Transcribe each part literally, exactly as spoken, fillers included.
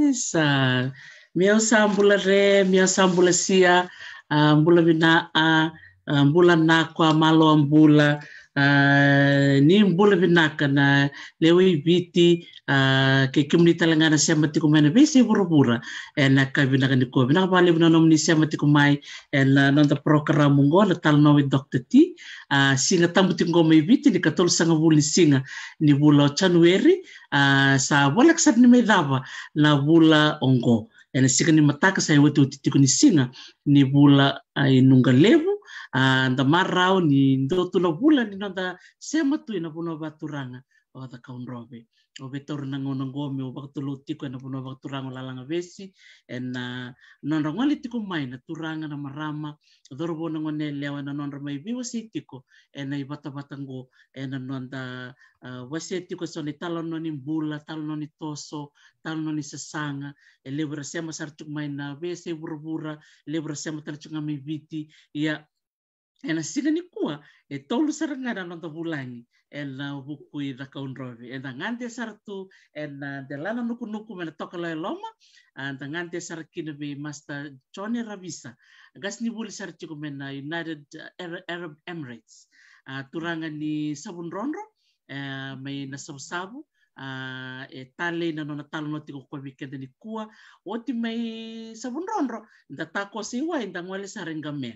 Isa, mio sa bula re, mio sa bula sia, a, bula vina, a, a, bula na kwa malo a bula, a, ni bula vinaka na lewe i Viti, a, kei kemuni tale ga na sema tiko mai na veisei vuravura. Ena ka vinaka ni kua, vinaka vakalevu na nomuni sema tiko mai ena noda porokaramu oqo na Talanoa with Doctor T. A, siga tabu tiko oqo mai Viti ni katolusagavulu ni siga ni vula o Janueri. A, sa voleka sara ni mai cava na vula oqo. Ena siga ni mataka sa iotioti tiko ni siga ni vula, a, i Nuqalevu. A, da marau ni dua tu na vula ni noda sema tu ena vanua vakaturaga o Cakaudrove. Au via taura na gauna oqo meu vakatulou tiko ena vanua vakaturaga o Lalagavesi, ena nodra gole tiko mai na turaga, na marama, cauravou, na goneyalewa, ena nodra mai veiwasei tiko ena ivatavata oqo, ena noda, a, wasea tiko eso na italanoa ni bula, talanoa ni toso, talanoa ni sasaga. E levu era sema sara tiko mai na veiyasai vuravura, e levu era sema tale tiko ga mai Viti. Ia, ena siga ni kua, e tolu sara ga na noda vulagi ena vuku i Cakaudrove. Eda gade sara tu ena delana nukunuku mai na Tokalau e Loma, a, da gade sara kina vei Master Johnny Ravisa, qasenivuli sara tiko mai na United Arab, Arab Emirates. A, turaga ni Savudrodro, e, mai Nasavusavu, a, e talei na nona talanoa tiko o koya vei keda ni kua. Oti mai Savudrodro, da takoso i wai, da gole sara i Qamea.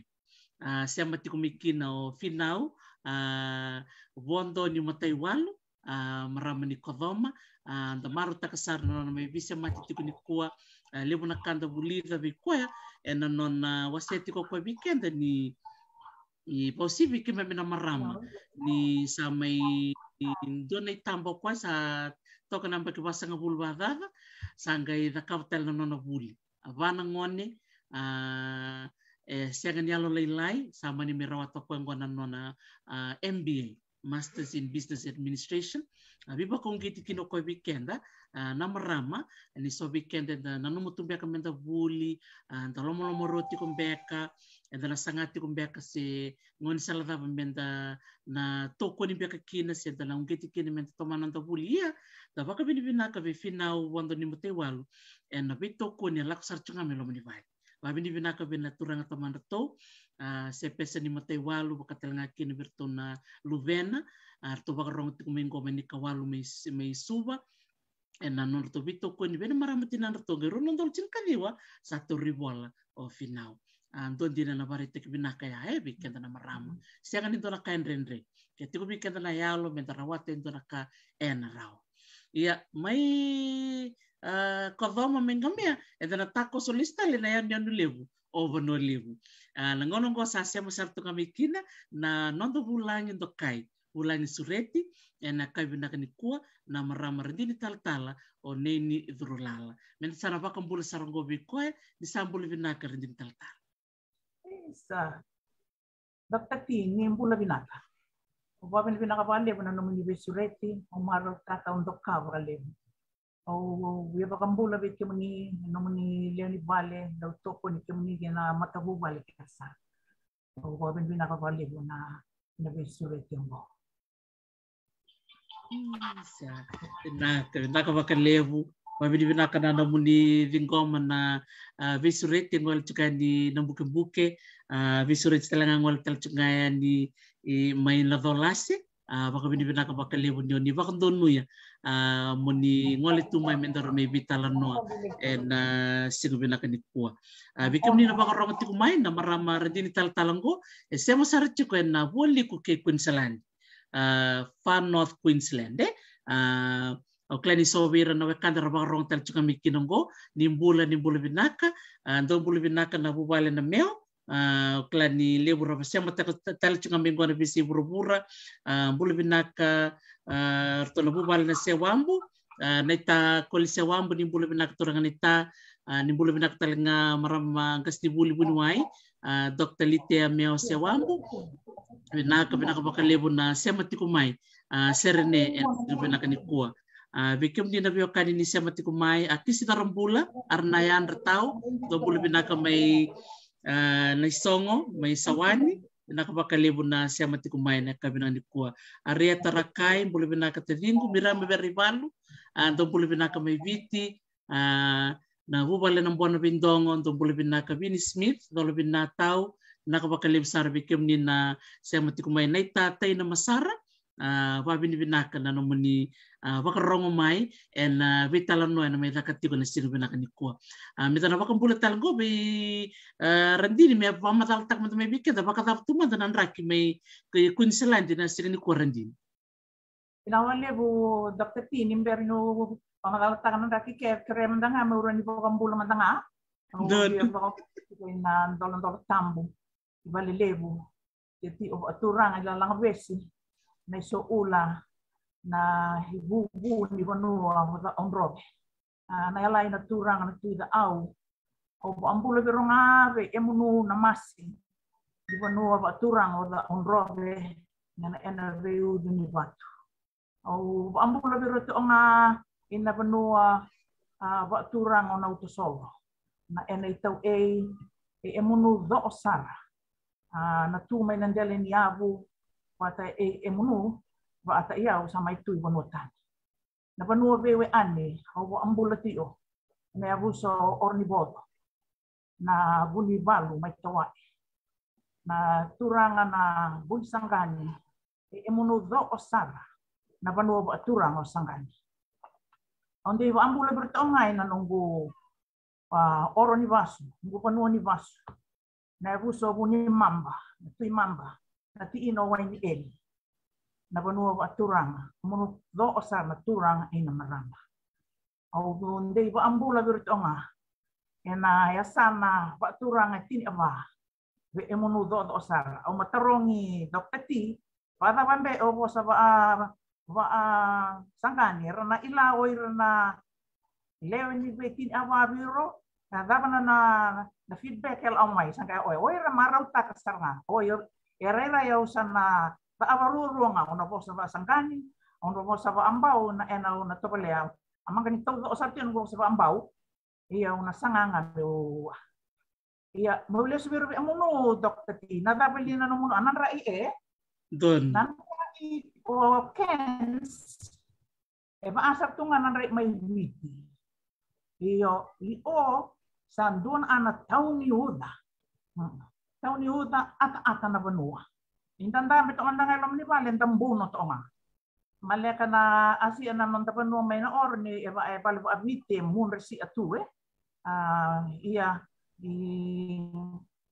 A, sema tiko mai kina o Finau, a, Vodo ni Mataiwalu, a, marama ni Kocoma, a, da marautaka sara na nona mai veisemati tiko nikua. A, levu na ka da vulica vei koya, ena nona wasea tiko o koya vei keda ni, ni vausivi keimami na marama, ni sa mai dua na itaba o koya sa toka na yabaki vasagavulu vakacaca, sa qai cakava tale na nona vuli. A, va na gone, a, e sega ni yalo lailai, sa mani mai rawata o koya oqo na nona, a, M B A, Masters in Business Administration. A, veivakauqeti kina o koya vei keda, a, na marama, ni so vei keda eda nanuma tu beka meda vuli, a, da lomalomarua tiko beka, eda na saga tiko beka se gaunisala cava meda na tokoni beka kina, se da na uqeti kina meda tomana noda vuli. Ia, da vakavinavinaka vei Finau Vodo ni Mataiwalu ena veitokoni e lako sara tu ga mai loma ni vale. Vakavinavinaka vei na turaga tamadratou, a, Sepesa ni Mataiwalu, vaka tale ga kina vei iratou na luvena, a, ratou vakarogo tiko mai qo mai Nikawalu mai, mai Suva, ena nodratou veitokoni vei na marama tinadratou, qai rua na udolu tinikaciwa sa tauri vola o Finau. A, dua dina na vakaraitaki vinaka ya, e, vei keda na marama. Sega ni dua na ka e dredre. Ke tiko vei keda na yalo meda rawata e dua na ka, ena rawa. Ia, mai, a, Kocoma mai Qamea, eda na takoso lesu tale na yanuyanu levu o Vanua Levu. A, na gauna oqo sa sema sara tu ga mai kina na noda vulagi dokai, vulagi sureti ena yakavi vinaka nikua, na marama radini talatala o Neini Curulala. Meda sa na vakabula sara oqo vei koya. Ni sa bula vinaka radini talatala. Isa. Doctor T, ni bula vinaka. Au vakavinavinaka vakalevu na nomuni veisureti, au marautaka, au doka vakalevu. Au, au via vakabula vei kemuni, na nomuni lewe ni vale, dau tokoni kemuni kei na matavuvale kece sara. Au vakavinavinaka vakalevu na, na veisureti oqo. Isa, vinaka, vinaka vakalevu. Vakavinavinaka na nomuni ciqoma na, a, veisureti e gole tiko yani Nabukebuke, a, veisureti tale ga gole tale tiko ga yani, i, mai Nacolase. A, vakavinavinaka vakalevu ni o ni vakadonuya, a, mo ni gole tu mai me daru mai veitalanoa ena, a, siga vinaka nikua. A, vei kemuni na vakarogo tiko mai, na marama radini talatala oqo e sema sara tiko ena Vualiku kei Queensland, a, Far North Queensland, e. A, au kila ni so vei ira na wekada ra vakarogo tale tiko ga mai kina oqo, ni bula, ni bula vinaka. A, dou bula vinaka na vuvale na Meo. A, au kila ni levu ra vasemataka ta-, tale tiko ga mai qo na veisei vuravura. A, bula vinaka, a, ratou na vuvale na Sewabu. A, naita Koli Sewabu, ni bula vinaka turaga naita. A, ni bula vinaka tale ga marama qasenivuli vuniwai, a, Doctor Litea Meo Sewabu. Vinaka, vinaka vakalevu na sema tiko mai. A, Serene, ena siga vinaka nikua. A, vei kemuni na veiwekani ni sema tiko mai, a, Kisi Carabula, Aranaya Dratau, dou bula vinaka mai, a, Naisogo, mai Sawani. Vinaka vakalevu na sema tiko mai ena yakavi vinaka nikua. A, Ria Tarakai, bula vinaka taciqu. Mira Mavera Ivalu, a, dou bula vinaka mai Viti. A, na vuvale na Bona Veidogo, dou bula vinaka. Vini Smith, Colo Vinatau, vinaka vakalevu sara vei kemuni na sema tiko mai. Naita Taina Masara, a, vakavinavinaka na nomuni, a, vakarogo mai ena, a, veitalanoa ena mai caka tiko ena siga vinaka nikua. A, meda na vakabula tale qo vei, a, radini me vakamacalataka mada mai vei keda vakacava tu mada na draki mai Queensland ena siga nikua, radini. Vinaka vakalevu Doctor T, ni bera niu vakamacalataka na draki, ke kerea mada ga meu rawa ni vakabula mada ga. Au via vakabula tiko ina Dolodolo Tabu, i Valelevu. Ke tiko vakaturaga i Lalagavesi, Naisoula, na ivuvu ni vanua o Caodrove. A, na yalai na turaga na Tui Caau. Au vakabula vei rau ga vei Emunu Namasi, ni vanua vakaturaga o Caodrove, ena, ena veiucu ni vatu. Au vakabula vei rau tiko ga ina vanua, a, vakaturaga o Nautasolo, na ena itau ei, e Emunu Coosara. A, na tu mai na dela ni yavu, vata ei Emunu, vata i au sa mai tu i vanua tani. Na vanua veiwekani au vakabula tiko, na yavusa o Oronivoco, na Vunivalu mai Tawai. Na turaga na Vunisaqani, e Emunu Coosara, na vanua vakaturaga o Saqani. Au dei vakabula vei rau tiko ga ina noqu, a, oro ni vasu, noqu vanua ni vasu. na yavusa o Vunimaba, na Tui Maba, na tiina o Wainieli. Na vanua vakaturaga, munu co'o sara na turaga i na marama. Au dei vakabula vei ira toga ena yasana vakaturaga e tini a va. Vei emunu co'oco'o sara. Au matarogi Doctor T, vakacava be o vosa vaka, vaka Saqani, era na ila o ira na lewe ni vei tini a va vei iro, na cava na, na, na feedback e la'o mai, sa qai o, o ira marautaka sara ga. O ira, e rairai au sa na ca'ava ruarua ga, au na vosa vaka Saqani, au na vosa vaka Bau, na ena au na tovolea. A maqa ni tauco'o sara tiko na vosa vaka Bau, ia au na saga ga meu, ia, meu lesu vei ira vei emunu, Doctor T, na cava li na nomunu, a na drai e? Donu. Na drai o Cairns, e vaka sara tu ga na drai mai Viti. Io, i o sa dua na a na tau ni uca. Mm. Tau ni uca, ataata na vanua. Ni da dabe toga da ga i loma ni vale, da buno toga. Maleka na asi ena noda vanua mai na oro ni e va, e vale va'aviti e mudra si'a tu e. A, ia, i,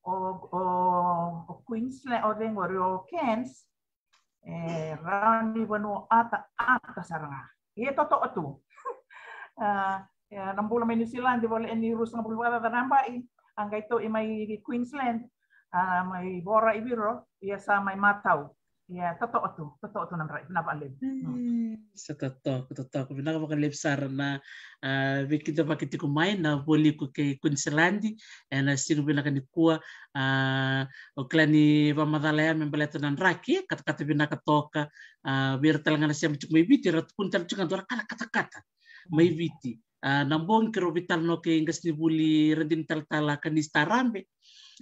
o, o, o Queensland, o cei qori, o Cairns, e rawa ni vanua ataata sara ga. Ia e toto'a tu. A, ia, na bula mai New Zealand, vole e ni ruasagavulu vakacaca na yaba'i, a qai to'i mai Queensland, a, mai vora i viro, ia sa mai matau. Ia, toto'a tu, toto'a tu na drai, vinaka vakalevu. Mm. Mm, sa totoka, totoka, vinaka vakalevu sara na, a, veikidavaki tiko mai na Vualiku kei Queensland, ena siga vinaka nikua, a, o kila ni vakamacala ya me baleta na draki, katakata vinaka toka, a, vei ira tale ga na sema tiko mai Viti, era tukuna tale tiko ga dua na ka na katakata mai Viti. A, na bogi keirau veitalanoa kei qasenivuli Radini Talatala Kanisi Tarabe.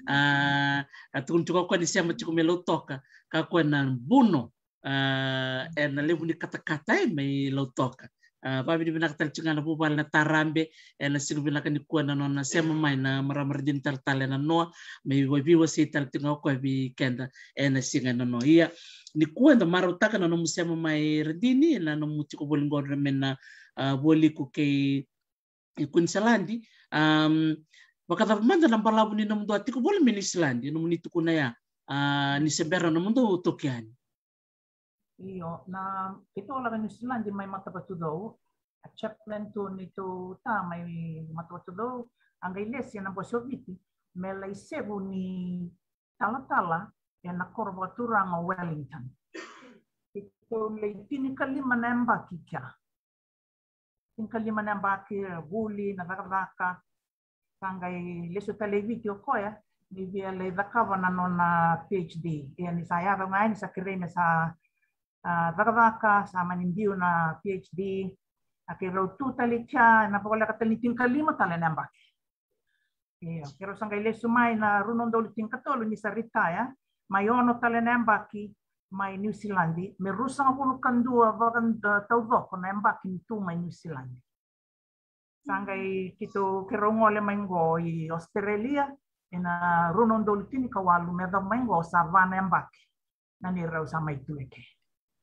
A, a tukuna tiko o koya ni sema tiko mai Lautoka, ka koya na buno, a, ena levu ni katakata e mai Lautoka. A, vakavinavinaka tale tiko ga na vuvale na Tarabe, ena siga vinaka nikua na nona sema mai na marama Radini Talatala ena noa, me veiwasei tale tiko ga o koya vei keda ena siga ena noa. Ia, nikua eda marautaka na nomu sema mai Radini, na nomu tiko voli qori mai na, a, Vualiku kei i Queensland, am, vakacava mada na balavu ni nomudou a tiko voli mai New Zealand, nomuni tukuna ya, a, ni se bera nomudou toki yani? Io, na, keitou lako New Zealand mai Matavatucou, a chaplain tu neitou ta mai Matavatucou, a qai lesi ena Bose o Viti, me lai sevu ni talatala ena koro vakaturaga o Wellington. Keitou lai tinikalima na yabaki kea. Tinikalima na yabaki, vuli na cakacaka. Sa qai lesu tale i Viti o koya ni via lai cakava na nona PhD. Ia ni sa yaco ga yani sa kerei me sa, a, cakacaka, sa mani biu na PhD. A keirau tu tale i kea, ena voleka tale ni tinikalima tale na yabaki. Io, keirau sa qai lesu mai na rua na udolu tinikatolu ni sa retire, mai ono tale na yabaki mai New Zealand, me ruasagavulu ka dua vaka, e, taucoko na yabaki ni tu mai New Zealand. Sa qai keitou, keirau gole mai qo i Australia, ena rua na udolu tinikawalu, me yacova mai qo sa va na yabaki na neirau sa mai tu eke.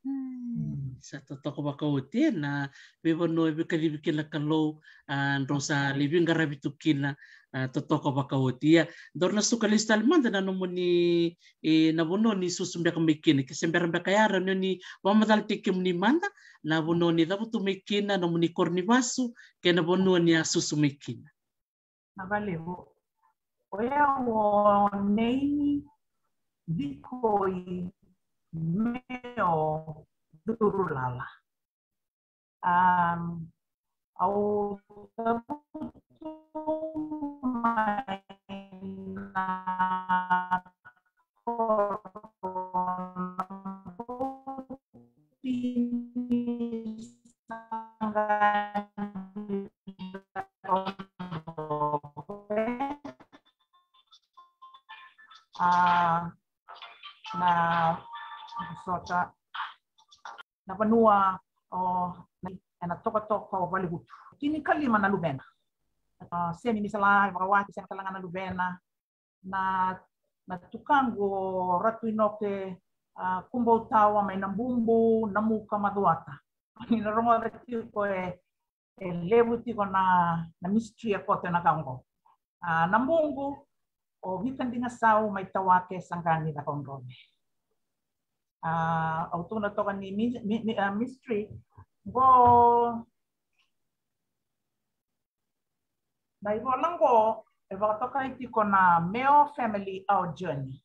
Hmm, sa totoka vakaoti, e, na veivanua e veikacivi kina na Kalou, a, drau sa lai veiqaravi tu kina, a, totoka vakaoti. Ia, daru na suka lesu tale mada na nomuni, e, na vanua ni susu beka mai kina, ke se bera beka ya, rawa ni o ni vakamacalataki kemuni mada, na vanua ni cavutu mai kina, nomuni koro ni vasu, kei na vanua ni a susu mai kina. Na valevu. O yau o Nei Vikoi Meo Curulala. Am, au cavutu mai na koro a, na, sota, na vanua o, na, ena tokatoka o Valevutu. Tinikalima na luvena. A, sega ni sala, vakawati, sega tale ga na luvena. Na, na tukaqu o Ratu Inoke, a, Kuboutawa mai Nabubu, Namuka, Macuata. Ni na rogoca tiko e, e levu tiko na, na mystery e koto ena ka oqo. A, Nabubu, o Vita Digasau mai Tawake, Saqani, Cakaudrove. A, au tukuna toka ni mi-, mi-, mi-, a, mystery. Qo na ivola qo e vakatokai tiko na Meo Family Our Journey.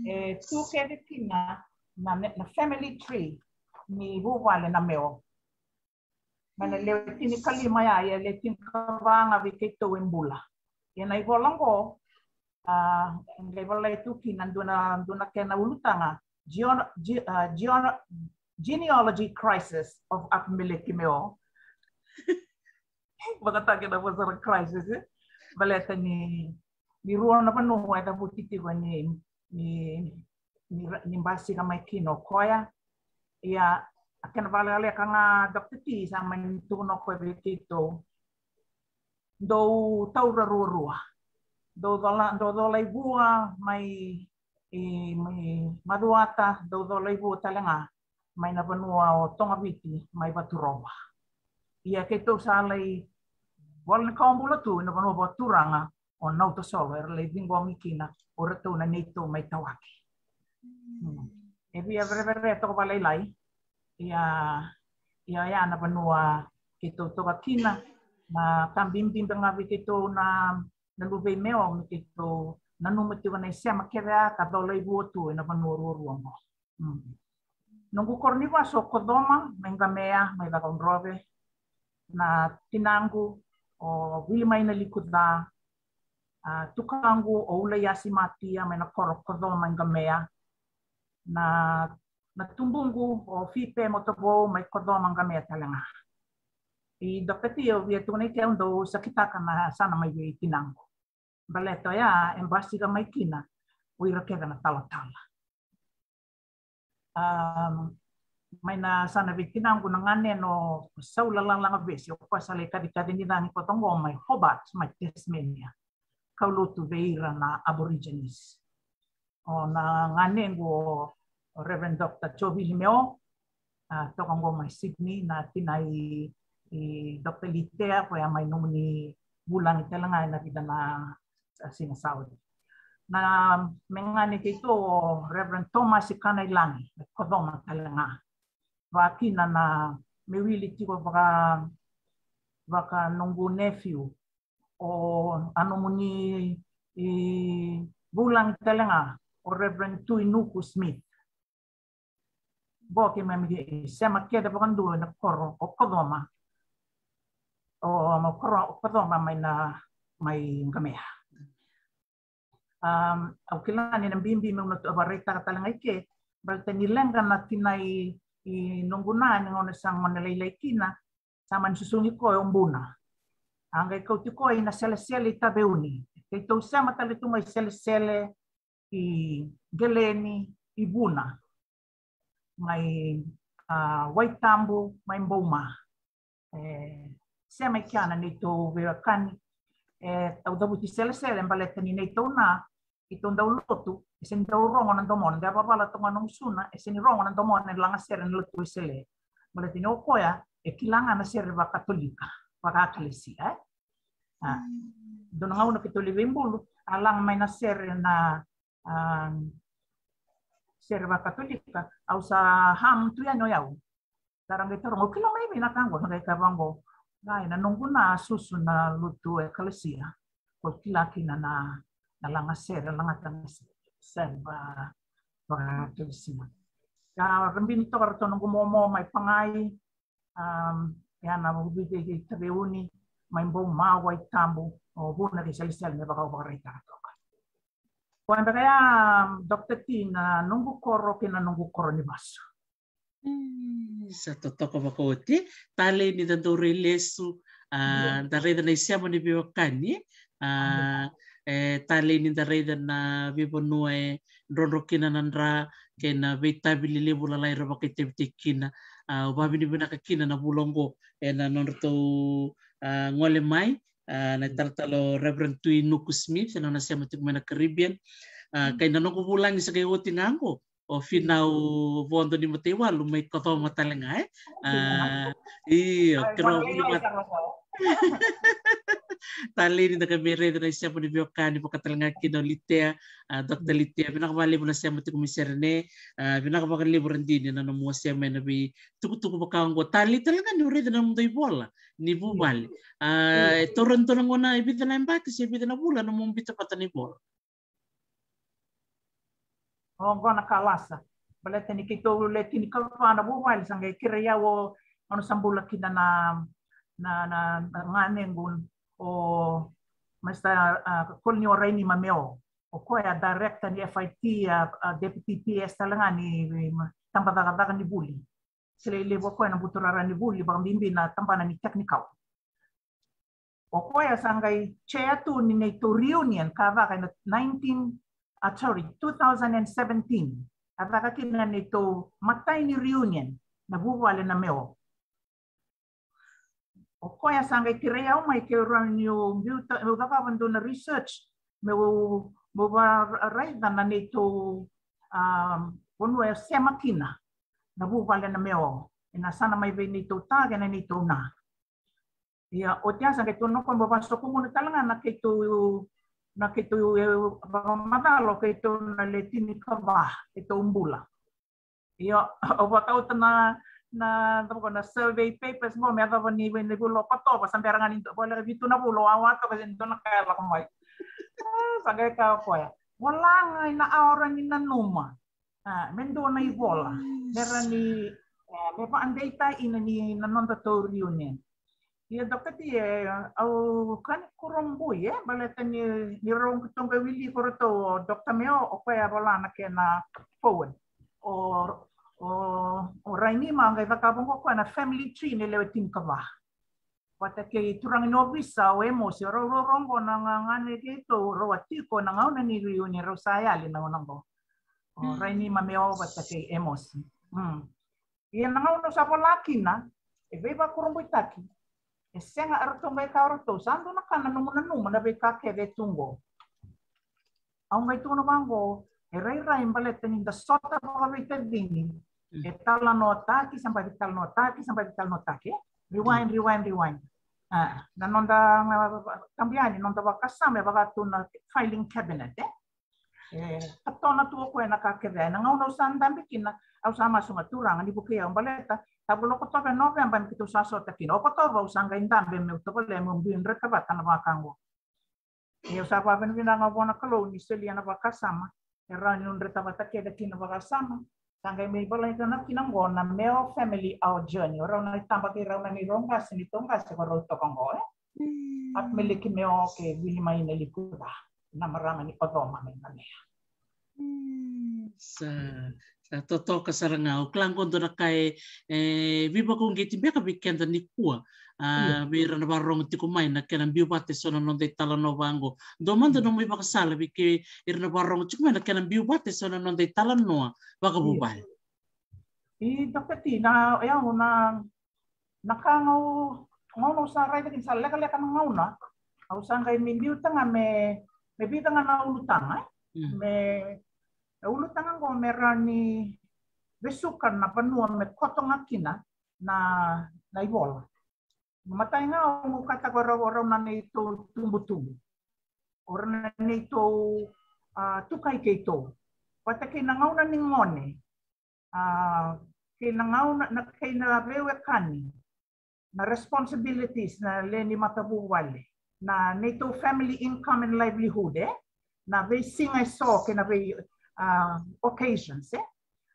E tu kece kina na, na family tree ni vuvale na Meo. Mai na lewe tinikalima ya, ia lewe tinikava ga vei keitou e bula. Ia na ivola qo, a, qai volai tu kina dua na, dua na kena ulutaga, geo-, ge-, a, geo-, Genealogy Crisis of Apimeleki Meo. Vakataki na vosa na crisis, e? Baleta ni, ni rua na vanua e cavuti tiko ni, ni, ni, ni basika mai kina o koya. Ia, a kena vakalekaleka ga, Doctor T, sa mani tukuna o koya vei keitou. Dou taura ruarua. Dou cola, dou cola i vua mai, i, mai Macuata, dou cola i vua tale ga mai na vanua o Togaviti, mai Vaturova. Ia keitou sa lai vola ni kawa bula tu ina vanua vakaturaga o Nautasolo, era lai ciqomi kina o ratou na neitou mai Tawake. Hmm. E via verevere toka vakalailai. Ia, ia, ia na vanua keitou toka kina, na ka bibibi ga vei keitou na, na luve i Meo, me keitou nanuma tiko na isema kece a ka cola i vua tu ina vanua ruarua qo. Mm. Noqu koro ni vasu o Kocoma, mai Qamea, mai Cakaudrove. Na tinaqu o Vilimaina Likuca, a, tukaqu o Ulaiasi Matia, mai na koro Kocoma i Qamea. Na, na tubuqu o Fipe Motavou, mai Kocoma, Qamea tale ga. I Doctor T, au via tukuna i ke, au dau sakitaka na yasana mai vei tinaqu. Baleta oya e basika mai kina o ira kece na talatala. Um, mai na yasana vei tinaqu na ganena o Saula Lalagavesi, o koya sa lai kacikaci ni cagi koto qo mai Hobart, mai Tasmania. Kaulotu vei ira na Aborigines. O na ganequ o Reverend Doctor Jovili Meo, a, toka qo mai Sydney, na tina i, i Doctor Litea, koya mai nomuni vulagi tale ga ena vica na, a, siga sa oti. Na me gane keitou o Reverend Thomas Kanailagi, e Kocoma tale ga. Vakakina na me wili tiko vaka, vaka noqu nephew, o a nomuni i vulagi tale ga, o Reverend Tui Nuku Smith. Qo keimami sema kece vakadua ena koro o Kocoma. O, o koro o Kocoma mai na, mai Qamea. Um, au kila ni na bibi meu na vakaraitaka tale ga i ke, baleta ni leqa na tina i, i noqu na, ni gauna sa gone lailai kina, sa mani susugi koya o Buna. A qai kauti koya ina selesele i Taveuni. Keitou sema tale tu mai Selesele, i Qeleni, i Vuna, mai, a, Waitabu, mai Bouma. E, sema i kea na neitou veiwekani. E, au cavuti Selesele baleta ni neitou na, keitou dau lotu, e sega ni dau rogo na domona, de vavala toka na gusuna, e sega ni rogo na domona, e laga sere na lotu Wesele. Baleta ni o koya e kila ga na sere vakatolika, vakaekalesia, e? A, dua na gauna keitou lai veibulu, a laga mai na sere na, a, sere vakatolika, au sa ham tu yani o yau. Sa ra qai taroga, o kila mai vei na ka qo, na qai kaya vaqo, na, ena noqu na susu na lotu ekalesia, ko kila kina na, na laga sere, lagata na sere, sere va, vakatolika. Sa ra bini toka ratou noqu momo mai Pagai, um, ia na vuku vei Taveuni, mai Bouma, Waitabu, o Vuna kei Selesele me vaka au vakaraitaka toka. Koya beka ya, Doctor T, na noqu koro kei na noqu koro ni vasu. Mm, sa totoka vakaoti. Talei ni da dau rai lesu, a, da raica na isema ni veiwekani, a, e, talei ni da raica na veivanua e drodro kina na dra, kei na veitavi lelevu lalai era vakaitavitaki kina. A, au vakavinavinaka kina na vula oqo ena nodratou, a, gole mai, a, na italatala o Reverend Tui Nuku Smith, ena nona sema tiko mai na Caribbean. A, kei na noqu vulagi sa qai oti ga oqo, o Finau Vodo ni Mataiwalu mai Kocoma tale ga, e? A, io, keirau vuli vata. Talei ni da ka me raica na isema ni veiwekani, vaka tale ga kina o Litea, a, Doctor Litea, vinaka vakalevu na sema tiko mai Serene, a, vinaka vakalevu Radini na nomu wasea mai na veitukutuku vaka oqo. Talei tale ga ni o raica na nomudou ivola ni vuvale. A, e taura dua na gauna e vica na yabaki se vica na vula na nomu biuta vata na ivola? Oqo na ka lasa. Baleta ni keitou le tinikava na vuvale, sa qai kerei au o, au na sa bula kina na, na, na, na ganequ o Mister, a, Kolonio Rainima Meo. O koya a director ni F I T, a, a deputy P S tale ga ni, ni tabacakacaka ni vuli. Kilai levu o koya na buturara ni vuli, vakabibi na tabana ni technical. O koya sa qai chair tu ni neitou reunion ka caka ena nineteen, a, sorry, two thousand and seventeen. A caka kina na neitou matai ni reunion na vuvale na Meo. O koya sa qai kerei au mai ke rawa niu biuta, meu cakava dua na research, meu, meu varaica na neitou, a, vanua e sema kina na vuvale na Meo, ena yasana mai vei neitou ta kei na neitou na. Ia, oti ya sa qai tukuna o koya, meu vasokumuna tale ga na keitou, na keitou, e, vakamacala o keitou na le tinikava, keitou bula. Io, au vakauta na, na, na, na survey papers qo me yacova ni vei na vula o Okotova, sa bera ga ni voleka vitu na vula, au a toka se dua na ka e lako mai. A, sa qai kaya o koya, vola ga ina aora ni nanuma. A, me dua na ivola. Me ra ni, e, me vakadeita ina ni na noda tou reunion. Ia, Dokta Ti, e, au kani kurabui, e, baleta ni, ni rau qai toka wili ko ratou o Dokta Meo, o koya e vola na kena foreword. O, o, o Rainima qai cakava qo koya na family tree ni lewe tinikava. Vata kei turaga ni ovisa o Emosi, o rau rau qo na ga, gane keitou, rau a tiko na gauna ni reunion, rau sa yali na gauna qo. O Rainima Meo vata kei Emosi. Mm. Ia na gauna au sa vola kina, e veivakurabuitaki, e sega, eratou qai kaya o ratou, sa dua na ka na nomu nanuma na veika kece e tu qo. Au qai tukuna vaqo, e rairai baleta ni da sota vakaveitacini, e talanoataki, sa baci talanoataki, sa baci talanoataki, e? Rewind, rewind, rewind. A, na noda, a, tabu yani, noda vakasama e vaka tu na filing cabinet, e? E, katona tu o koya na ka kece. Na gauna au sa dabe kina, au sa masu ga, Turaga, ni vukei au baleta, tabu lo Okotova, Noveba me keitou sa sota kina. Okotova au sa qai dabe meu tovolea meu biu dreta vata na vaka qo. Ia au sa vakavinavinaka vua na Kalou ni solia na vakasama, e rawa niu dreta vata kece kina vakasama. Sa qai mai volai tale kina qo na Meo Family Our Journey. O rau na itaba kei rau na neirau qase, neitou qase ko rau toka qo, e? Mm. Apimeleki Meo kei Vilimaina Likuca, na marama ni Ocoma mai Namea. Mm, sa, sa totoka sara ga. Au kila qo dua na ka e, e veivakauqeti beka vei keda nikua. A, vei ira na vakarorogo tiko mai na kena biu vata eso na noda italanoa vaqo. Dua mada nomu ivakasala vei kei ira na vakarorogo tiko mai na kena biu vata eso na noda italanoa vakavuvale. I Dokta Ti, na, e au na, na ka gau, gauna au sa raica kina sa lekaleka na gauna, au sa qai mai biuta ga me, me vica ga na ulutaga, e? Mm. Me, me ulutaga qo me rawa ni vesuka na vanua me koto ga kina na, na ivola. Matai ga au kataka o rau, o rau na neitou tubutubu. O rau na neitou, a, tukai keitou. Vata kei na gauna ni gone. A, kei na gauna, na, kei na veiwekani. Na responsibilities, na lewe ni matavuvale. Na neitou family income and livelihood, e? Na veisiga eso kei na vei, a, occasions, e?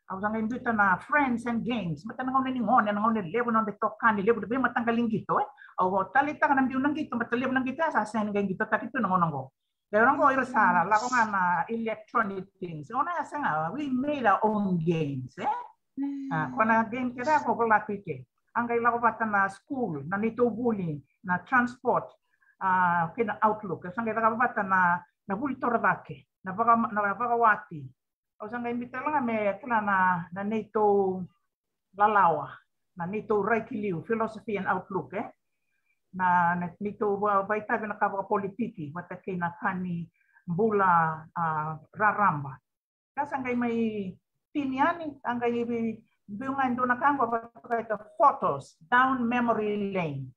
Au sa qai biuta na friends and games. Baleta na gauna ni gone, na gauna levu na noda itokani, levu na veimataqali qito, e? Au taleitaka na biu na qito, baleta levu na qito, e sa sega ni qai qitotaki tu na gauna qo. Levu na qo ira sa lako ga na electronic things. O na ya sega, we made our own games, e? Mm. A, ko na game kece ko volati ke. A qai lako vata na school, na neitou vuli, na transport, a, kei na Outlook. Sa qai lako vata na, na vuli torocake, na vaka, na vakawati. Au sa qai biuta tale ga me kila na, na neitou lalawa, na neitou rai ki liu, philosophy and outlook, e? Na, na neitou va-, vakaitavi na ka vakapolitiki, vata kei na ka ni bula, a, raraba. Ka sa qai mai tini yani, a qai biu ga e dua na ka qo vata kei na photos, down memory lane.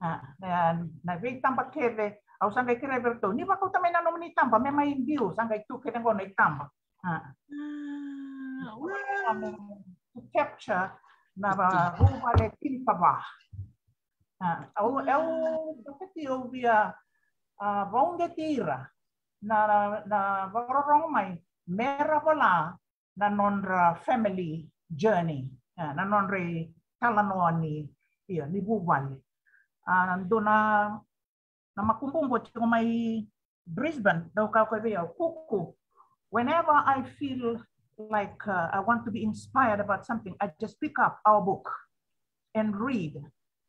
A, na, na veitaba kece, au sa qai kerea vei iratou, ni vakauta mai na nomuni taba me mai biu, sa qai tu kece qo na itaba. A. To capture na vuvale tinikava. A, au, au, au via, a, vauqeti ira na, na, na vakarorogo mai, mera vola na nodra family journey, a, na nodra italanoa ni, ia, ni vuvale. A, dua na, na makubuqu tiko mai Brisbane, dau kaya o koya vei au, Kuku, whenever I feel like, uh, I want to be inspired about something, I just pick up our book and read.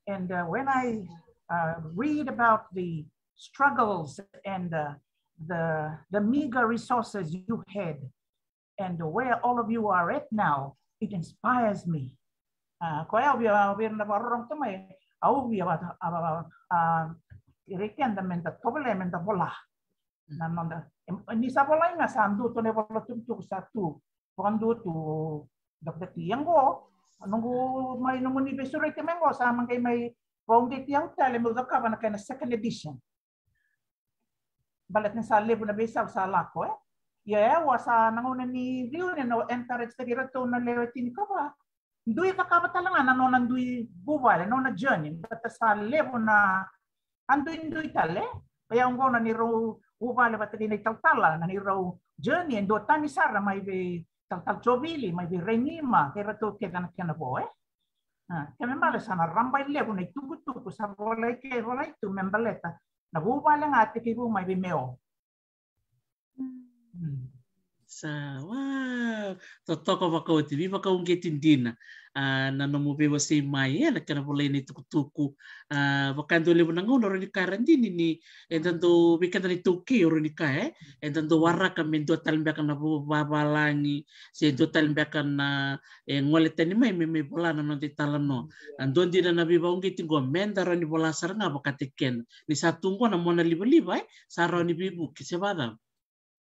And, uh, when I, uh, read about the struggles and, uh, the, the meager resources you had, and where all of you are at now, it inspires me. A, koya au via, au via na vakarorogo tu mai, au via vata, a, a, a, kerei keda meda tovolea meda vola na noda, e, ni sa volai ga sa dua tu na ivola tukutuku sa tu, vakadua tu, Doctor T, ia qo, noqu mai, nomuni veisureti mai qo, sa maqai mai vauqeti au tale meu cakava na kena second edition. Baleta ni sa levu na veisau sa lako, e. Ia, e, au a sa na gauna ni reunion, au encourage taki iratou na lewe tinikava. Dui cakava tale ga na nona dui vuvale, nona journey. Baleta sa levu na, a duidui tale. Ia, au qo na neirau vuvale vata kei na italatala, na neirau journey, e duatani sara mai vei talatala Jovili, mai vei Renima, kei iratou kece na kena vo, e. A, kena ibalebale sa na rabailevu na itukutuku sa volai ke, volai tu me baleta na vuvale ga tekivu mai vei Meo. Mm. Sa, wow, totoka vakaoti, veivakauqeti dina. A, na nomu veiwasei mai, e, na kena volai na itukutuku. A, vaka e dua levu na gauna, o rawa ni kaya, Radini, ni eda dau, vei keda na iTaukei, o rawa ni kaya, e, eda dau waraka me dua tale beka na vo-, vavalagi, se dua tale beka na, e, gole tani mai me, me vola na noda italanoa. A, dua dina na veivakauqeti qo, meda rawa ni vola sara ga vakataki keda. Ni sa tu qo na mona livaliva, e, sa rawa ni veivuke, se vakacava?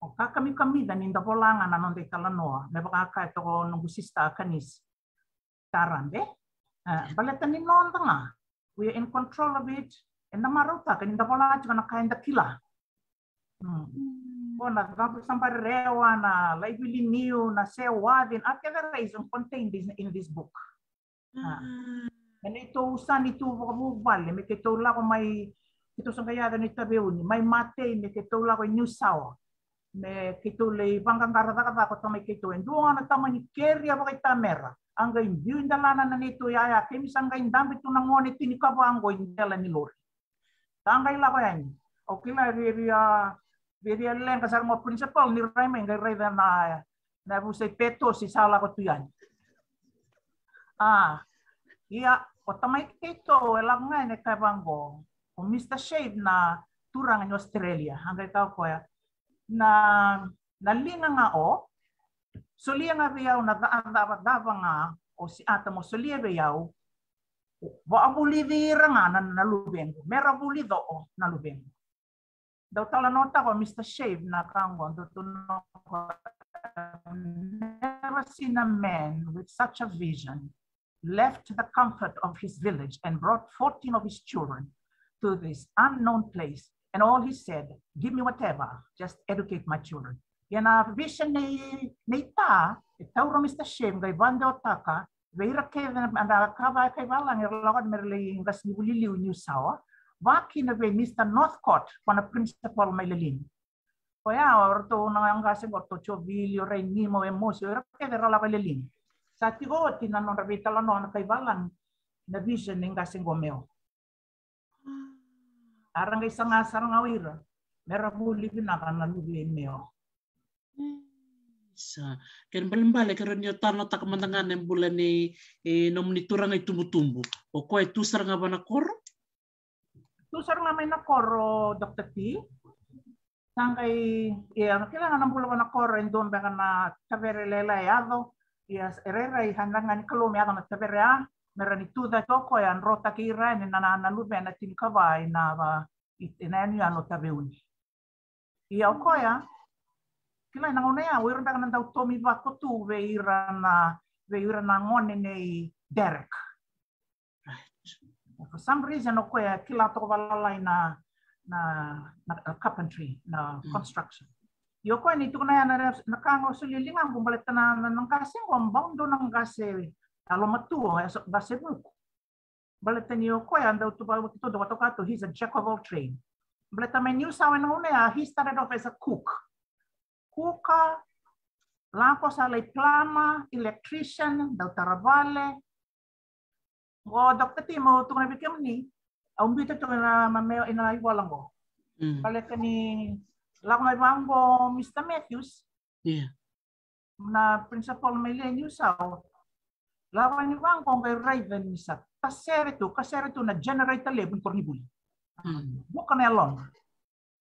O kakamikamica ni da vola ga na noda italanoa, me vaka kaya toka o noqu sister Kanisi Tarabe. E, baleta ni noda ga, we are in control of it, eda marautaka ni da vola tiko na ka eda kila. Mm. Ko na cabu sabarewa, na laivi liniu, na sewaci, a kece ra is contained in, in this book. A. Mm. Me neitou sani tu vakavuvale, me keitou lako mai, keitou sa qai yaco ni Taveuni, mai Matei, me keitou lako i Niusawa. Me keitou lai vaqaqara cakacaka o tamai keitou. E dua ga na tama ni keria vakaitamera. A qai biu i delana na neitou yaya, keimami sa qai dabe tu na gone tinikava qo i dela ni lori. Sa qai lako yani. O kila via, via, via, via leqa sara ga o principal ni rai mai qai raica na, na yavusa i Petosi sa lako tu yani. A, ia, o tamai keitou e lako ga yani e kaya vaqo. O Mister Shave na turaga ni Australia, a qai kaya o koya. Na, na liga ga o, solia ga vei au na ca-, cava, cava ga o Siata mo solia vei au, vakavulici ira ga na, na luvequ, mera vulica o na luvequ. Dau talanoataka o Mister Shave na ka oqo, dau talanoataka, never seen a man with such a vision, left the comfort of his village and brought fourteen of his children to this unknown place. And all he said, "Give me whatever, just educate my children." Ia na vision nei, nei ta, e taura o Mister Shave, qai vakadewataka vei ira kece na, na ka vaka e kai valagi, era lako mera lai qasenivuli liu i Niusawa. Vakakina vei Mister Northcott, ko na principal mai Lelean. Koya, o ratou na qase qo, o Jovili, o Rainima, o Emosi, o ira kece era lako i Lelean. Sa tiko oti na nodra veitalanoa na kai valagi, na vision nei qase qo Meo. A ra qai saga sara ga o ira mera vuli vinaka na luve i Meo. Sa, kena ibalebale, ke rawa ni o talanoataka mada ga na bula nei, e, nomuni turaga itubutubu. O koya e tu sara ga vua na koro? Tu sara ga mai na koro, Doctor T. Sa qai, ia, kila ga na bula vua na koro, e dua beka na tavere lailai e yaco. Ia, e rairai, sa da ga ni Kalou me yaco na tavere ya, mera ni tucake o koya, drotaki ira yani na, na, na luvena tinikava ina va, i, ina yanuyanu o Taveuni. Ia o koya, kila na gauna ya, o ira beka na dau tomi vako tu vei ira na, vei ira na gone nei Derek. Right. For some reason o koya kila toka valalai na, na, na carpentry, na construction. Io, o koya ni tukuna ya na, na ka ga o solia ligaqu baleta na, na, na qase qo, bau dua na qase yalomatua, e so, qase vuku. Baleta ni o koya dau tu vaka keitou dau vakatoka tu, he's a jack of all trade. Baleta mai New South Wales na gauna ya, he started off as a cook. Kuka, lako sa lai plumber, electrician, dau tara vale. O Doctor Tim, au tukuna vei kemuni, au biuta tu ena, ma me, ena ivola qo. Baleta ni lako mai vaqo Mister Matthews, na principal mai le New South. Lako ni vaqo qai raica ni sa kasere tu, kasere tu na generator levu ni koronivuli. Vuka na yalona.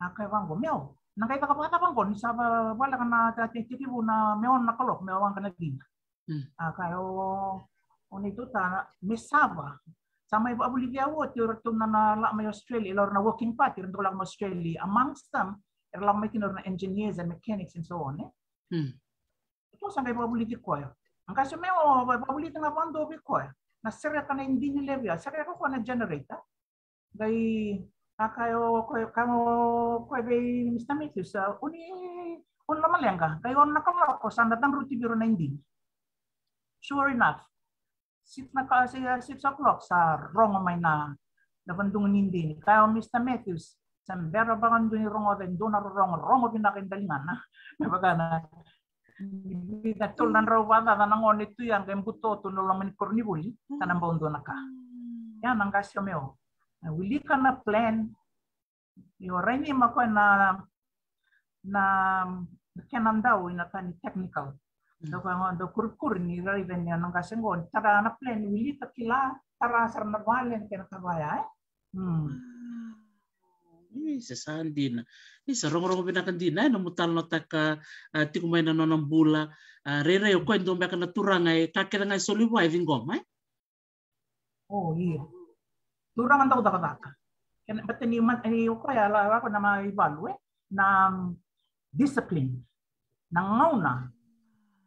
A kaya vaqo, meu, na qai caka vakacava qo ni sa va, voleka na ta, te, tekivu na me ono na kaloko, me waqa na cina. A kaya o, o neitou ta, me sava. Sa mai vakavulici au oti o iratou na, na lako mai Australia, o ira na working party, o iratou lako mai Australia. Amongst them, era lako mai kina o ira na engineers and mechanics and so on, e? Tou sa qai vakavulici koya. A qai sa me o, vakavulici ga vakadua vei koya. Na sereka na idini levu ya, sereka koya na generator. Qai, a kaya o koya, kaya o koya vei Mister Matthews, a, o ni, o ni lomaleqa. Qai ono na kaloko sa na cadruti vei ira na idini. Sure enough. Six na ka, si, six o'clock sa rogo mai na, na vadugu ni idini. Kaya o Mister Matthews, sa bera vakadua ni rogoca e dua na rorogo, rogo vinaka i daligana. Me vaka na, na tolu na drau vakacaca na gone tu ya qai buto tu na loma ni koronivuli, sa na bau dua na ka. Ya na qase o meu. Na wilika na plan, Io, raini ma koya na, na, na kena dau ina ka ni technical. Dau ka, dau kurikuri ni raica ni na qase qo, ni tara na plan, ni wilika kila, tara sara na vale, na kena ka vaya, e? Isa, sa dina. Isa, rogorogo vinaka dina, e, nomu talanoataka, a, tiko mai na nona bula, a, rairai o koya e dua beka na turaga e ka kece ga e soli vua e ciqoma, e? O, io. Turaga dau cakacaka. Kena, baleta ni, ma, ni o koya la, lako na mai valu, e? Na, mm, discipline. Na gauna.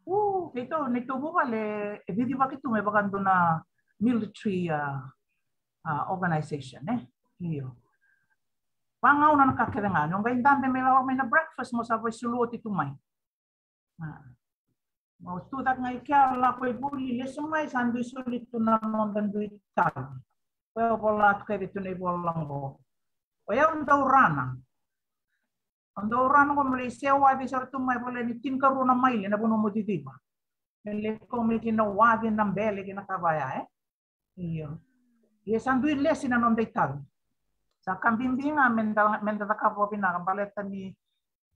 O, keitou, neitou vuvale, e cicivaki tu me vakadua na military, a, a, organization, e? Io. Vagauna na ka kece ga, ni o qai dabe me lako mai na breakfast, mo sa vaisulu oti tu mai. A. Mo tucake ga i kea, lako i vuli, lesu mai, sa dui soli tu na noda dui tavi. Koya au vola tu kece tu na ivola qo. O yau dau rana. Au dau rana qo me lai sewaci sara tu mai, voleka ni tinikarua na maile na vanua mo ciciva. Me lai kau mai kina waci na bele kina ka vaya, e? Io. Ia sa dui lesi na noda itavi. Sa ka bibi ga meda, meda cakava vakavinaka baleta ni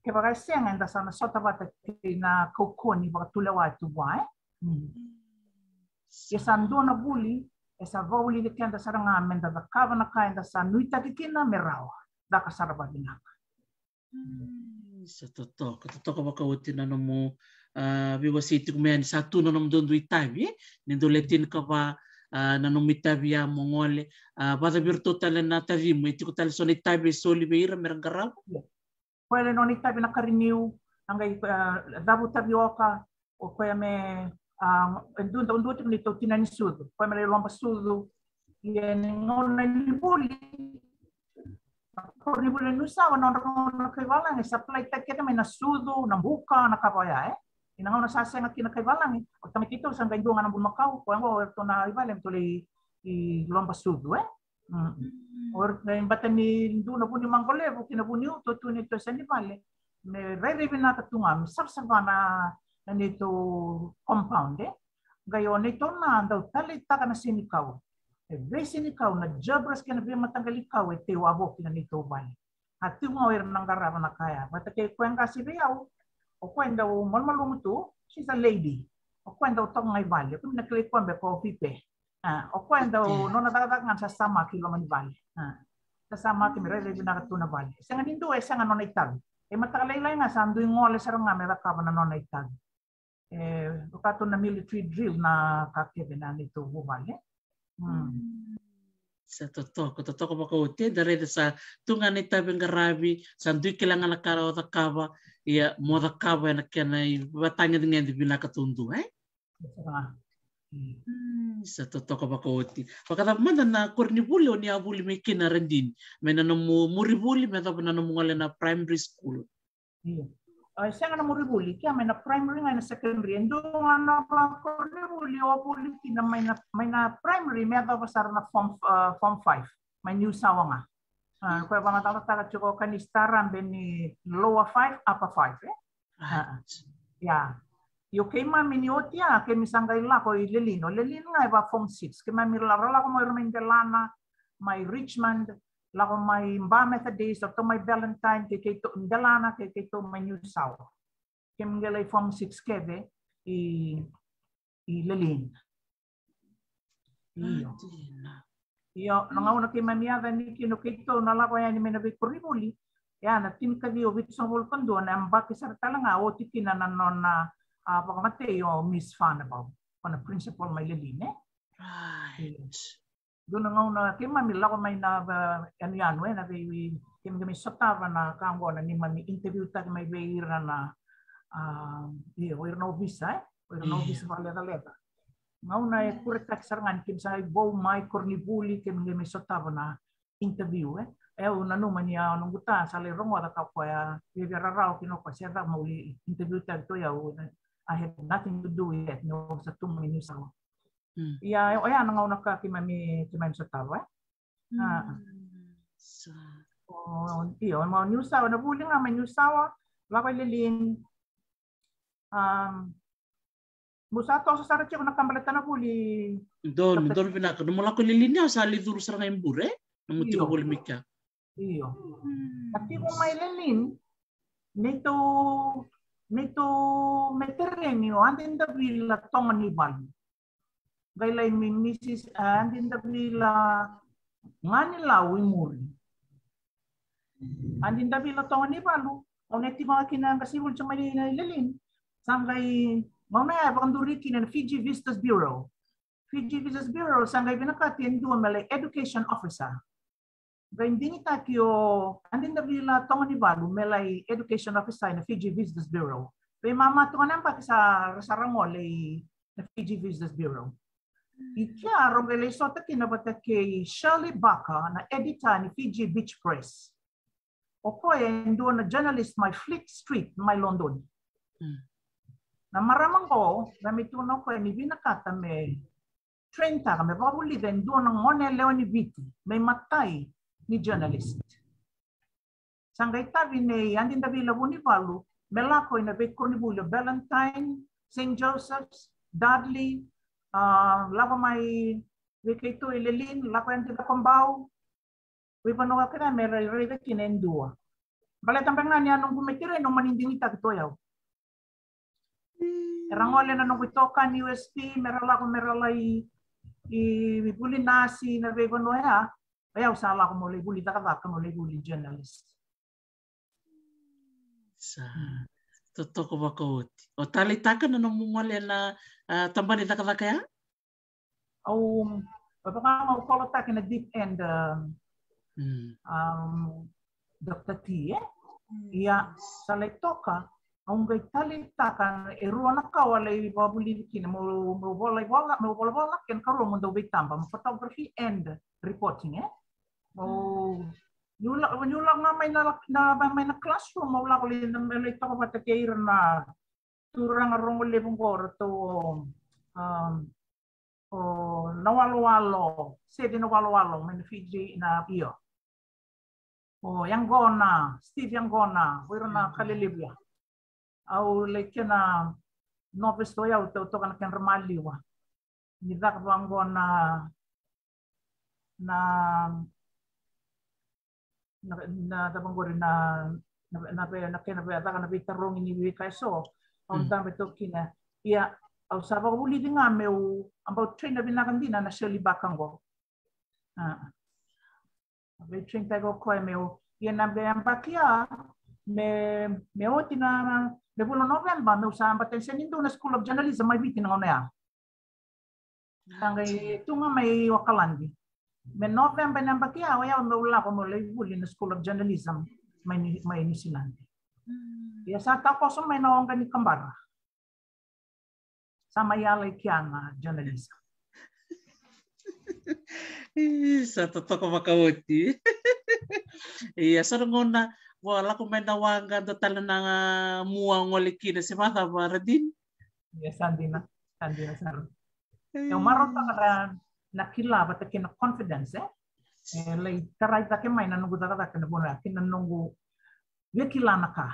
kevaka e sega eda sa na sota vata kei na kaukauwa ni vakatulewa e tu vua, e? Mm. Ia sa dua na vuli, e sa vakavulici keda sara ga meda cakava na ka eda sa nuitaki kina me rawa. Caka sara vakavinaka. Mm, sa totoka, totoka vakaoti na nomu, a, veiwasei tiko mai ni sa tu na nomudou dui tavi, e? Ni dou le tinikava, a, na nomu itavi ya mo gole, a, vakacavi iratou tale na tacimu, e tiko tale so na itavi e soli vei ira me ra qarava? Ia. Koya le nona itavi na kariniu, a qai, a, cavu tavioka, o koya me, a, e dua, dua, dua tiko neitou tina ni sucu, koya me lai loba sucu. Ia ni gauna ni vuli, na koronivuli ni Nusawa, na nodra gauna kai valagi, e supply taki kece mai na sucu, na buka, na ka vaya, e. Ia na gauna sa sega kina kai valagi, o tamai keitou sa qai dua ga na bulumakau, koya qo o iratou na i vale, me tou lai loba sucu, e. Mm. Mm. O ira na, e, bata ni dua na vu ni maqo levu ki na vu ni uto tu neitou yasa ni vale. Me rairai vinaka tu ga, me savasava na, na neitou compound, e. Qai o neitou na dau taleitaka na senikau. E veisenikau, na job rights kei na veimataqali kau e tei wavoki na neitou vale. A tiko ga o ira na qarava na ka ya. Vata kei koya qase vei au, o koya dau malumalumu tu, she's a lady. O koya dau toka ga i vale, o koya na kilai koya beka o Pipe. A, o koya dau, nona cakacaka ga sa samaki i loma ni vale. A, sa samaki me rairai vinaka tu na vale. Sega ni dua e sega nona itavi. E mataka lailai ga sa dui gole sara ga me cakava na nona itavi. E, vaka tu na military drill na ka kece na neitou vuvale. Mm. Sa totoka, totoka vakaoti, da raica sa tu ga na itavi qaravi, sa dui kila ga na ka o cakava, ia mo cakava ena kena ivakatagedegede vinaka taudua, e? Sa, Sa totoka vakaoti. Vakacava mada na koronivuli o ni a vuli mai kina, Radini? Mai na nomu muri vuli me yacova na nomu gole na primary school. Io. A, sega na muri vuli, ke mai na primary ga, na secondary. E dua ga na koronivuli o vuli kina mai na, mai na primary me yacova sara na form, form five. Mai Niusawa ga. A, koya vagacalacala tiko o Kanisitarabe ni lower five, upper five, e? Ia. Io, keimami ni oti a, keimami sa qai lako i Lelean. O Lelean ga e va form six. Keimami lako, lako mai, ra mai Delana, mai Richmond, lako mai Ba Methodist, ratou mai Ballantyne, kei keitou Delana, kei keitou mai Niusawa. Keimami qai lai form six kece i, i Lelean. Io. Io, na gauna keimami yaco yani kina o keitou na lako yani mai na veikoronivuli. Ia, na tinikaciwa vitusagavulu ka dua na yabaki sara tale ga oti kina na nona, a, vakamatei o Miss Farnabou, ko na principal mai Lelean, e? Dua na gauna keimami lako mai na, a, yanuyanu, e, na vei, keimami sotava na ka oqo, na neimami interview taki mai vei ira na, a, io, o ira na ovisa, e? O ira na ovisa vakalecaleca. Gauna e kuretaki sara ga ni keimami sa qai vou mai koronivuli, keimami qai mai sotava na interview, e. E, au nanuma ni a noqu ta sa lai rogoca ka koya, e via rarawa kina o koya, se cava, meu lai interview taki tu o yau, I had nothing to do with that, ni au sa tu mai Niusawa. Ia, oya na gauna ka keimami, keimami sotava, e. Io, mai Niusawa, na vuli ga mai Niusawa, lako i Lelean. Meu sa toso sara tiko na ka baleta na vuli. Donu, donu vinaka. Nomu lako i Lelean, o sa lai curu sara ga i Bure, e? Nomu tiko voli mai kea. Io. A tiko mai Lelean, neitou, neitou metere ni o Adi Davila Toganivalu. Qai lai mai Mrs Adi Davila Ganilau i muri. Adi Davila Toganivalu, au na tiko ga kina, qasenivuli tiko mai na Lelean. Sa qai, gauna ya e vakaduri kina na Fiji Visitors Bureau. Fiji Visitors Bureau sa qai vinakati e dua me lai education officer. Qai digitaki o Adi Davila Toganivalu me lai education officer ena Fiji Visitors Bureau. Veimama toka na yabaki sa, sa ra gole i na Fiji Visitors Bureau. I kea rau qai lai sota kina vata kei Shirley Barker, na editor ni Fiji Beach Press. O koya e dua na journalist mai Fleet Street mai Lodoni. Na marama qo, qai mai tukuna o koya ni vinakata me train taka, me vakavulica e dua na gone yalewa ni Viti me imatai ni journalist. Sa qai tavi nei Adi Davila Vunivalu me lako ina veikoronivuli o Ballantyne, Saint Joseph's, Dudley, a, lako mai vei keitou i Lelean, lako yani ki Cakobau, veivanua kece me ra raica kina e dua. Baleta beka ga ni a noqu metere, au mani digitaki tu o yau. Era gole na noqu itokani U S P me ra lako me ra lai, i, i vuli nasi na veivanua ya. O yau sa lako meu lai vuli cakacaka, meu lai vuli journalist. Sa totoka vakaoti. O taleitaka na nomu gole ena, a, tabana ni cakacaka ya? Au, au vaka ga au follow taki na deep end, um, um, Doctor T, e? Ia, sa lai toka, au qai taleitaka e rua na ka au a lai vakavulici kina, meu, meu vola, vola, meu volavola, kena karua meu dau veitaba, photography and reporting, e? Au, niu la, niu la ga mai na, na, mai na classroom, au lako lai, na, mai lai toka vata kei ira na turaga rogo levu qo, ratou, um, o Nawalowalo, Sedi Nawalowalo, mai na Fiji, na, io. O Yaqona, Steve Yaqona, o ira na ka lelevu ya. Au lai kena novice o yau, tau toka na kedra maliwa. Ni caka vaqo na, na, na, na cava qori na, na, na, na kena vei, caka na veitarogi ni veika eso. Au dabe toka kina. Ia, au sa vakavulici ga meu, about train na vinaka dina na Shirley Barker qo. A. Vei train taki o koya meu, ia na yabaki ya, me, me oti na, me vula November, meu sa bata ni sega ni dua na School of Journalism mai Viti na gauna ya. Sa qai tu ga mai Okaladi. Me November na yabaki ya, o yau meu lako meu lai vuli na School of Journalism mai Ni, mai Niusiladi. Ia sa takoso mai na oqa ni kabara. sa mai yala i kea na journalism. Ih, sa totoka vakaoti. Ia, sa na gauna vua lako mai na waqa, dua tale na mua gole kina, se vakacava, Radini? Ia, sa dina, sa dina sara. Au marautaka na, na kila vata kei na confidence, e? E lai tarai cake mai na noqu cakacaka na vanua, kei na noqu via kila na ka.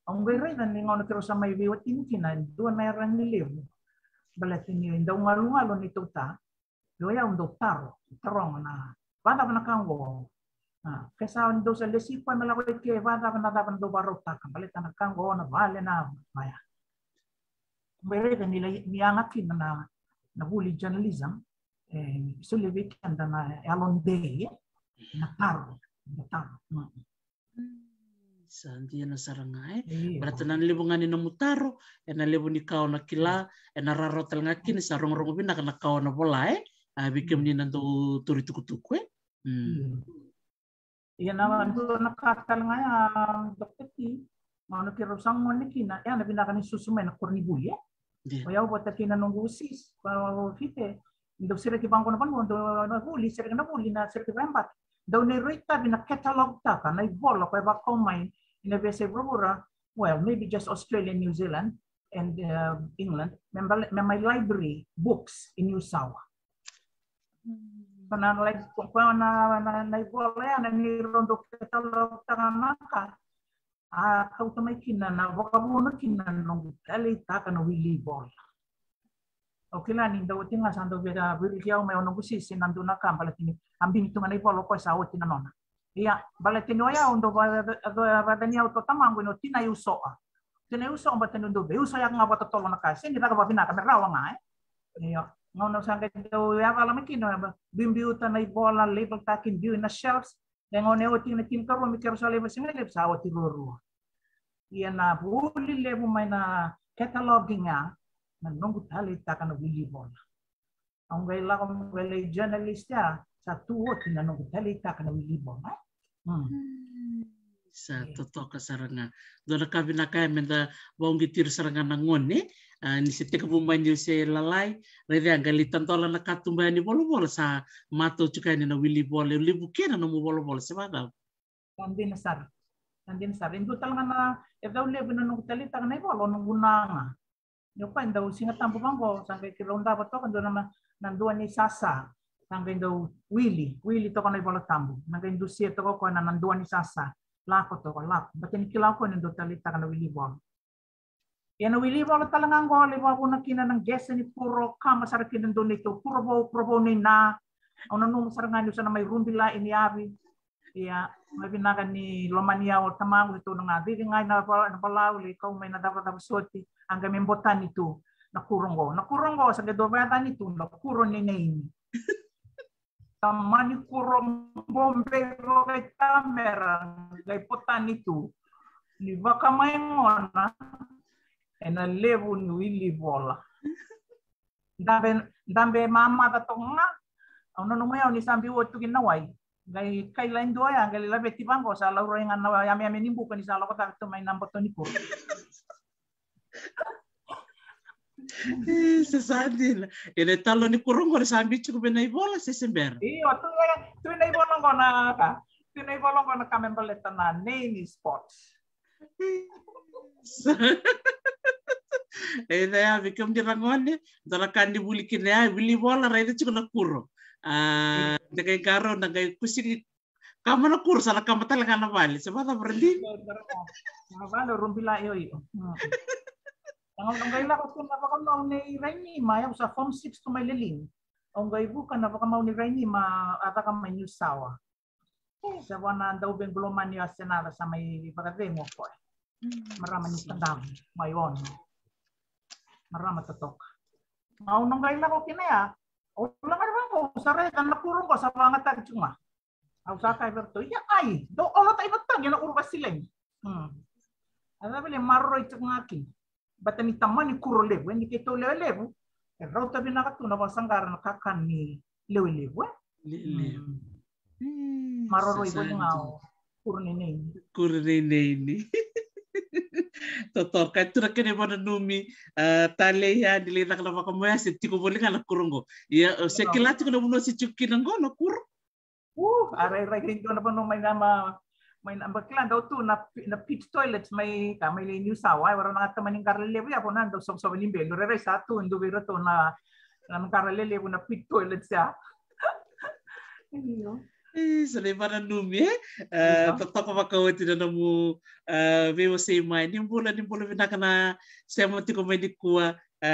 Au qai raica ni gauna keirau sa mai veiwatini kina, e dua na iyaragi levu. Baleta ni dau galugalu ni tauta, io, au dau taro, taroga na, vakacava na ka oqo? A, ke sa dau sa lesi koya me lako i ke, vakacava na cava na dau vakarautaka, baleta na ka oqo na vale na vaya. Au qai raica ni lai, ni yaga kina na, na vuli journalism, e, solia vei keda na yalodei, e, na taro, na taro. Mm. Mm, sa dina sara ga, e. Io. Baleta na levu ga ni nomu taro, ena levu ni ka o na kila, ena rawarawa tale ga kina sa rogorogo vinaka na ka o na vola, e. A, vei kemuni na dau tauri tukutuku, e. Mm. Io. Ia na dua na ka tale ga ya, Doctor T, gauna keirau sa gone kina, e, na vinaka ni susu mai na koronivuli, e. Io. O yau vata kei na noqu sis, o Fite, dau sereki vaqo na vanua, dau na vuli, sereki na vuli, na sereki vayabaki. Dau na rui tavi na catalog taka na ivola koya vakau mai ina veiyasai vuravura, well, maybe just Australia, New Zealand, and, uh, England, me bale-, me mai library books in New South. Mm. Ko na library, ko na, na, na ivola ya, na ni rodo catalog taka na ka. A kauta mai kina na vakavuna kina na noqu taleitaka na wili ivola. Au kila ni dau oti ga sa dau via viriki au mai o noqu sisi na dua na ka baleta ni a bini tu ga na ivola o koya sa oti na nona. Ia, baleta ni o yau dau va-, va-, va-, vacani au o tamaqu ni o tinai usoa. Tinai usoa baleta ni dau veiusoyaka ga vakatotolo na ka. Sega ni caka vakavinaka me rawa ga, e. Ia, gauna au sa qai dau yavala mai kina, biubiuta na ivola, label taki, biu ina shelves. E gauna e oti na tinikarua me keirau sa lai vakasigalevu sa oti ruarua. Ia na vuli levu mai na cataloging ya, na noqu taleitaka na wili ivola. Au qai lako mai lai journalist ya, sa tu oti na noqu taleitaka na wili ivola. Mm. Mm. Sa totoka sara ga. Dua na ka vinaka ya meda vauqeti ira sara ga na gone. A, ni se tekivu mai niu se lalai, raica ya qai lai tadola na katuba ya ni volavola, sa matau tiko yani na wili ivola, e levu kina na nomu volavola, se vakacava? Sa dina sara. Sa dina sara. E dua tale ga na, e cau levu na noqu taleitaka na ivola, o noqu na ga. Ni o koya e dau Siga Tabu vaqo, sa qai keirau dava toka, dua na ma-, na dua ni sasa. Sa qai dau wili, wili toka na iVola Tabu. Na qai dusia toka o koya na, na dua ni sasa. Lako toka, lako. Baleta ni kila o koya ni dau taleitaka na wili ivola. Ia na wili ivola tale ga oqo, lai vakavuna kina na qese ni kuro, kama sara kina dua neitou kuro vou, kuro vou nei Na. Au nanuma sara ga niu sa na mai rubila i Niavi. Ia, mai vinaka ni lomani au o tamaqu, ni tou na ga cici ga ina va-, na valau, lai kau mai na cavacava soti, a qai mai botani tu na kuro oqo. Na kuro oqo sa qai dau vakayacani tu na kuro nei Neini. Tamani kuro bobei vakaitamera, qai botani tu. Ni vakamai gona, ena levu ni wili ivola. Dabe, dabe mamaca toka ga. Au nanuma o yau ni sa biu oti tu kina na wai. Qai kaila e dua ya, qai lai laveti vaqo, sa laurai ga na yameyame ni buka ni sa lako cake tu mai na boto ni kuro. E, se sa dina. Ena italanoa ni kuro oqo, sa biu tiko vei Na ivola, se se bera? Io, tu e, tu e Na ivola oqo na ka. Tu e Na ivola oqo na ka me baleta na Neini Sport. E, ia, vei kemuni ragone, dua na ka ni vuli kina ya, wili ivola, raica tiko na kuro. A, da qai qarauna, qai kusiki, kama na kuro, sa na kama tale ga na vale. Se vakacava, Radini? Na vale, rubila, io, io. Mm. Au qai lako tu na vakamau nei Rainima, au sa form six tu mai Lelean. Au qai vuka na vakamau nei Rainima, a caka mai Niusawa. E, sa vua na dauveiqulomani o Asenara sa mai vakacegu o koya. Mm. Marama ni Tadavu, mai Ono. Marama totoka. Au na qai lako kina ya. Au lagani vaqo, au sa raica na kuro oqo sa vakayagataki tiko ga. Au sa kaya vei ratou, ia ai, dou olo tani vata qo na uru vasilegi. Hmm. A cava e maroroi tiko ga kina. Baleta ni tamani kuro levu, e, ni keitou lewe levu, e rauta vinaka tu na vakasaqara na kakana ni lewe levu, e? Le-, levu. Hmm. Hmm, maroroi voli ga o kuro nei Neini. Kuro nei Neini. Totoka, e tu na kena ivakananumi. A, talei ya ni lai caka na vakamoya se tiko voli ga na kuro qo. Ia, se kila tiko na vanua se tiko kina qo na kuro? U, a rairai kei dua na vanua mai na ma mai na bakila dau tu na na pit toilet mai ka mai lai Niusawa, e wara na gata mai ni qara lelevu ya vona dau sovasova ni belu rairai sa tu e dua vei iratou na na qara lelevu na pit toilet ya. Io. E, sa lai vakananumi e. E, totoka vakaoti na nomu a, veiwasei mai. Ni bula, ni bula vinaka na sema tiko mai nikua. E,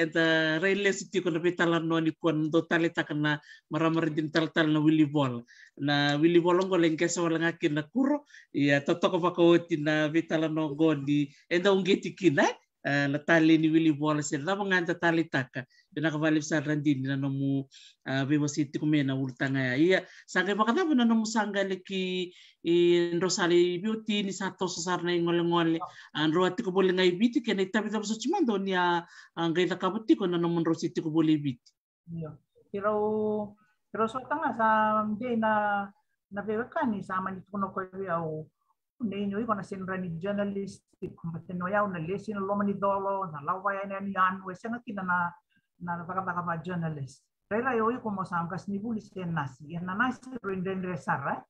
eda rai lesu tiko na veitalanoa nikua na dau taleitaka na marama radini talatala na wili vola. Na wili vola oqo lai qesa wale ga kina na kuro. Ia totoka vakaoti na veitalanoa oqo ni eda uqeti kina e. E, na talei ni wili vola se cava ga eda taleitaka. Vinaka vakalevu sara radini na nomu a, veiwasei tiko mai na ulutaga ya. Ia sa qai vakacava na nomu sa qai laki i drau sa lai veiwatini sa toso sara na igolegole. A, drau a tiko voli ga i Viti kei na itavi cava soti mada o ni a qai cakava tiko na nomudrau se tiko voli i Viti? Io. Keirau keirau sota ga sa dei na na veiwekani sa mani tukuna o koya vei au, nei ni o iko na seni rawa ni journalistic, baleta ni o yau na lesi na loma ni colo, na lako vaya na yanuyanu, e sega kina na na cakacaka va journalist. Rairai o iko mo sa qasenivuli se nasi, ia na nasi rau dredre sara.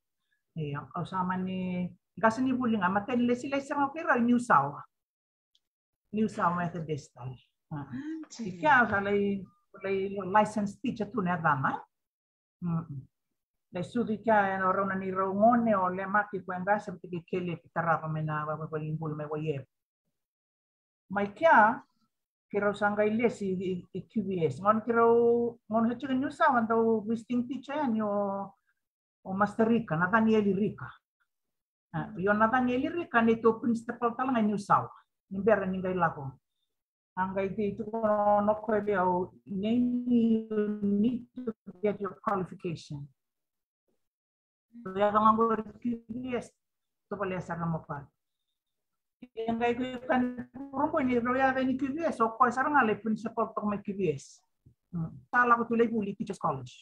Io, au sa mani qasenivuli ga, matai ni lesi lai sega o keirau i Niusawa. Niusawa Methodist. I kea au sa lai lai licensed teacher tu na yacana. Lai sucu i kea e rau na neirau gone o Lemaki, koya qase vata kei Keleti, tarava mai na vavali bulu mai Waievu. Mai kea keirau sa qai lesi i, i Q V S. Gona keirau gona sa tiko i Niusawa dau visiting teacher yani o o Master Rika, Nathanieli Rika. A, io Nathanieli Rika neitou principal tale ga i Niusawa ni bera ni qai lako. A qai tei tukuna o koya vei au, Neini, you need to get your qualification. Rau yaco ga qori Q V S, tovolea sara na mafai. Ia qai kani kurabui ni rau yaco yani Q V S, o koya sara ga lai principal toka mai Q V S. Sa lako tu lai vuli Teachers College.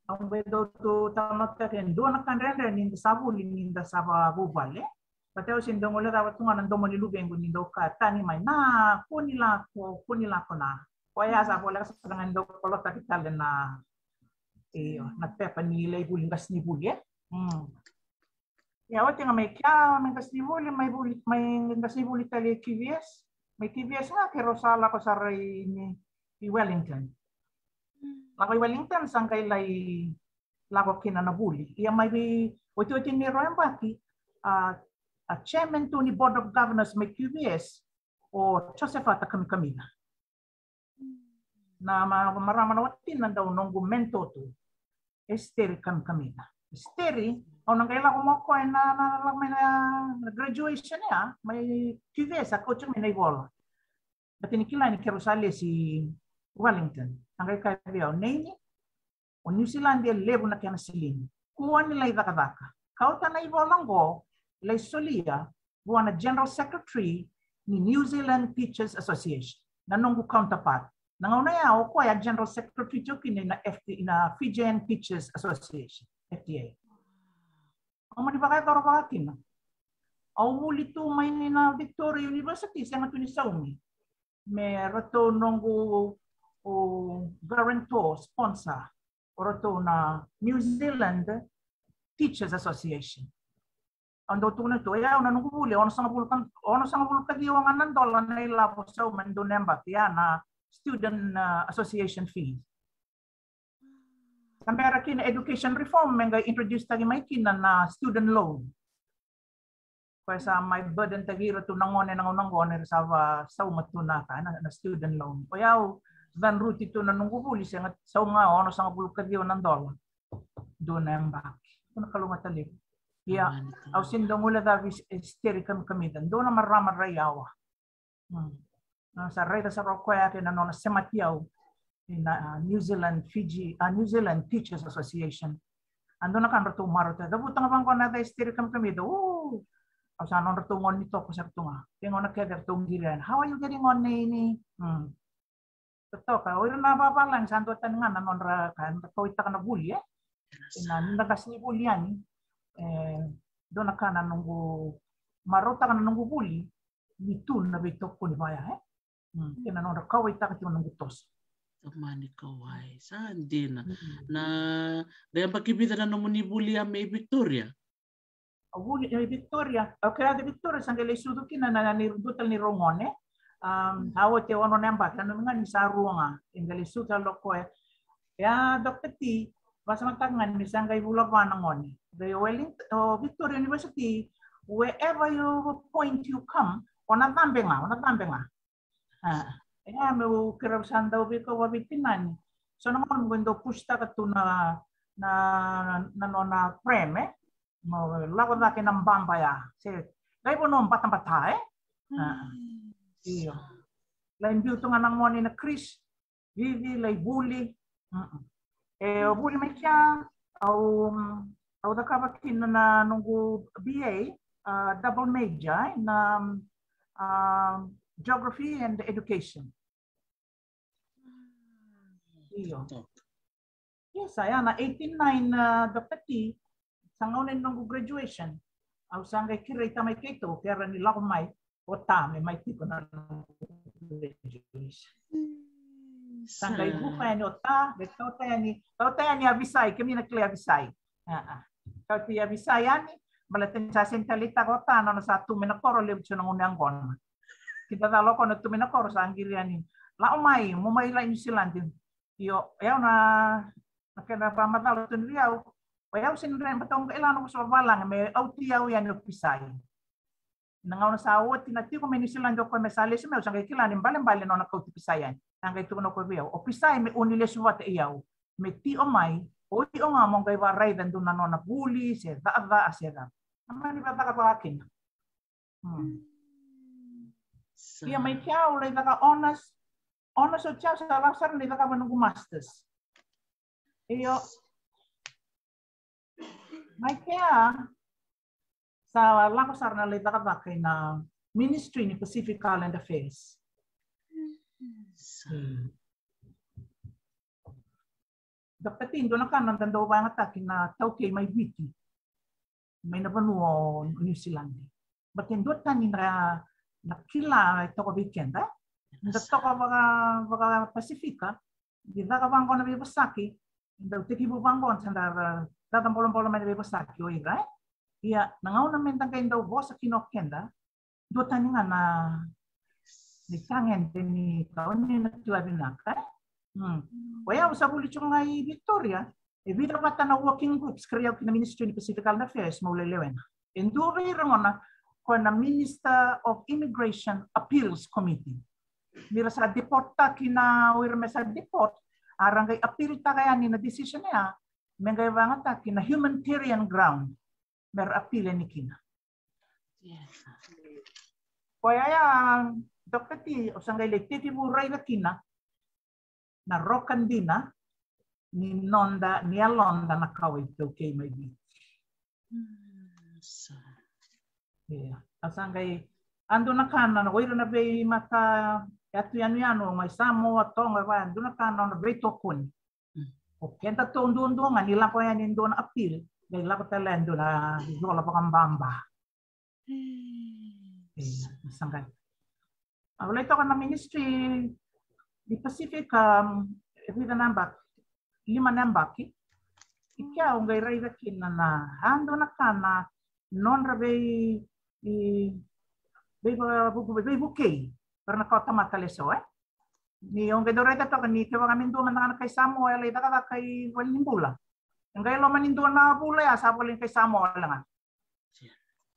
Au qai dau tu tamata ke dua na ka dredre ni da sa vuli ni da sa vavuvale. Baleta au se dau gole cava tu ga na domo ni luvequ ni dau ka tani mai na kua ni lako, kua ni lako na. Koya sa voleka sara ga ni dau kolotaki tale na io na pepa ni lai vuli qasenivuli e. Ia oti ga mai kea mai qasenivuli, mai vuli, mai qasenivuli tale i Q V S. Mai Q V S ga keirau sa lako sara i Wellington. Lako i Wellington sa qai lai lako kina na vuli. Ia mai vei otioti ni rua yabaki a, a chairman tu ni Board of Governors mai Q V S o Joseph Ata Kamikamica. Na marama na watina dau noqu mentor tu, Esteri Kamikamica. Esteri, au na qai lako mo koya na, na lako mai na graduation ya mai Q V S, a kauti mai na ivola. Baleta ni kila ni keirau sa lesi Wellington. A qai kaya vei au, Neini, o Niusiladi e levu na kena silini. Kua ni lai cakacaka. Kauta na ivola oqo lai solia vua na General Secretary ni New Zealand Teachers Association, na noqu counterpart. Na gauna ya o koya General Secretary tiko kina na F T, na Fijian Teachers Association, F T A. Au mani vakayacora vaka kina. Au vuli tu mai ni na Victoria University, sega tu ni saumi me ratou noqu o guarantor, sponsor, o ratou na New Zealand Teachers Association. Au dau tukuna tu, o yau na noqu vuli onosagavulu ka, onosagavulu ka ciwa ga na dola na ilavo sauma e dua na yabaki, ya na student, uh, association fee. Sa bera kina education reform me qai introduce taki mai kina na student loan. Koya sa mai burden taki ira tu na gone na gauna qo ni ra sa va sauma tu na ka na, na student loan. O yau, cudruti tu na noqu vuli, sega, sauma ga onosagavulu ka ciwa na dola. Dua na yabaki. Ko na kalougata levu. Ia, au sega ni dau guilecavi Esteri Kamikamica, dua na marama rai yawa. Hmm. Au sa raica sara o koya kei na nona semati au ina, ah, New Zealand, Fiji, ah, New Zealand Teachers Association. A dua na ka dratou marautaka, cavuta ga vaqo na yaca Esteri Kamikamica. Au sa nodratou gone ni toko sara tu ga. Kei gona kece ratou qiri yani. How are you getting on, Neini? Hmm. Totoka, o ira na vavalagi sa dua tani ga na nodra ka, nodra kauaitaka na vuli, e? Ena nodra qasenivuli yani. E, dua na ka na noqu marautaka na noqu vuli ni tu na veitokoni vaya, e? Mm. Kei na nodra kauwaitaka tiko na noqu toso. Tamani kauwai, sa dina. Mm. Na qai yabaki vica na nomuni vuli ya mai Victoria? Au vuli mai Victoria, au kila Victoria sa qai lai sucu kina na, na, na dua tale ni rau gone. Um, a oti e ono na yabaki, a nona ga ni sa rua ga, e qai lai sucu tale o koya. Ia, Doctor T, vakasamataka ga ni sa qai vula va na gone. Qai o Wellington, o Victoria University, wherever you point you come, o na cabe ga, o na cabe ga. A, ia, meu keirau sa dau veikau vaveitinani. So na gauna mo qai dau pusitaka tu na, na, na nona pram, e? Mo lako cake na baba ya. Se, qai vanua batabata, e? A, io. Lai biu tu ga na gone na creche, vivi, lai vuli. Mm-mm. E, au vuli mai kea, au, au cakava kina na noqu B A, a, double major, e, na, a, geography and education. Io. Yes, a ya na eighty-nine, a, Doctor T, sa gauna ni noqu graduation. Au sa qai kerei tamai keitou, ke ra ni lako mai, o ta me mai tiko na noqu graduation. Sa qai vuka yani o ta, qai kauta yani, kauta yani Avisai, kemuni na kilai Avisai. A, a. Kauta i Avisai yani, baleta ni sa sega ni taleitaka o ta, nona sa tu mai na koro, levu tiko na gunu yaqona. Kidacala o koya na tu mai na koro, sa qiri yani. Lako mai, mo mai lai Niusiladi. Io, o yau na, na kena vakamacala tu vei au. O yau sega ni dredre, baleta au qai lako na vosa vavalagi, me auti au yani o Pisai. Na gauna sa oti na tiko mai Niusiladi o koya me sa lesu mai, au sa qai kila ni balebale nona kauti Pisai yani. Sa qai tukuna o koya vei au, o Pisai me o ni lesu vata i au, me tiko mai, o iko ga mo qai vakaraica e dua na nona vuli se cakacaka se cava. Na mani vakacakacaka kina. Hmm. Ia mai kea au lai caka honours. Honours oti au sa lako sara ni cakava noqu masters. Io. Mai kea sa lako sara na lai cakacaka ina Ministry ni Pacific Island Affairs. Hmm. Doctor T, dua na ka na noda dau vakayagataki na taukei mai Viti, mai na vanua o Niusiladi. Baleta e duatani na, na kila e toka vei keda. Da toka vaka, vaka Pasifika, da caka vaqo na veivosaki, da tekivu vaqo, sa da, da, da bolabolavu mai na veivosaki o ira, e? Ia, na gauna me da qai dau vosa kina o keda, duatani ga na, ni tagede ni ka o ni na kila vinaka, e? Hmm. O yau sa vuli tiko ga i Victoria, e vica vata na working groups kerei au ki na Ministry ni Pacific Island Affairs, meu lai lewena. E dua vei ira gona, ko na Minister of Immigration Appeals Committee. Ni ra sa deporttaki na, o ira me sa deport, a ra qai appealtaka yani na decision ya, me qai vakayagataki na humanitarian ground, me ra appeal yani kina. Yes. Koya ya, Doctor T, au sa qai lai tekivu raica kina na roka dina ni noda, ni yaloda na kawa iTaukei mai Viti. Mm, sa. Ia, au sa qai, a dua na ka na, o ira na veimata yatu yanuyanu mai Samoa, Toga, va, a dua na ka na nona veitokoni. Mm. O kedatou duadua ga ni lako yani e dua na appeal, qai lako tale e dua na ivola vakababa. Mm. Ia, sa qai. Au lai toka na Ministry ni Pacific, um, e vica na yabaki, lima na yabaki. I kea au qai raica kina na, a dua na ka na nodra vei, i, vei, vei, veivukei vei ira na kawatamata eso, e? Ni au qai dau raica toka ni kevaka me dua mada ga na kai Samoa e lai cakacaka i valenibula, e qai loma ni dua na vula ya sa volai ni kai Samoa wale ga.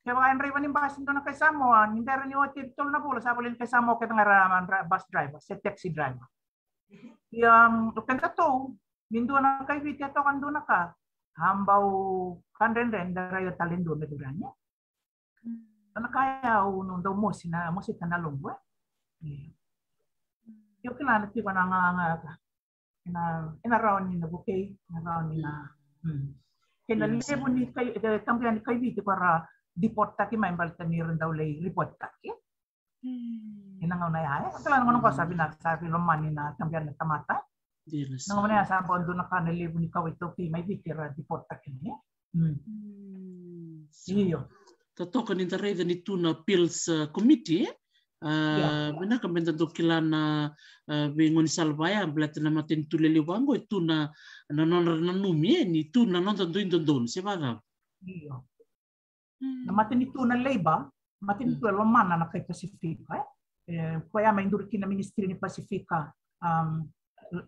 Kevaka e draiva ni basi dua na kai Samoa, ni bera ni oti e tolu na vula, sa volai ni kai Samoa kece ga era dra-, bus driver se taxi driver. Ia, um, o kedatou, ni dua na kai Viti e toka dua na ka, a bau ka dredre ni da raica tale dua me curu yani. Dua na ka ya au dau mosi na, mosita na yaloqu, e? Ia. Io, kila na tiko na ga, ga, ga. Ena, ena rawa ni na vukei, ena rawa ni na, mm. Kei na levu ni kai, e, tabu yani kai Viti ko ra deporttaki mai baleta ni ra dau lai reporttaki. Mm. Ena gauna ya, e, kila na gauna ko sa vinaka, sa veilomani na tabu yani na tamata. Dina. Na gauna ya sa bau dua na ka na levu ni kawa iTaukei mai Viti ra deporttaki mai. Mm. Mm. Io. Totoka ni da raica ni tu na appeals, uh, committee, eh? Ah, vinaka me da dau kila na, ah, veigaunisala vaya, baleta na matanitu lelevu vaqo e tu na, na nodra nanumi, eh, ni tu na noda dui dodonu, se vacava? Io. Na matanitu na Labour, matanitu e lomana na kai Pasifika, eh? E, koya mai duri kina ministry ni Pasifika, um,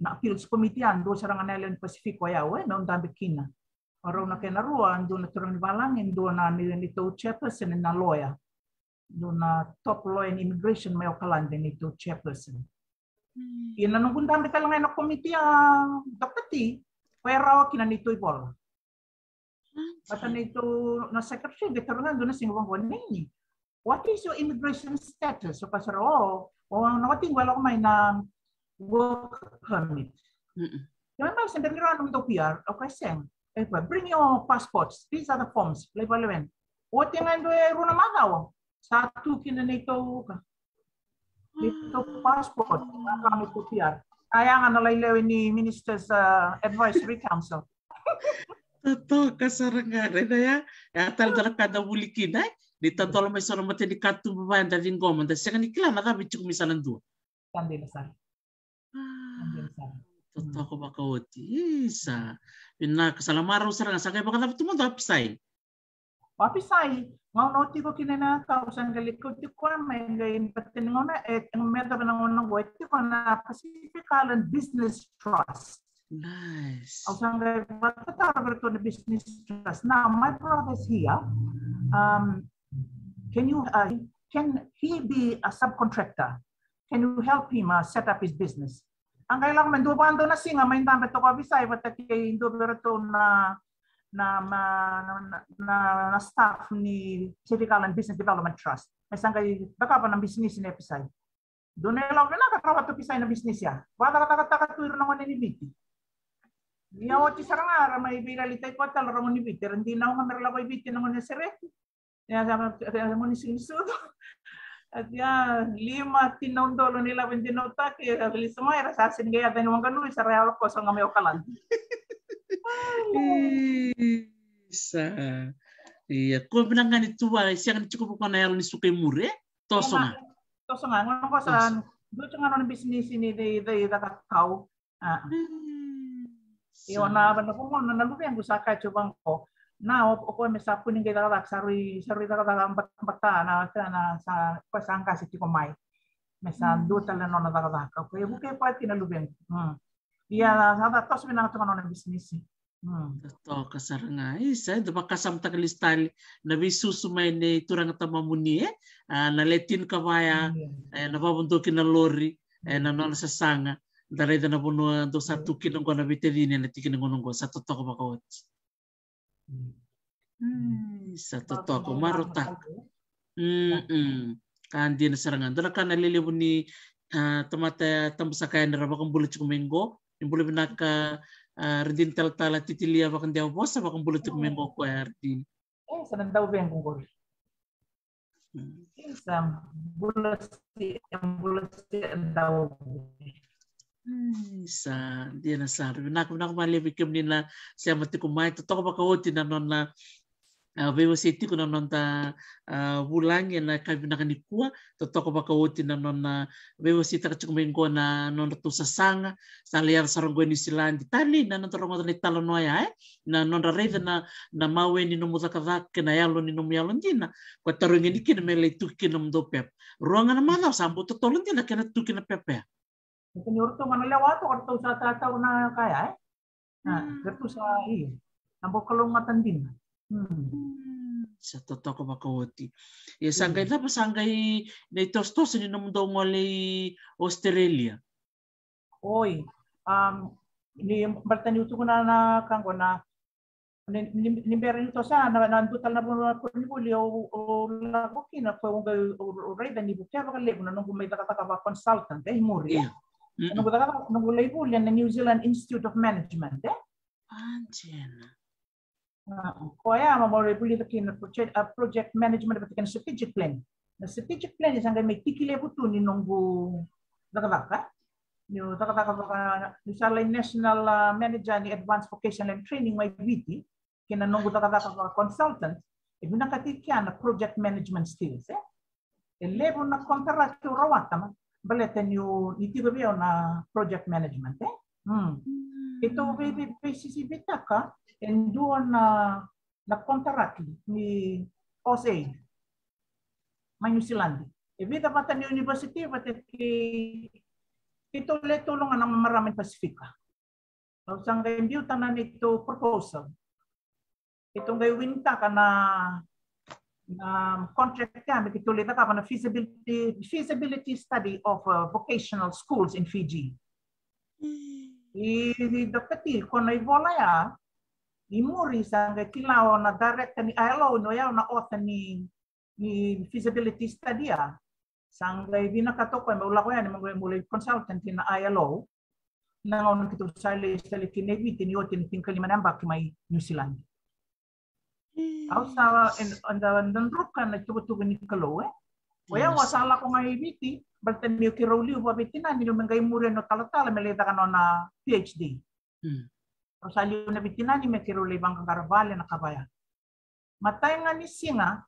na appeals committee, a dua sara ga na yalewa ni Pasifika o yau, eh, meu dabe kina. O rau na kena rua, dua na turaga ni valagi, dua na ni, neitou chairperson na lawyer. Dua na top lawyer ni immigration mai Okaladi, neitou chairperson. Ia na noqu dabe tale ga ena committee, a Doctor T, koya e rawa kina neitou ivola. Vata neitou na secretary, qai taroga dua na siga vaqo, Neini, what is your immigration status? O koya sara, o, o na watiqu e lako mai na work permit. Kemuni beka se bera ni rawa na nomudou P R? O koya sega. E koya, bring your passports. These are the forms. Lai vakalewena. Oti ga e dua e rua na macawa, sa tu kina neitou ka, neitou passport, a ka neitou P R. A yaga na lai lewe ni Ministers, uh, Advisory Council. Totoka sara ga, raica ya, ya tale dua na ka da vuli kina, eh? Ni tadola mai so na mata ni katuba vaya da ciqoma, da sega ni kila na cava e tiko mai sa na dua. Sa dina sara. Ah, totoka vakaoti. Isa. Vinaka, sa la marau sara ga, sa qai vakacava tu mada o Apisai? O Apisai, gauna o tiko kina na ka, au sa qai lai kauti koya mai, qai bata ni gauna, e, me yacova na gauna oqo, e tiko na Pacific Island Business Trust. Nice. Au sa qai vakataro vei ratou na Business Trust. Now, my brother's here. Um, can you, uh, can he be a subcontractor? Can you help him, uh, set up his business? A qai lako mai, dua vakadua na siga mai dabe toka o Apisai vata kei dua vei ratou na, na, na, na, na, na staff ni Pacific Island Business Development Trust. Me sa qai cakava na bisinisi nei Apisai. Dua na ilavo vinaka, rawata o Apisai na bisinisi ya. Vakacakacakataka tu ira na gone ni Viti. Ia oti sara ga ra mai veiralitaki koya tale ra gone ni Viti. Era dinau ga mera lako i Viti na gone sereki. Ia, sa, sa, sa, gone ni siga ni sucu. Oti ya, lima, tina na udolu ni lavo e dinautaki, e lesu mai, era sa sega ni qai yaco yani Wanganui, sa ra yalo koso ga mai Okaladi. Isa. Ia, ko vinaka ga ni tu vaka, e sega ni tiko vaka na yalo ni suka i muri, e? Toso ga. Toso ga, gauna qo sa dua tiko ga nona bisinisi ni cei, cei cakacaka kau. A. Io, na, na, na, na luvequ sa kaya tiko vaqo. Na, o, o koya me sa kua ni qai cakacaka, sa rui, sa rui cakacaka batabata, na, na, sa, koya sa qase tiko mai. Me sa dua tale na nona cakacaka. O koya e vukei koya kina luvequ. Ia, sa da toso vinaka toka na nona bisinisi. Totoka sara ga. Isa, eda vakasamataka lesu tale na veisusu mai nei turaga tamamuni, e? A, na le tinikava ya, e, na vavodoki na lori, e, na nona sasaga. Da raica na vanua dou sa tu kina oqo na veitacini ena tikina gauna oqo, sa totoka vakaoti. Isa, totoka, marautaka. Mm. Ka dina sara ga. Dua na ka na lelevu ni, a, tamata tabusaka yani ra vakabula tiko mai qo. Ni bula vinaka, a, Radini Talatala Titilia Vakadewa Vosa, vakabula tiko mai qo koya Radini. E, sa na dauvequ qori. Mm. Isa, bula si, bula si dau. Mm, sa, dina sara. Vinaka, vinaka vakalevu kemuni na sema tiko mai, totoka vakaoti na nona a, veiwasei tiko na noda, a, vulagi ena yakavi vinaka nikua, totoka vakaoti na nona veiwaseitaka tiko mai qo na nodratou sasaga, sa lai yaco sara qo e Niusiladi. Talei na noda rogoca na italanoa ya, e? Na nodra raica na, na mawe ni nomu cakacaka kei na yalo ni nomu yalodina. Ko tarogi ni kina me lai tuki kina nomudou pepa. Rua ga na macawa sa bau totolo dina kena tuki na pepa ya. Ni o ratou ga na lewa toka, o ratou sa tataura na ka ya, e? A, ratou sa, io. Na bau kalougata dina. Mm. Sa totoka vakaoti. Ia sa qai cava, sa qai na itosotoso ni nomudou gole i Australia? Oi. Um, ni baleta niu tukuna na ka qo na Ni, ni, ni bera ni toso na, na dua tale na vuli, na vuli au, au lako kina, ko au qai, au, au raica ni vukea vakalevu na noqu mai cakacaka va consultant, e, i muri, e? Io. Mm-mm. Na noqu cakacaka, noqu lai vuli ena New Zealand Institute of Management, e? A, dina. A, koya mo, mo lai vulica kina project, a, project management, vata kei na strategic plan. Na strategic plan e sa qai mai tiki levu tu ni noqu cakacaka. Niu cakacaka vaka, niu sa lai national, a, manager ni advanced vocational and training mai Viti, kei na noqu cakacaka vaka consultant, E vinakati kea na project management skills, e. E levu na contract au rawata, baleta niu, ni tiko vei au na project management, e. Mm. Keitou vei, vei, veisisivitaka e dua na, na contract ni AusAID mai New Zealand. E vica vata na university, vata kei, keitou le tolu ga na marama ni Pasifika. Au sa qai biuta na neitou proposal. Keitou qai winitaka na, na contract ya me keitou lai cakava na feasibility, feasibility study of, uh, vocational schools in Fiji. I, i Doctor T, ko na ivola ya, i muri sa qai kila o na director ni ILO, ni o yau na author ni, ni feasibility study ya. Sa qai vinakata o koya meu lako yani meu qai, meu lai consultant na ILO. Na gauna keitou sa lai, sa lai kina i Viti ni oti na tinikalima na yabaki mai New Zealand. Au sa, en, eda, eda druka na ituvatuva ni Kalou, e. O yau au sa lako ga i Viti, baleta ni o keirau liu vakaveitinani, niu me qai muri yani o talatala me lai caka nona PhD. Mm. Au sa liu na veitinani me keirau lai vaqaqara vale na ka vaya. Matai ga ni siga,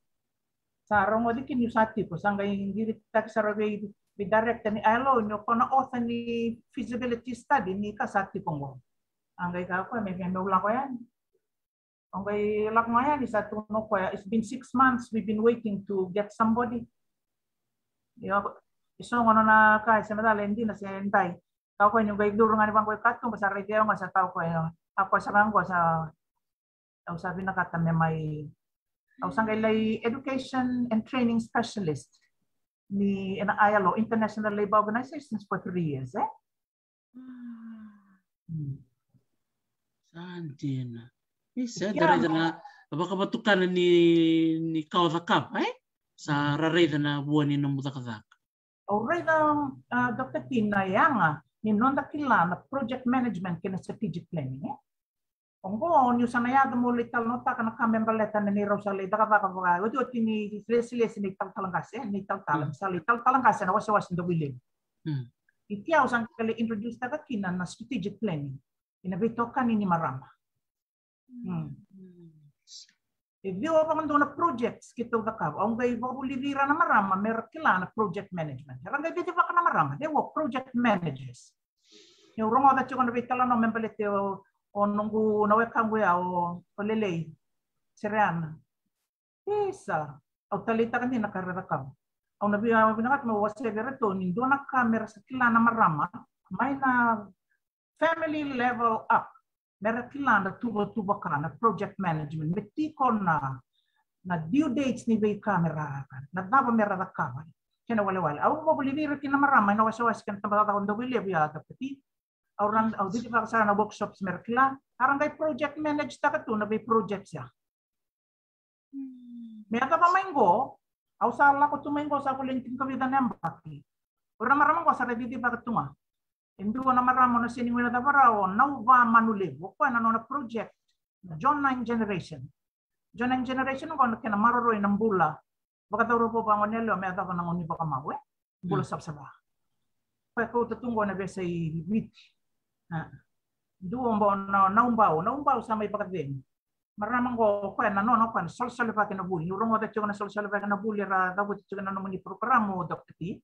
sa rogoci kina niu sa tiko, sa qai qiritaki sara vei, vei director ni ILO, ni o koya na author ni feasibility study ni ka sa tiko qo. A qai kaya o koya me, me, meu lako yani. Au qai lako ga yani, sa tukuna o koya, "It's been six months, we've been waiting to get somebody." Io, e so ga nona ka, e se na cala, e dina se dai. Kaya o koya niu qai curu ga yani vaqo i katuba, sa raici au ga, sa kaya o koya, "A koya sara qo sa, au sa vinakata me mai." Au sa qai lai education and training specialist ni ena ILO, International Labour Organizations, for three years, e. Mm. Sa dina. Ni sa da raica na vakavatukana ni, ni ka o cakava, e? Sa ra raica na vua ni nomu cakacaka. Au raica, a, Doctor T, na yaga ni noda kila na project management kei na strategic planning, e? Oqo niu sa na yaco meu lai talanoataka na ka me baleta na neirau sa lai cakacaka vaka, otioti ni lesilesi ni talatala qase, ni talatala, me sa lai talatala qase na wasewase Davuilevu. Mm. I kea au sa qai lai introduce taka kina na strategic planning ina veitokani ni marama. Mm. E ciwa vakadua na projects keitou cakava, au qai vakavulici ira na marama me ra kila na project management. Era qai cicivaka na marama, they were project managers. Niu rogoca tiko na veitalanoa me baleti o, o noqu na wekaqu ya o, o Lelei Sereana. Isa, au taleitaka dina na ka era cakava. Au na via vinakata meu wasea vei iratou ni dua na ka me ra sa kila na marama mai na family level up, me ra kila na tuvatuva ka, na project management, me tiko na, na due dates ni veika me ra, na cava me ra cakava, kena walewale. Au vakavulici ira kina na marama ena wasewase kei na tabacakacaka o Davuilevu ya, Doctor T. Au ran, au cicivaka sara na workshops me ra kila, a ra qai project manage taka tu na vei projects ya. Mm. Me yacova mai qo, au sa lako tu mai qo sa voleka ni tinikavica na yabaki. O ira na marama qo sa ra cicivaka tu ga. E dua na marama au na sega ni guilecava rawa, o Nauva Manulevu, o koya na nona project na John Nine Generation. John Nine Generation qo na kena maroroi na bula vakacauravou vagone yalewa me yacova na gauna ni vakamau, e? Bula savasava. Koya kauta tu qo na veiyasai Viti. A. Dua o Bau, na, Naubau, Naubau sa mai vakacegu. Marama qo, o koya na nona, o koya na solesolevaki na vuli. Niu rogoca tiko na solesolevaki na vuli era cavuta tiko na nomuni porokaramu, Doctor T.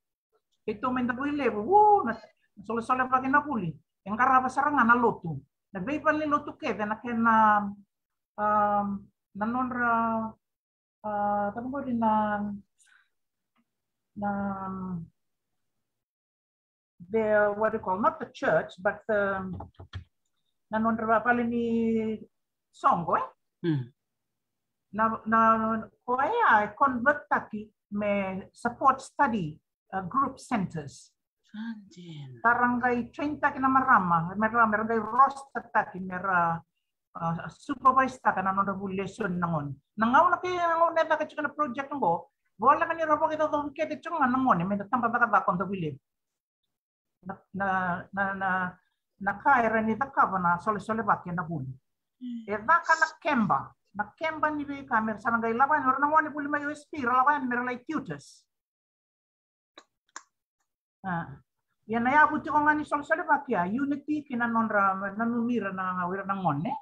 Keitou mai Davuilevu, u, na, na solesolevaki na vuli. E qarava sara ga na lotu. Na veivalenilotu kece, na kena, a, na nodra, a, cava qori na, na, the, what do you call, not the church, but the, na nodra va-, vale ni soqo, e? Mm. Na, na, koya e convert taki me support study, uh, group centers. Sa dina. Sa ra qai train taki na marama, me ra, me ra qai roster taki, me ra, uh, supervise taka na nodra vuli lesoni na gone. Na gauna kei na gauna e caka tiko na project qo, voleka ni ra vakaicocovi kece tiko ga na gone mai na tabacakacaka o Davuilevu. Na, na, na, na, na ka era ni cakava na solesolevaki ena vuli. Mm. E caka na keba, na keba ni veika me ra sa na qai lako yani, o ira na gone vuli mai O S P, ra lako yani me ra lai tutors. A. Ia na yavu tiko ga ni solesolevaki ya, unity kei na nodra, nanumi ira na, o ira na gone.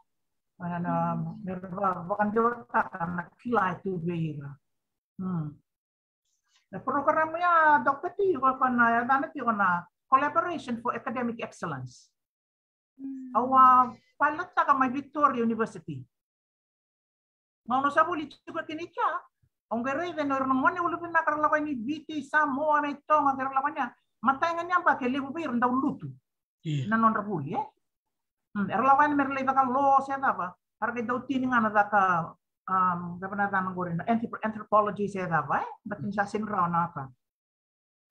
Ena, me ra va-, vakadewataka na kila e tu vei ira. Hmm. Na program ya, Doctor T, ko, ko na yacana tiko na Collaboration for Academic Excellence. Au a pilotaka mai Victoria University. Gauna au sa vuli tiko kina i kea, au qai raica ni o ira na gone ulu vinaka era lako yani Viti, Samoa, mai Toga, era lako yani. Matai ga ni yabaki e levu vei ira dau lutu. Io. Na nodra vuli, e? Mm, era lako yani me ra lai caka law se cava. Era qai dau tini ga na caka, um, cava na yacana qori, na anthrop-, anthropology se cava, e? But ni sa sega ni rawa na ka.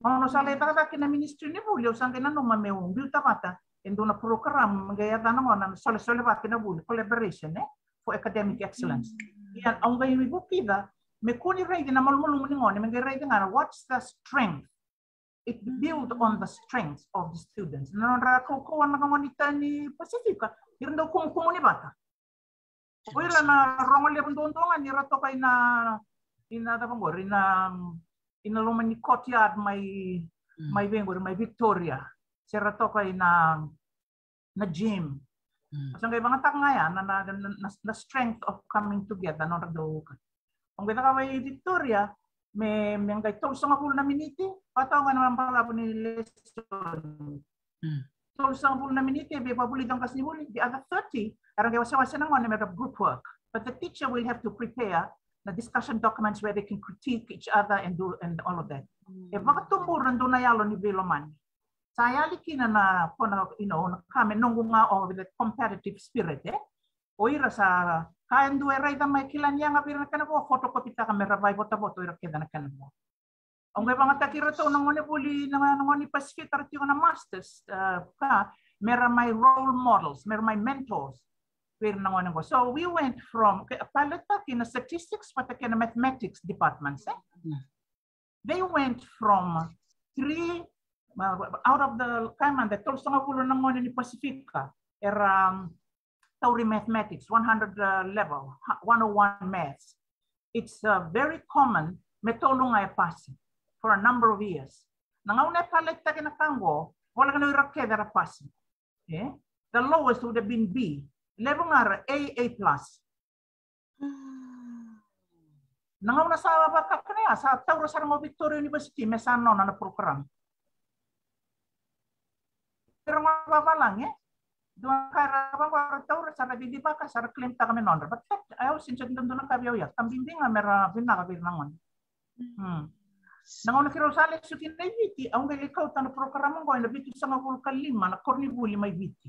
Gauna au sa lai cakacaka kina na Ministry ni Vuli, au sa qai nanuma meu biuta vata e dua na program me qai yacana gona na Solesolevaki na Vuli, Collaboration, e, for Academic Excellence. Ia au qai vukica me kua ni raici na malumalumu ni gone, me qai raici ga na what's the strength. It build on the strength of the students. Na nodra kaukauwa na gone ni Pasifika, ira dau kumukumuni vata. O ira na rogo levu duadua ga ni ra toka ina, ina cava qori, ina, ina loma ni courtyard mai, mm, mai vei qori, mai Victoria. Se ra toka ina, na gym. Mm. Sa qai vagataka ga ya na, na, na, na, na strength of coming together, nodra dau ka. Au qai cakava i Victoria, me, me qai tolusagavulu na miniti, vata ga na balavu ni lesoni. Mm. Tolusagavulu na miniti, e via vakavulica o qasenivuli, the other thirty, era qai wasewase na gone me ra group work. But the teacher will have to prepare the discussion documents where they can critique each other and do, and all of that. Mm. E vakatubura dua na yalo ni veilomani. Sa yali kina na, kona, you know, na ka me noqu ga o, with the competitive spirit, e? O ira sa, ka e dua e raica mai kila ni yaga vei ira na kena vo, photocopy taka me ra vaivotavota o ira kece na kena vo. Au qai vagataki iratou na gone vuli, na, na gone Pasifika era tiko na masters, uh, ka, me ra mai role models, me ra mai mentors vei ira na gone qo. So we went from, ke, a pilotaki na statistics vata kei na mathematics departments, e? Mm. They went from three, uh, out of the, kaya mada, tolusagavulu na gone ni Pasifika era, um, tauri mathematics, one hundred, uh, level, ha-, one oh one maths. It's, uh, very common me tolu ga e pasi for a number of years. Na gauna e pilotaki na ka qo, voleka ni o ira kece era pasi. E? The lowest would have been B. Levu ga era A, A plus. Na gauna sa vakakina ya, sa taura sara ga o Victoria University me sa nona na program. Era ga vavalagi, e? Dua na ka era vaqo era taura, sa ra cicivaka, sa ra claim taka me nodra. But that, I always enjoy dua na ka vei au ya. Ka bibi ga me ra vinaka vei ira na gone. Hmm. Na gauna keirau sa lesu kina i Viti, au qai lai kauta na program oqo ena vitusagavulu ka lima na koronivuli mai Viti.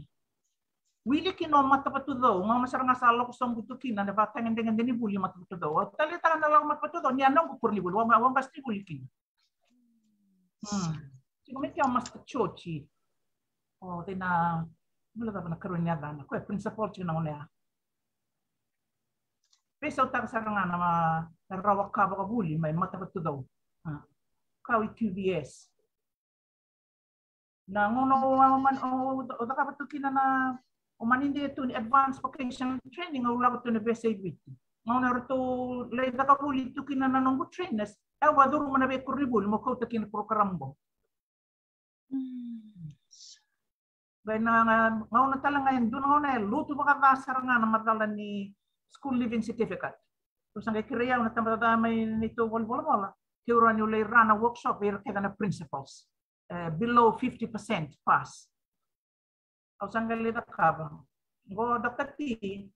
Wili kina o Matavatucou, gauna sara ga sa lako sobu tu kina na vatagedegede ni vuli o Matavatucou. Au taleitaka na lako o Matavatucou, ni a noqu koronivuli, au, au qasenivuli kina. Hmm. Tiko mai kea o Master George. O, cei na, bula cava na karua ni yacana. Koya principal tiko na gauna ya. Veisautaka sara ga na, na rawa ka vakavuli mai Matavatucou. A. Kau i Q V S. Na gauna o, o, o, o cakava tu kina na, o manidia tu ni advanced vocational training, au lako tu na V S A Viti. Gauna eratou lai cakavuli tu kina na noqu trainers, au a curuma na veikoronivuli meu kauta kina program qo. Mm. Qai na, na gauna tale ga e dua na gauna e lotu vakaca sara ga na macala ni school leaving certificate. Au sa qai kerei au na tabacakacaka mai neitou valenivolavola. Keu rawa niu lai run a workshop vei ira kece na principals. E, below fifty percent pass. Au sa qai lai cakava. Qo Doctor T,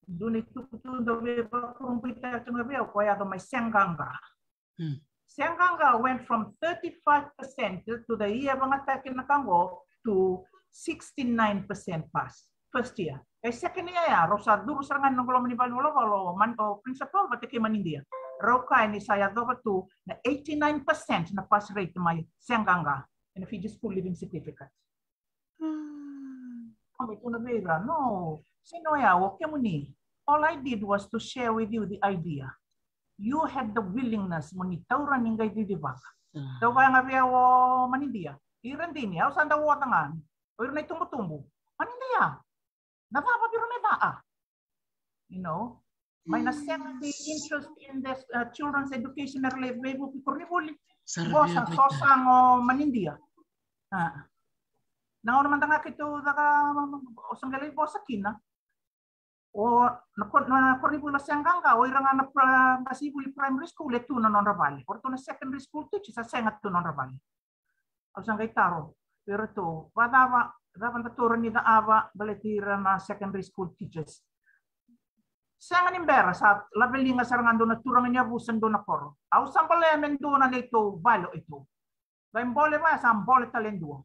dua na itukutuku dau veivakurabuitaki tu ga vei au, ko yaco mai Seaqaqa. Mm. Seaqaqa went from thirty-five percent tu na ia vagataki na ka qo to sixty-nine percent pass first year. E second year ya, rau sa curu sara ga na noqu loma ni valenivolavola o man, o principal vata kei manidia. Rau kaya ni sa yacova tu na eighty-nine percent na pass rate mai Seaqaqa ena Fiji School Leaving Certificate. Au mai tukuna vei ira, no, sega ni o yau, o kemuni. All I did was to share with you the idea. You had the willingness mo ni taura ni qai cicivaka. Dau vaya ga vei au o manidia. Ira dina, au sa dau oca ga. O ira na itubutubu. Manidia. Na cava vei ira na caa? You know, mai na sega ni interest in the, uh, children's education era lai veivuke i koronivuli. Qo sa sosaga o manidia. A. Na gauna mada ga keitou caka, o sa qai lai vosa kina. O na ko-, na koronivuli o Sega Qaqa, o ira ga na pra-, qasenivuli primary school e tu na nodra vale. O ratou na secondary school teachers sa sega tu nodra vale. Au sa qai taro vei iratou, vakacava, cava datou rawa ni cakava baleti ira na secondary school teachers? Sega ni bera, sa laveliga sara ga dua na turaga ni yavusa dua na koro. Au sa bolea me dua na neitou vale o itou. Qai bole vaya, sa bole tale e dua.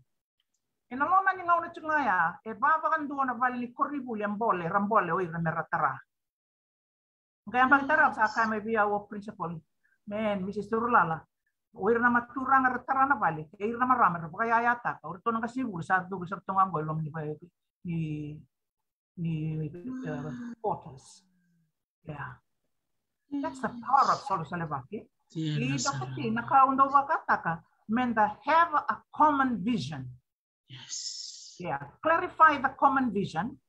Ena loma ni gauna tiko ga ya, e va vakadua na vale ni koronivuli e bole, ra bole o ira me ra tara. Qai yabaki tara sa kaya mai vei au o principal, "Man, Missus Turulala, o ira na turaga ra tara na vale, e ira na marama ra vakayayataka, o ratou na qasenivuli sa cuva sara tu ga qo i loma ni, ni, ni, uh, quarters." Yeah. That's the power of solosolevaki. I dau kati na ka au dau vakataka, me da have a common vision. Yes. Yeah. Clarify the common vision.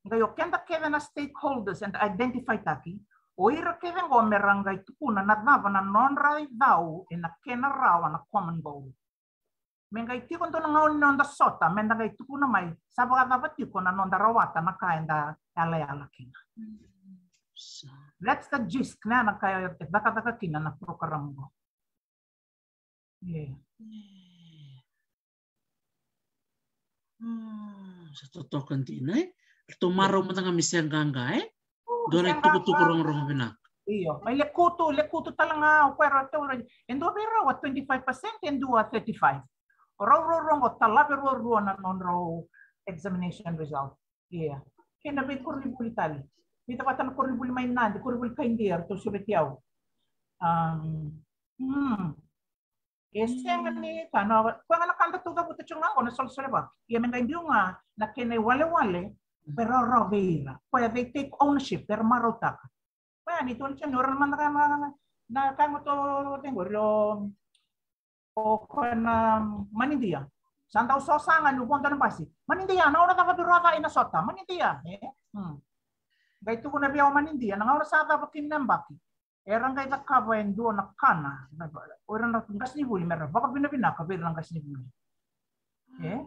Qai o keda kece na stakeholders and identify taki, o ira kece qo me ra qai tukuna na cava na nodra icau ena kena rawa na common goal. Me qai tiko dua na gauna ni noda sota, me da qai tukuna mai, sa vakacava tiko na noda rawata na ka eda yalayala kina. That's the gist, na, na ka e cakacaka kina na program qo. Yeah. Mm, sa totoka dina, e? Ratou marau mada ga mai Sega Qaqa, e? Dua na itukutuku rogorogo vinaka. Io, mai Lekutu, Lekutu tale ga o koya ratou, e dua vei rau a twenty-five percent, e dua thirty-five. O rau ruarua qo talave ruarua na nodrau examination result. Ia. Kei na veikoronivuli tale. Ni tavata na koronivuli mai Nadi, koronivuli kai Idia, ratou sureti au. Um, hmm. E sega ni ka na, koya ga na ka datou cavuta tiko ga qo na solosolevaki. Ia me qai biu ga na kena iwalewale, me rawarawa vei ira. Koya they take ownership, era marautaka. Koya ni tolu tiko ni ora na mada ga na, na ka qo tou tiko qori o, o koya na manidia. Sa dau sosa ga niu vodo na basi. Manidia, na gauna cava vei rau a cai na sota? Manidia, e? Hmm. Qai tukuna vei au manidia, na gauna sa cava kina na yabaki. Era qai cakava e dua na kana. O ira na qasenivuli me ra vakavinavinaka vei ira na qasenivuli. E?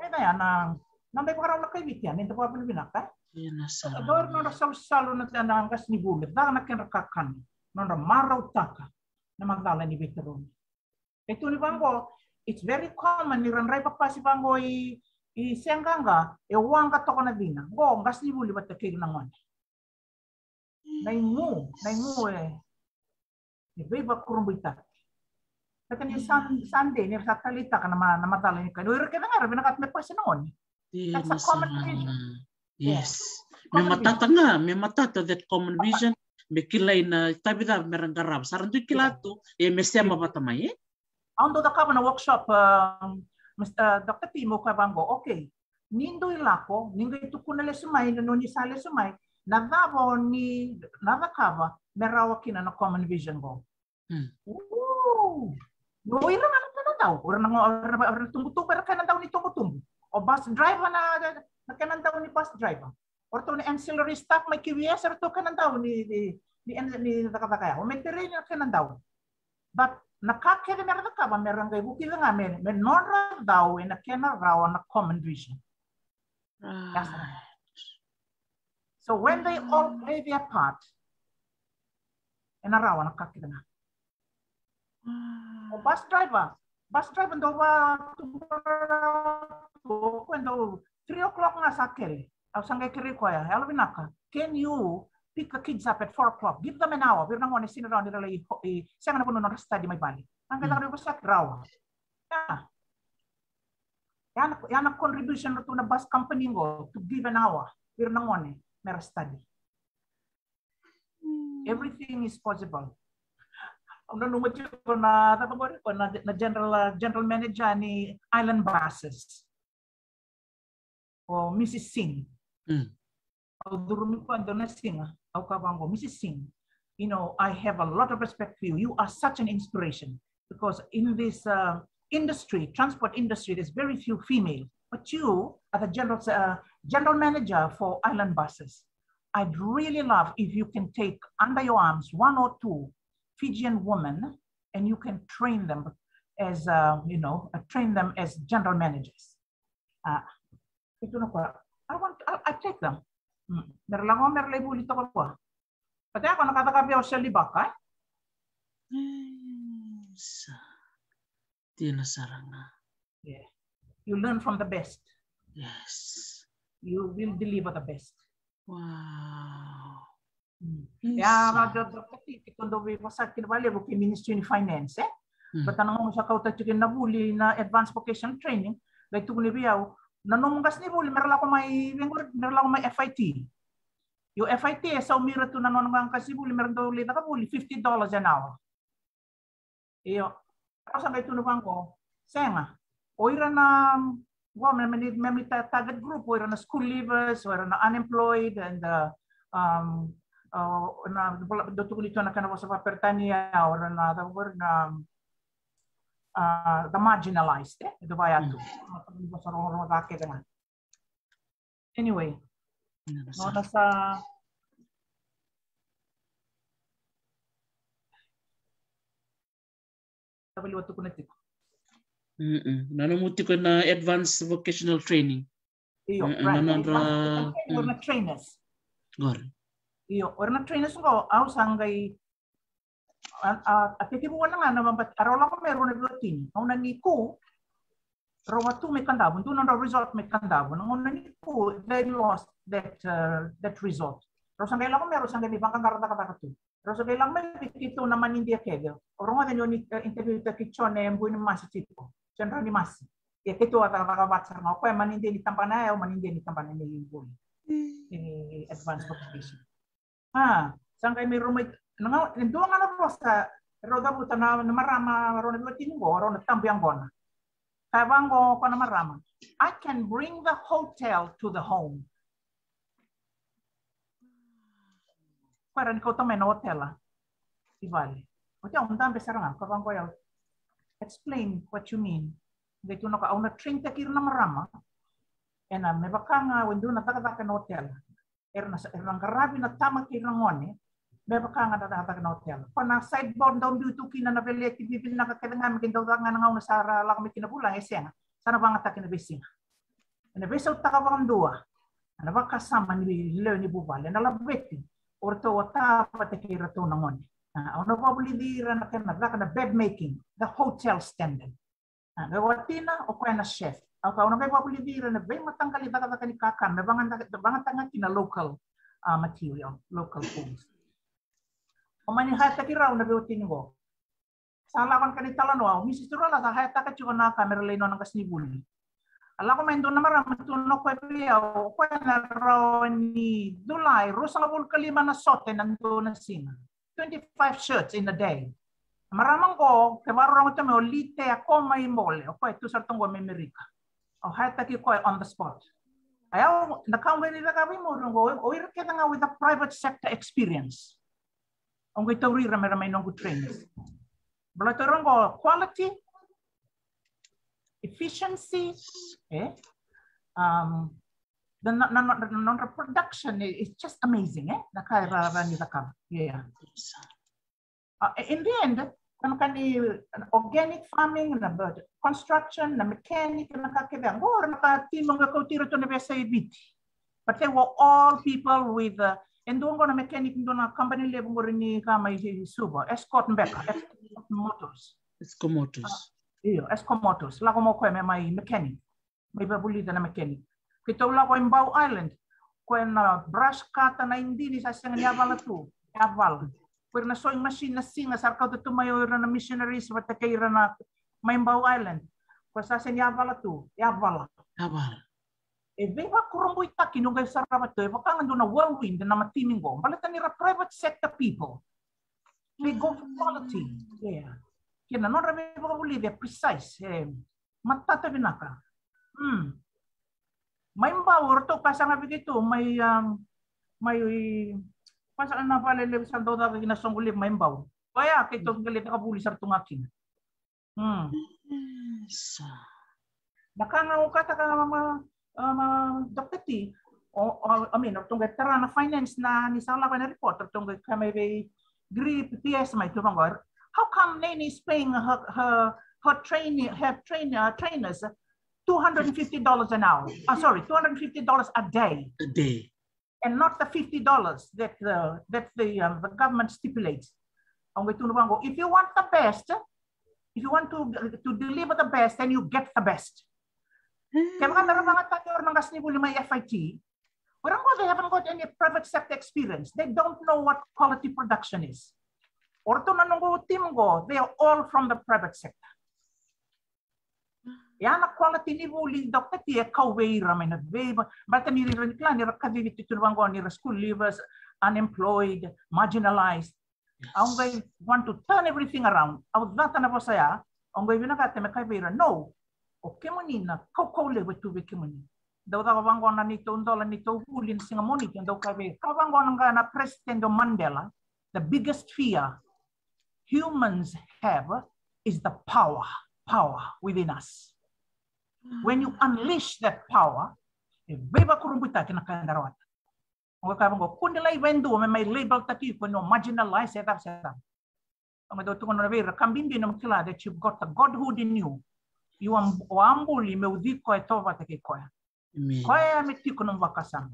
E na ya na, na dai vakarau na kai Viti ya, ni da vakavinavinaka. Dau ira nodra salusalu na, na qasenivuli, caka na kedra kakana, nodra marautaka na macala ni veitarogi. E tu ni vaqo, it's very common ni ra draiva pasi vaqo i, i Sega Qaqa, e waqa toka na cina. Qo, qasenivuli vata kei ira na gone. Na igu, na igu e, e veivakurabuitaki. Kata ni Sun-, Sunday, ni ra sa taleitaka na ma-, na macala ni kai. O ira kece ga era vinakata me pasi na gone. That's a common thing. Yes. Me matata ga, me matata that common vision, me kilai na itavi cava me ra qarava. Sa ra dui kila tu, e me sema vata mai, e? Au dau cakava na workshop, um, Mister Doctor Timo, koya vaqo, okay, ni dui lako, ni qai tukuna lesu mai, na noni sa lesu mai, na cava o ni na cakava me rawa kina na common vision qo. O ira ga na kena dau, o ira na, o ira na tubutubu, era kena dau ni tubutubu. O bus driver na, na kena dau ni bus driver. O ratou na ancillary staff mai Q V S, o ratou kena dau ni, ni, ni, ni cakacaka ya. O metereini na kena dau. But na ka kece me ra cakava, me ra qai vukica ga me, me nodra cau ena kena rawa na common vision. That's right. So when they all play their part, ena rawa na ka kece ga. O bus driver, bus driver dau va, o koya dau three o'clock ga sa kele. Au sa qai kerei koya, yalo vinaka, can you pick the kids up at four o'clock? Give them an hour. Vei ira na gone sega ni rawa ni ra lai, i, sega na vanua nodra study mai vale. A qai caka na vosaki, rawa. Ia. Ia na, ia na contribution ratou na bus company qo, to give an hour vei ira na gone me ra study. Everything is possible. Au nanuma tiko na, cava qori, na, na general, uh, general manager ni Island Buses. O Missus Singh. Au curumi koya dua na siga, au kaya vaqo, Missus Singh, you know, I have a lot of respect for you. You are such an inspiration because in this, uh, industry, transport industry, there's very few female. But you are the general, uh, general manager for Island Buses. I'd really love if you can take under your arms one or two Fijian women and you can train them as, uh, you know, uh, train them as general managers. Uh, I want, I, I take them. Mm. Mera lako, mera lai vuli toka vua. But ya ko na ka caka vei au o Sally Barker, eh? Mm, sa. Dina sara ga. Yeah. You learn from the best. Yes. You will deliver the best. Wow. Mm. Ya, na da da kati ki tondo vi vasa kina vale vo ki Ministry ni Finance, eh? Mm. But na gauna sa kauta tiko na vuli na advanced vocational training, lai tukuni vei au na nomu qasenivuli mera lako mai vei qori, mera lako mai F I T. Io, F I T e saumi ira tu na nona qasenivuli mera dau lai caka vuli fifty dollars an hour. Io. Au sa qai tukuna vaqo, sega. O ira na, vua me mani, me mani target group, o ira na school leavers, o ira na unemployed, and uh, um, uh, na, dau tukuni tu na kena vosa vakaperitania, o ira na, o ira na, uh, the marginalized, eh? Dau vaya tu. Vosa rogorogo cake ga. Anyway, nona sa tavali wa tukuna tiko. Na nomu tiko na advanced vocational training. Io, right. Na nodra trainers. Io, o ira na trainers qo, au sa qai a, a, a tekivu wana ga na vabati, a rau lako mai rau na veiwatini. Gauna ni ku, rau a tu mai Kadavu, dua na nodrau resort mai Kadavu. Na gauna ni ku, they lost that, uh, that resort. Rau sa qai lako mai, rau sa qai mai vaqaqara cakacaka tu. Rau sa qai lako mai vei keitou na manidia kece. O rogoca ni o ni, uh, interview taki Jone Buinimasi tiko. Jone Raunimasi. Ia keitou a cakacaka vata sara ga. O koya manidia ni tabana, e au manidia ni tabana ni vuli. Ni advance qualification. A, sa qai mai rau mai, na ga, e dua ga na vosa, rau cavuta na, na marama, rau na veiwatini qo, rau na tabu yaqona. Kaya vaqo ko na marama, "I can bring the hotel to the home." Koya ra ni kauta mai na otela i vale. Oti au dabe sara ga, kaya vaqo ya, "Explain what you mean." Qai tukuna o koya, "Au na train taki ira na marama ena me vaka ga e dua na cakacaka ena otela." Era na, era na qaravi na tama kei na gone me vaka ga na cakacaka na otela. Ko na sideboard dau biu tu kina na veleti vivinaka kece ga me qai dau caka ga na gauna sa ra lako mai kina vulagi, e sega. Sa na vagataki na veisiga. Ena veisautaka vakadua na vakasama ni lewe ni vuvale, na laveti o ratou a tama vata kei ratou na gone. A, au na vakavulici ira na kena caka na bed making, the hotel standard. A, me watina o koya na chef. Au kaya au na qai vakavulici ira na veimataqali cakacaka ni kakana me vagataka, vagataka kina local, a, material, local foods. O mani hire-taki rau na veiwatini qo. Sa lako na kena italanoa, o Mrs Turala sa hire-taka tiko na ka mera lai nona qasenivuli. A lako mai dua na marama, tukuna o koya vei au, o koya na rawa ni dulai ruasagavulu ka lima na sote ena dua na siga. Twenty-five shirts in a day. Marama qo, ke vakarorogo tu mai o Litea ko mai Bole, o koya e tu sara tu qo mai Amerika. Au hire-taki koya on the spot. Ia, na ka au qai cakava i muri qo, o ira kece ga with a private sector experience. Au qai tauri ira mera mai noqu trainings. Baleta o ira qo quality, efficiency, eh? Um, the, na, na, na, na, nodra production is just amazing, eh? Na ka era, era ni cakava. Yeah. Uh, in the end, na ka ni organic farming, na construction, na mechanic, na ka kece qo, na ka timi qo kauti ira tu na veiyasai Viti. But they were all people with, uh, e dua qo na mechanic, dua na company levu qori ni ka mai Suva, Escort beka, Escort Motors. Escort Motors. Io, Escort Motors. Lako mai o koya me mai mechanic. Mai vakavulica na mechanic. Keitou lako i Bau Island. Koya na brush cutter, na idini sa sega ni yavala tu. Yavala. Ko ira na sewing machine na siga sa ra kauta tu mai o ira na missionaries vata kei ira na mai Bau Island. Koya sa sega ni yavala tu. Yavala. Yavala. E veivakurabuitaki ni o qai sarava tu, e vaka ga dua na whirlwind na matimi qo. Baleta ni ra private sector people. They go for quality. Yeah. Kei na nodra veivakavulici e precise, e matata vinaka. Hmm. Mai Bau, o ratou ka saga vei keitou, mai, um, mai, ka saga na vale levu sa dau caka kina soqo levu mai Bau. Koya keitou qai lai caka vuli sara tu ga kina. Hmm. Na ka ga au kaya, ka ma, ma, ma, Doctor T, o, o, I mean, o ratou qai tara na finance na ni sa lako ena report, o ratou qai kaya mai vei Gri P S mai tu vaqori. How come Nene is paying her, her, her training, her train, uh, trainers two hundred and fifty dollars an hour? Oh, sorry, two hundred and fifty dollars a day. A day. and not the fifty dollars that the, that the, um, the government stipulates. Au qai tukuna vaqo, if you want the best, if you want to, to deliver the best, then you get the best. Kevaka na ra vakayagataki o ira na qasenivuli mai F I T, o ira qo, they haven't got any private sector experience. They don't know what quality production is. O ratou na noqu team qo, they are all from the private sector. Ia na quality ni vuli, Doctor T, e kau vei ira mai na vei, baleta ni ra kila ni ra kacivi tu vaqo ni ra school leavers, unemployed, marginalized. Au qai want to turn everything around. Au cata na vosa ya, au qai vinakata me kaya vei ira, no, o kemuni na kaukauwa levu e tu vei kemuni. Dau caka vaqo na neitou dola, neitou vuli ni siga Moniti, dau kaya vei ira, ka vaqo na qai na President o Mandela, the biggest fear humans have is the power, power within us. When you unleash that power, e veivakurabuitaki na ka eda rawata. O ka vaqo, kua ni lai vei dua me mai label taki iko ni o marginalized, se cava se cava. Au qai dau tukuna vei ira, ka bibi ni o kila that you've got the godhood in you. You are, o a buli me ucui koya, e tovata kei koya. Koya me tiko na nomu vakasama.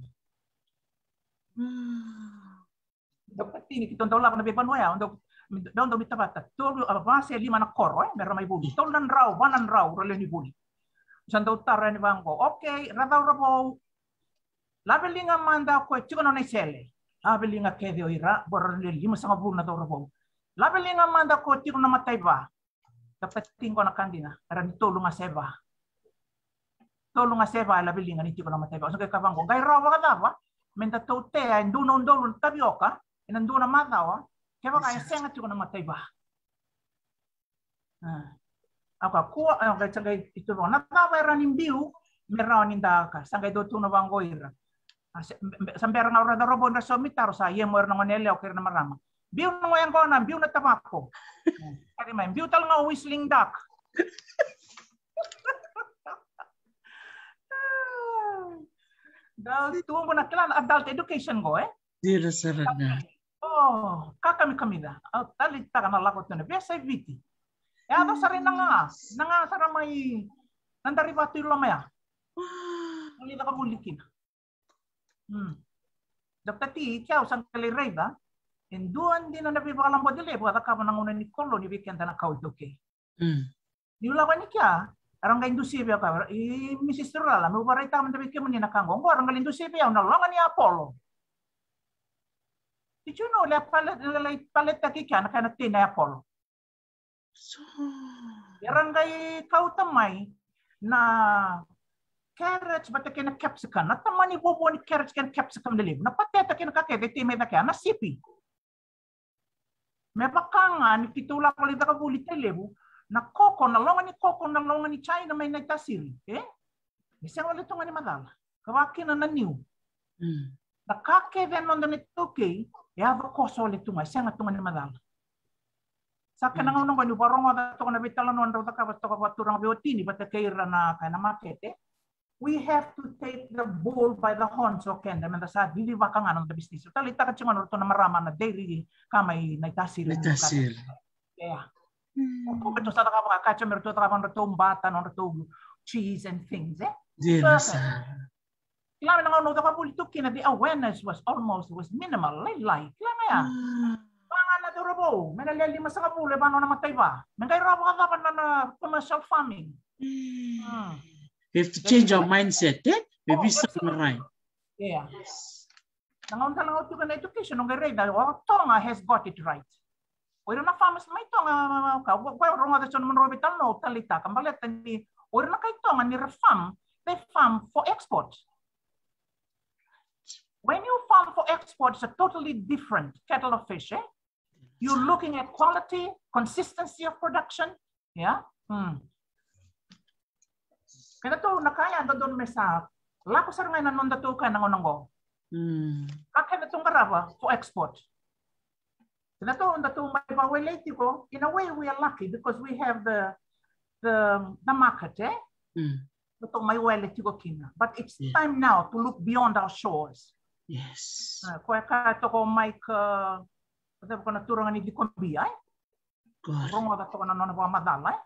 Dau patini keitou dau lako na veivanua ya, dau, dau, dau mitavata tolu, a, va se lima na koro, e, me ra mai vuli. Tolu na drau, va na drau ra lewe ni vuli. Sa dau tara yani vaqo, okay, ra cauravou. Laveliga mada ko e tiko na nona isele. Laveliga kece o ira, qo ra lewe limasagavulu na cauravou. Laveliga mada ko e tiko na mataiva. Dau patini qo na ka dina, era ni tolu ga se va. Tolu ga se va e laveliga ni tiko na mataiva. Sa qai kaya vaqo, qai rawa vakacava me datou tea e dua na udolu na tavioka ena dua na macawa kevaka e sega tiko na mataiva. A. Au kakua, au qai, sa qai tukuna vaqo, na cava e rawa ni biu me rawa ni da ka. Sa qai dau tukuna vaqo ira. A, se, be, sa bera ga o ira na cauravou ni ra saumi taro, sa ia mo ira na gone yalewa kei ira na marama. Biu na gone yaqona, biu na tavako. Kari mai, biu tale ga o whistling duck. Dau tubu na kila na adult education qo, e? Dina sara ga. O, kakamikamica. Au taleitaka na lako tu na veiyasai Viti. E yaco sara i Naga, Naga sara mai Nadarivatu i loma ya. Au lai caka vuli kina. Hmm. Doctor T, kea au sa qai lai raica e dua dina na veivakalaboti levu a cakava na gauna ni koloni vei keda na kawa iTaukei. Mm. Niu lako yani kea, era qai dusia vei au ka, i Misisi Turala, meu vakaraitaka mada vei kemuni na ka qo. Qo era qai lai dusia vei au na loga ni apolo. Did you know, lai pale, lai paletaki kea na kena tei na apolo. So. Era qai kauta mai na carrots vata kei na capsicum. Na tamani vovo ni carrots kei na capsicum lelevu. Na pateta kei na ka kece e tei mai cake ya, na sipi. Me vaka ga ni keitou lako lai caka vuli Tailevu, na koko, na loga ni koko, na loga ni China mai Naitasiri, e? E sega wale tu ga ni macala. Ka vaka kina na niu. Mm. Na ka kece e noda na iTaukei, e yaco koso wale tu ga, e sega tu ga ni macala. Sa kena gauna qo niu vakarogoca toka na veitalanoa drau cakava toka vakaturaga veiwatini vata kei ira na ka ena makete. We have to take the bull by the horns, o keda, meda sa cicivaka ga na noda bisinisi. Au taleitaka tiko ga na ratou na marama na dairy ka mai Naitasiri. Naitasiri. Ia. Mm. O koya me ratou sa cakava, ka tiko me ratou cakava nodratou bata, nodratou cheese and things, e? Dina sara. Kila me na gauna au caka vuli tu kina, the awareness was almost, was minimal, lailai. Kila ga ya. Mm. Vaka ga na cauravou, me na lewe limasagavulu e va nona mataiva. Me qai rawa vakacava na, na commercial farming. Mm. Mm. We have to change our mindset, e? Me visa na rai. Yeah. Yes. Na gauna tale ga au tiko na education, au qai raica, o Toga has got it right. O ira na farmers mai Toga, ka, ka, ka rogoca tiko na nodrau veitalanoa, au taleitaka, baleta ni o ira na kai Toga ni ra farm, they farm for export. When you farm for export, it's a totally different kettle of fish, eh? You're looking at quality, consistency of production, yeah? Hmm. Kedatou na ka ya dodonu me sa lako sara ga ena nodatou ka ena gauna qo. Mm. Ka kedatou qarava for export. Kedatou, datou mai vakawelei tiko, in a way we are lucky because we have the, the, the market, eh? Mm. Datou mai wele tiko kina. But it's time now to look beyond our shores. Yes. Ah, koya ka toka o Mike, ah, o cava ko na turaga ni Ciqobi, eh? Rogoca toka na nona vakamacala, e?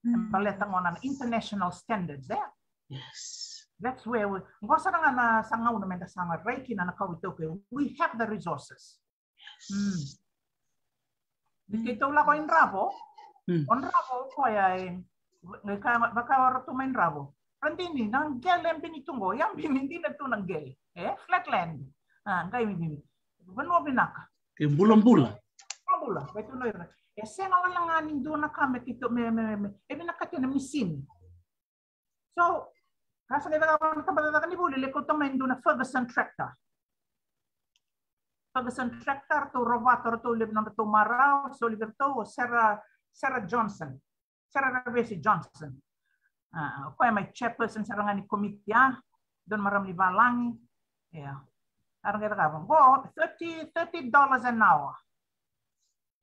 Mm. E baleta gona na international standards, e? Yes. That's where we, qo sara ga na sa gauna meda sa qai rai kina na kawa iTaukei. We have the resources. Mm. Ni keitou lako i Dravo, mm, o Dravo o koya e, e ka, vaka o ratou mai Dravo. Radini, na qele e bini tu qo, ia bini dina tu na qele. E, flatland. A, qai bini. Vanua vinaka. E bulabula. Bulabula, qai tu na ira. E sega wale ga ni dua na ka me keitou, me, me, me, e vinakati na misini. So, ka sa qai cakava na tabacakacaka ni vuli, lai kauta mai e dua na Ferguson tractor. Ferguson tractor, ratou rovata, ratou levu nodratou marau, soli vei ratou o Sarah, Sarah Johnson. Sarah Ravesi Johnson. A, o koya mai chairperson sara ga ni komiti, a, dua na marama ni valagi. Ia. A ra qai cakava qo, thirty, thirty dollars an hour.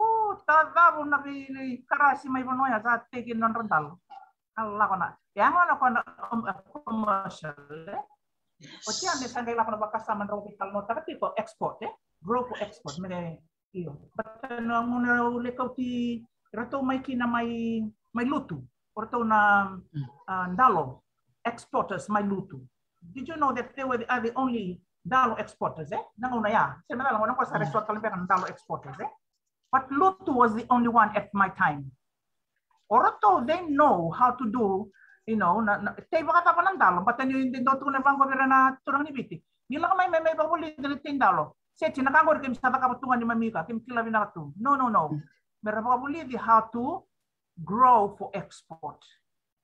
O, tacavu na veikarasi mai vanua ya, sa teki nodra dalo. A lako na, e yaga na kona, um, commercial, e? O tia me sa qai lako na vakasama drau veitalanoataka tiko, export, e? Grow for export, me, io. But na gauna au lai kauti ratou mai kina mai, mai Lutu, o ratou na, mm, a, dalo exporters mai Lutu. Did you know that they were the, are the only dalo exporters, e? Na gauna ya. Se macala gauna qo sa, yeah, resort tale beka na dalo exporters, e? But Lutu was the only one at my time. O ratou, they know how to do, you know, na, na, tei vakacava na dalo, but then you, they don't tukuna vaqo vei ira na turaga ni Viti. Ni lako mai, mai, mai vakavulici na tei dalo. Seti, na ka qori keimami sa cakava tu ga ni mami ka, keimami kila vinaka tu. No, no, no. Me ra vakavulici how to grow for export.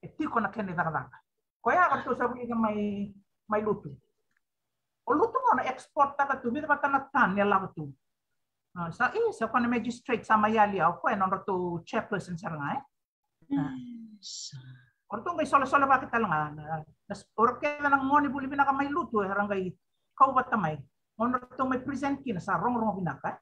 E tiko na kena icakacaka. Koya o ratou sa vulica mai, mai Lutu. O Lutu qo na export taka tu, vica vata na tani e lako tu. A, sa, e, sa koya na magistrate sa mai yali ya, o koya na nodratou chairperson sara ga, e? A. Isa. O ratou qai solesolevaki tale ga, na, na, o ira kece na gone vuli vinaka mai Lutu, era qai kau vata mai. O nodratou mai present kina sa rogorogo vinaka, e?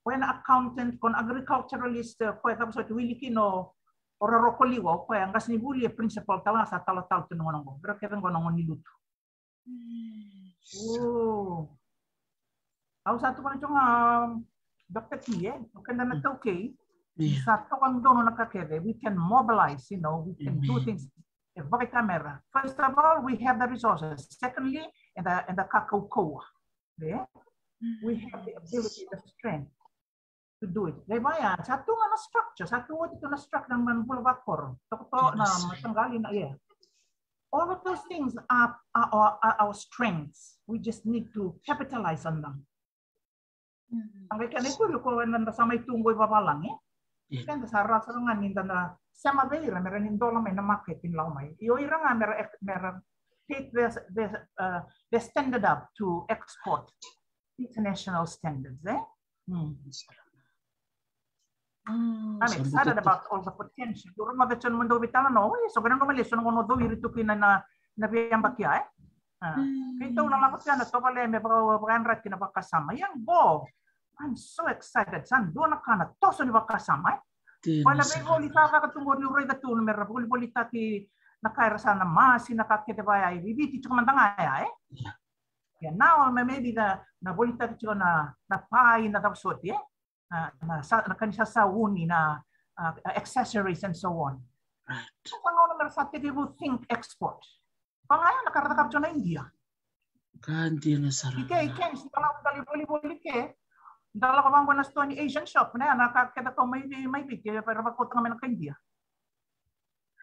Koya na accountant, koya na agriculturalist, koya cava soti, wili kina o, o Rarokoliwa, o koya qasenivuli e principal tale ga sa talatala tu na gone qo. Ira kece qo na gone ni Lutu. Mm. O. Au sa tukuna tiko ga, Doctor T, e? O keda na, mm, taukei. Yeah. Sa toka donu na ka kece. We can mobilize, you know, we can do, amen, things. E vakaitamera. First of all, we have the resources. Secondly, and the, and the ka kaukauwa. E? Mm. We have the ability, the strength to do it. Lai vaya, sa tu ga na structure, sa tu oti tu na structure, na bula vakoro. Tokoto, na mataqali, na, yeah. All of those things are, are, are, are our strengths. We just need to capitalize on them. Mm. Qai kena ikuri ko eda sa mai tu qo i vavalagi. Yeah. Keda sa ra sara ga ni da na sema vei ira, me ra ni dola mai na market ni lau mai. Io ira ga me ra, me ra take their, their, uh, their standard up to export. International standards, e? Mm. Mm, I'm excited about all the potential. Dua na mada tiko na dau veitalanoa, e, so qai nanuma lesu na gauna o cowiri tu kina na, na veiyabaki ya, e? A. Mm. Keitou na lako tiko na tovale me vaka, vakayadrati na vakasama. Ia qo, I'm so excited. Sa dua na ka na toso ni vakasama, e? Koya na veivoli sa caka tu qori, niu raica tu me ra volivolitaki na ka era sa na masi, na ka kece vaya, e Viti tiko mada ga ya, e? Yeah. Yeah, now, ma-, maybe na, na volitaki tiko na, na pai, na cava soti, e? Na, na sa-, na ka ni sasauni, na, uh, accessories and so on. Right. Sa gauna me ra sa tekivu think export. Koya ga ya na ka ra cakava tiko na India. Ka dina sara. I ke, i ke, ni sa lako tale i volivoli ke, da lako vaqo na store ni Asian shop, ne, na ka kece kau mai Vi-, mai Viti, e ra vakauta ga mai na ka India.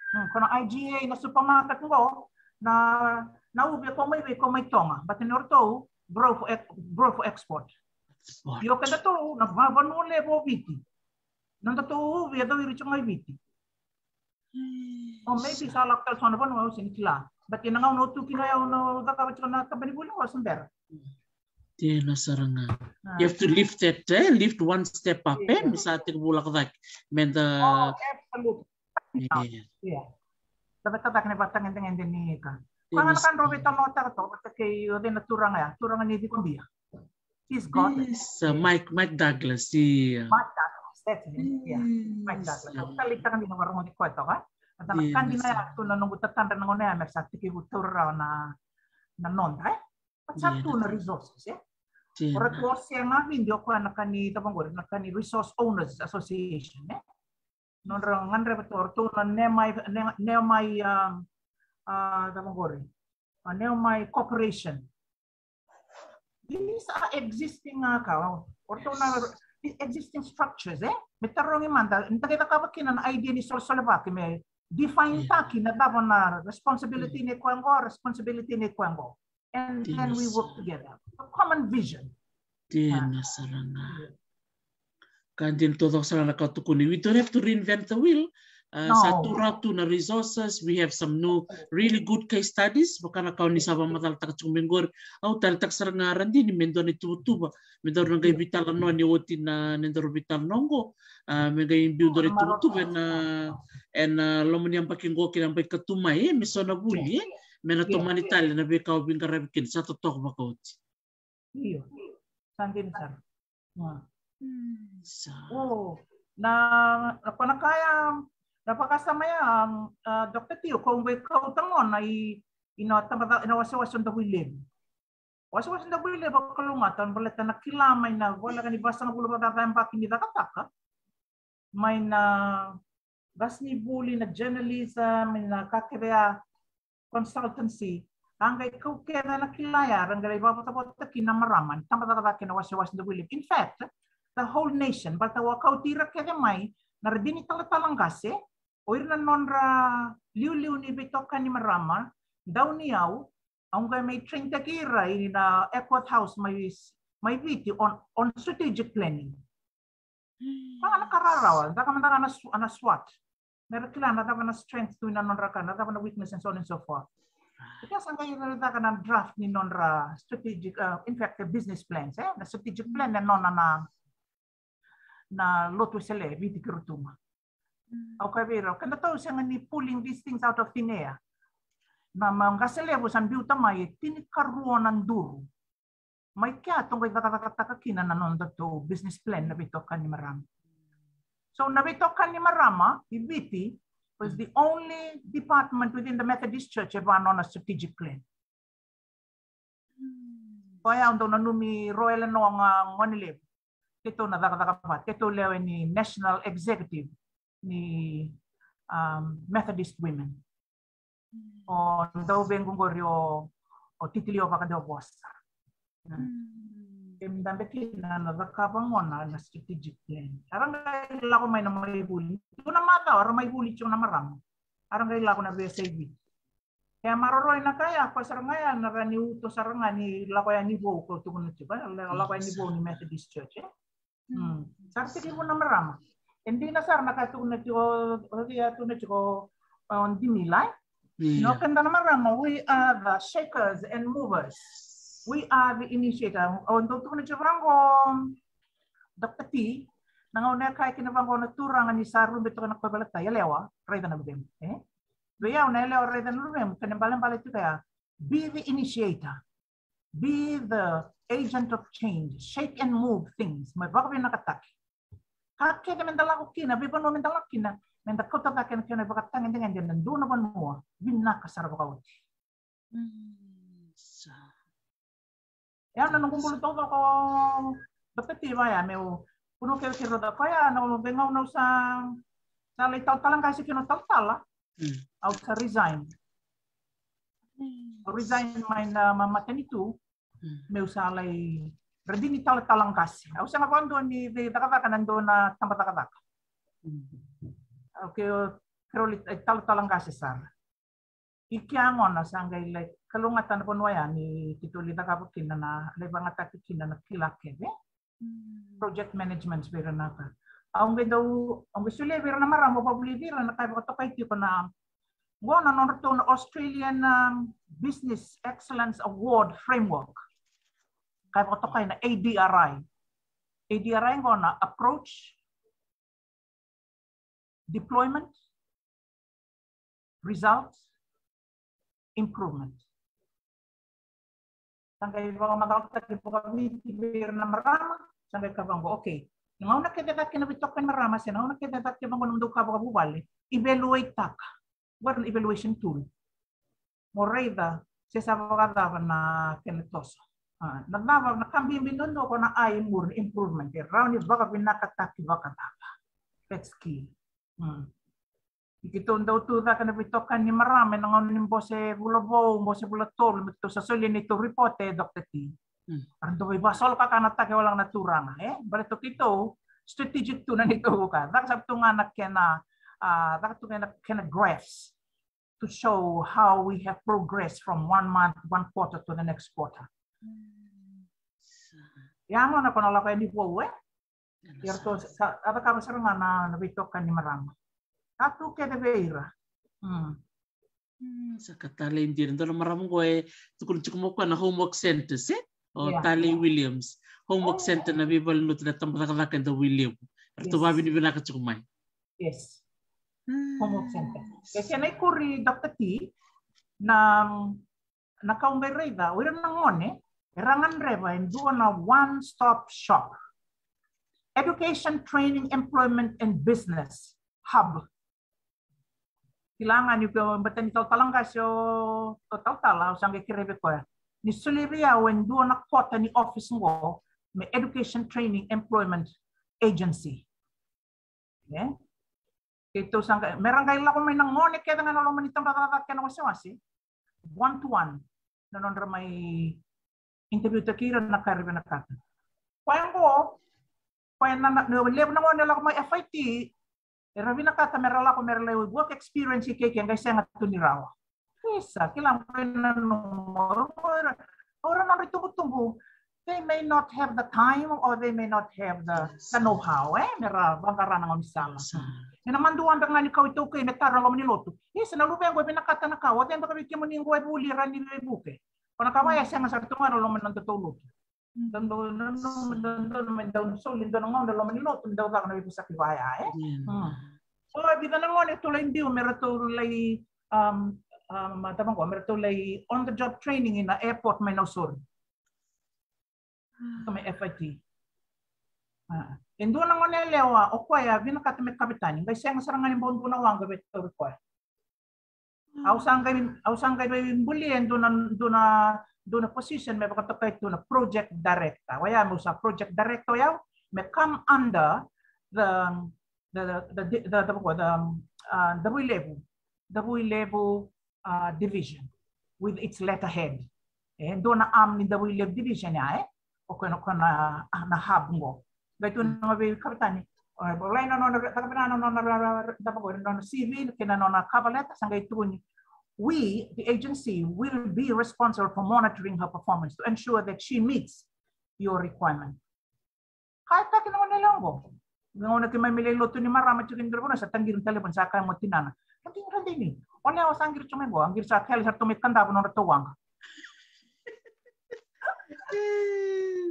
Hmm, ko na I G A na supermarket qo, na, na uvi e kau mai vei, kau mai Toga, but ni o ratou grow for ex-, grow for export. Export. Io kedatou na va-, vanua levu o Viti. Nodatou uvi e cowiri tiko ga i Viti. Or maybe sa lako tale so na vanua au sega ni kila. But ena gauna au tu kina, au na cakava tiko na tabana ni vuli, au se bera. Dina sara ga. Ah. You have to lift that, eh? Lift one step up, eh? Yeah. Me sa tekivu lako cake. Me da. Oh, absolutely. Yeah. Yeah. Cava, cava na ivakatagedegede ni ka. Koya ga na ka drau veitalanoataka toka vata kei o cei na turaga ya, turaga ni Cikobia. He's got it. Yes, uh, Mike, Mike Douglas, yeah. Mike Douglas, that's it, yeah. Mike Douglas. Au taleitaka ni na vakarorogo ni koya toka. Eda na ka dina ya tu na noqu tatadra na gauna ya me sa tekivu taura rawa na, na noda, eh? Sa tu na resources, eh? Ora tu o Sega Vidi, o koya na ka ni, cava qori, na ka ni Resource Owners Association, eh? Nodra gadreva tu o ratou na neomai, ne-, neomai, um, uh, cava qori. Vanua mai corporation. These are existing, uh, ka, o ratou na, these existing structures, e? Me tarogi mada, ni da qai cakava kina na idea ni solesolevaki, me define-taki na cava na responsibility nei koya qo, responsibility nei koya qo. And then we work together. A common vision. Dina sara ga. Ka dina, taucoko sara na ka tukuni. We don't have to reinvent the wheel. Uh, sa tu rawa tu na resources, we have some new really good case studies, vaka na ka o ni sa vakamacalataka tiko mai qori. Au taleitaka sara ga Radini me dua na ituvatuva me daru na qai veitalanoa ni oti na, na daru veitalanoa qo. Uh, me qai biu dua na ituvatuva ena, ena loma ni yabaki qo kei na yabaki ka tu mai, e, me so na vuli, e, me na tomani tale na veika o veiqaravi kina, sa totoka vakaoti. Io. Sa dina sara. Sa. O, na, na kona kaya, na vakasama ya, um, uh, Doctor Tio, ko qai kauta gona i, i na tabacakacaka, i na wasewase o Davuilevu. Wasewase o Davuilevu, vakalougatataka, baleta na kila mai na voleka ni vasagavulu vakacaca yabaki ni cakacaka. Mai na qasenivuli, na journalism, mai na ka kece ya, consultancy, a qai kau kece na kila ya, ra qai vakavotavota kina na marama, ni tabacakacaka kei na wasewase o Davuilevu. In fact, the whole nation, baleta au a kauti ira kece mai, na Radini talatala qase, o ira na nodra liuliu ni veitokani marama, Dauniyau, au qai mai train-taki ira i na Epworth House mai, mai Viti on, on strategic planning. Vaka na ka rarawa, caka mada ga na sw-, na SWOT. Me ra kila na cava na strength tu i na nodra ka, na cava na weakness and so on and so forth. Io, sa qai caka na draft ni nodra strategic, uh, in fact, the business plans, e? Na strategic plan e nona na, na Lotu Wesele e Viti kei Rotuma. Au kaya vei ira, kedatou sega ni pulling these things out of thin air. Na, na qase levu sa biuta mai e tinikarua na duru. Mai kea tou qai cakacakataka kina na nodatou business plan na veitokani marama. So na veitokani marama i Viti was the only department within the Methodist Church e va nona strategic plan. Koya au dau nanumi Royal Noa ga Gonelevu. Keitou na cakacaka vata, keitou lewe ni national executive ni, um, Methodist Women. O dau vei qori o, o Titilio Vakadewa Vosa. Kemuni dabe kina na cakava gona na strategic plan. Era qai lako mai na mai vuli. Tiko na macawa era mai vuli tiko na marama. Era qai lako na V S A V. E a maroroi na ka ya, koya sara ga ya na ra ni uto sara ga ni lako yani vou, ko tukuna tiko, e, lako yani vou ni Methodist Church, e. Sa ra tekivu na marama. E dina sara na ka tukuna tiko, o, o, tukuna tiko o Dimila, e. No keda na marama, we are the shakers and movers. We are the initiator. O dau tukuna tiko vaqo, Doctor T, na gauna e kaya kina vaqo na turaga ni sa rube toka na kauveilatai, yalewa, raica na luvemu, e? Vei au na yalewa, raica na luvemu, kena ibalebale tiko ya, be the initiator, be the agent of change, shake and move things, me vakavinakataki. Ka kece meda lako kina, veivanua meda lako kina, meda kauta cake na kena ivakatagedegede ena dua na vanua vinaka sara vakaoti. Sa. Ia na noqu bula taucoko, Doctor T, vaya meu, kunu kece kei rau, koya na veigauna au sa, sa lai talatala qase kina, talatala. Au sa resign. Au resign mai na ma-, matanitu. Meu sa lai Radini talatala qase. Au sega vakadua ni veicakacaka ena dua na tabacakacaka. Au kei, keirau lai talatala qase sara. I kea gona sa qai lai kalougata na vanua ya ni keitou lai cakava kina na, lai vagataki kina na kila kece. Project management vei ira na ka. Au qai dau, au qai solia vei ira na marama, au vakavulici ira na ka e vakatokai tiko na, qo na nodratou na Australian, um, Business Excellence Award Framework. Ka e vakatokai na A D R I. A D R I qo na approach, deployment, result, improvement. Sa qai vakamacalataki vakaviti vei ira na marama, sa qai kaya vaqo, okay. Na gauna kece cake na veitokani marama, se na gauna kece cake vaqo na nomudou ka vakavuvale, evaluate-taka. Qori na evaluation tool. Mo raica se sa vakacava na kena toso. A, na cava na ka bibi duadua ko na a i muri, improvement. E rawa ni vakavinakataki vakacava. That's key. Mm. Keitou dau tu cake na veitokani ni marama ena gauna ni bose vula vou, bose vula tolu, me keitou sa solia neitou ripote, Doctor T. Mm. Era dau veivasolo kakanataki wale ga na turaga, e? Baleta keitou strategic tu na neitou ka. Caka sara tu ga na kena, a, caka tu ga na kena graphs to show how we have progressed from one month, one quarter to the next quarter. Mm. Ia gona ko na lako yani vou, e? Ia ratou sa, sa, a cakava sara ga na, na veitokani ni marama. Sa tu kece vei ira. Mm. Mm, sa ka talei dina. Dua na marama qo e tukuna tiko mai o koya na homework centers, e? O Talei Williams. Homework center na veivalenuti na tabacakacaka e Davuilevu. Ratou vakavinavinaka tiko mai. Yes. Homework center. E kena ikuri, Doctor T, na, na ka au qai raica, o ira na gone era gadreva e dua na one stop shop, education, training, employment and business hub. Kila ga ni ko bata ni talatala qase o, o talatala, au sa qai kerei vei koya ni solia vei au e dua na kota ni office qo me education, training, employment agency. E? Keitou sa qai, me ra qai lako mai na gone kece ga na loma ni tabacakacaka kei na wasewase, one to one na nodra mai interview taki ira na ka era vinakata. Koya qo, koya na, na, na levu na gone lako mai F I T, era vinakata me ra lako me ra lai work experience i ke, ke qai sega tu ni rawa. Isa, kila qo na nomu, o ira, o ira nodra itubutubu, they may not have the time or they may not have the, the know-how, e? Me ra vaqara na gaunisala. Ena madua beka ga ni kau itaukei me tara na loma ni lotu. Isa, na luve qo e vinakata na ka, o cei beka vei kemuni qo e vuli, ra ni veivuke. Ko na ka vaya e sega sara tu ga na loma ni nodatou lotu. Dodonu, dodonu, dodonu me dau soli dua na gauna loma ni lotu me dau caka na veivosaki vaya, e? O e vica na gone ratou lai biu me ratou lai, um, um, cava qo, me ratou lai on the job training ina airport mai Nausori. Mai F I T. E dua na gone yalewa, o koya vinakata me kavetani, qai sega sara ga ni bau dua na waqa vei tauri koya. Au sa qai, au sa qai veibulia e dua na, dua na, dua na position me vakatokai tu na project director. Oya meu sa project director oya, me come under the, the, the, the, the, the, the, uh, Davuilevu, Davuilevu, uh, division with its letterhead. E dua na arm ni Davuilevu division ya, e? O koya na, koya na, a, na hub qo. Qai tu na vei kavetani. O, volai na nona, caka vinaka na nona, na nona C V kei na nona cover letter, sa qai tukuni, "We, the agency, will be responsible for monitoring her performance to ensure that she meets your requirement." Kaya taki na gone yalewa qo. Na gauna keimami lai lotu ni marama tiko e dua na vanua, sa taqiri na talevoni, sa kaya mo tinana, "Radini, radini. O yalewa sa qiri tu mai qo." A qiri sa kele sara tu mai Kadavu nodratou waqa.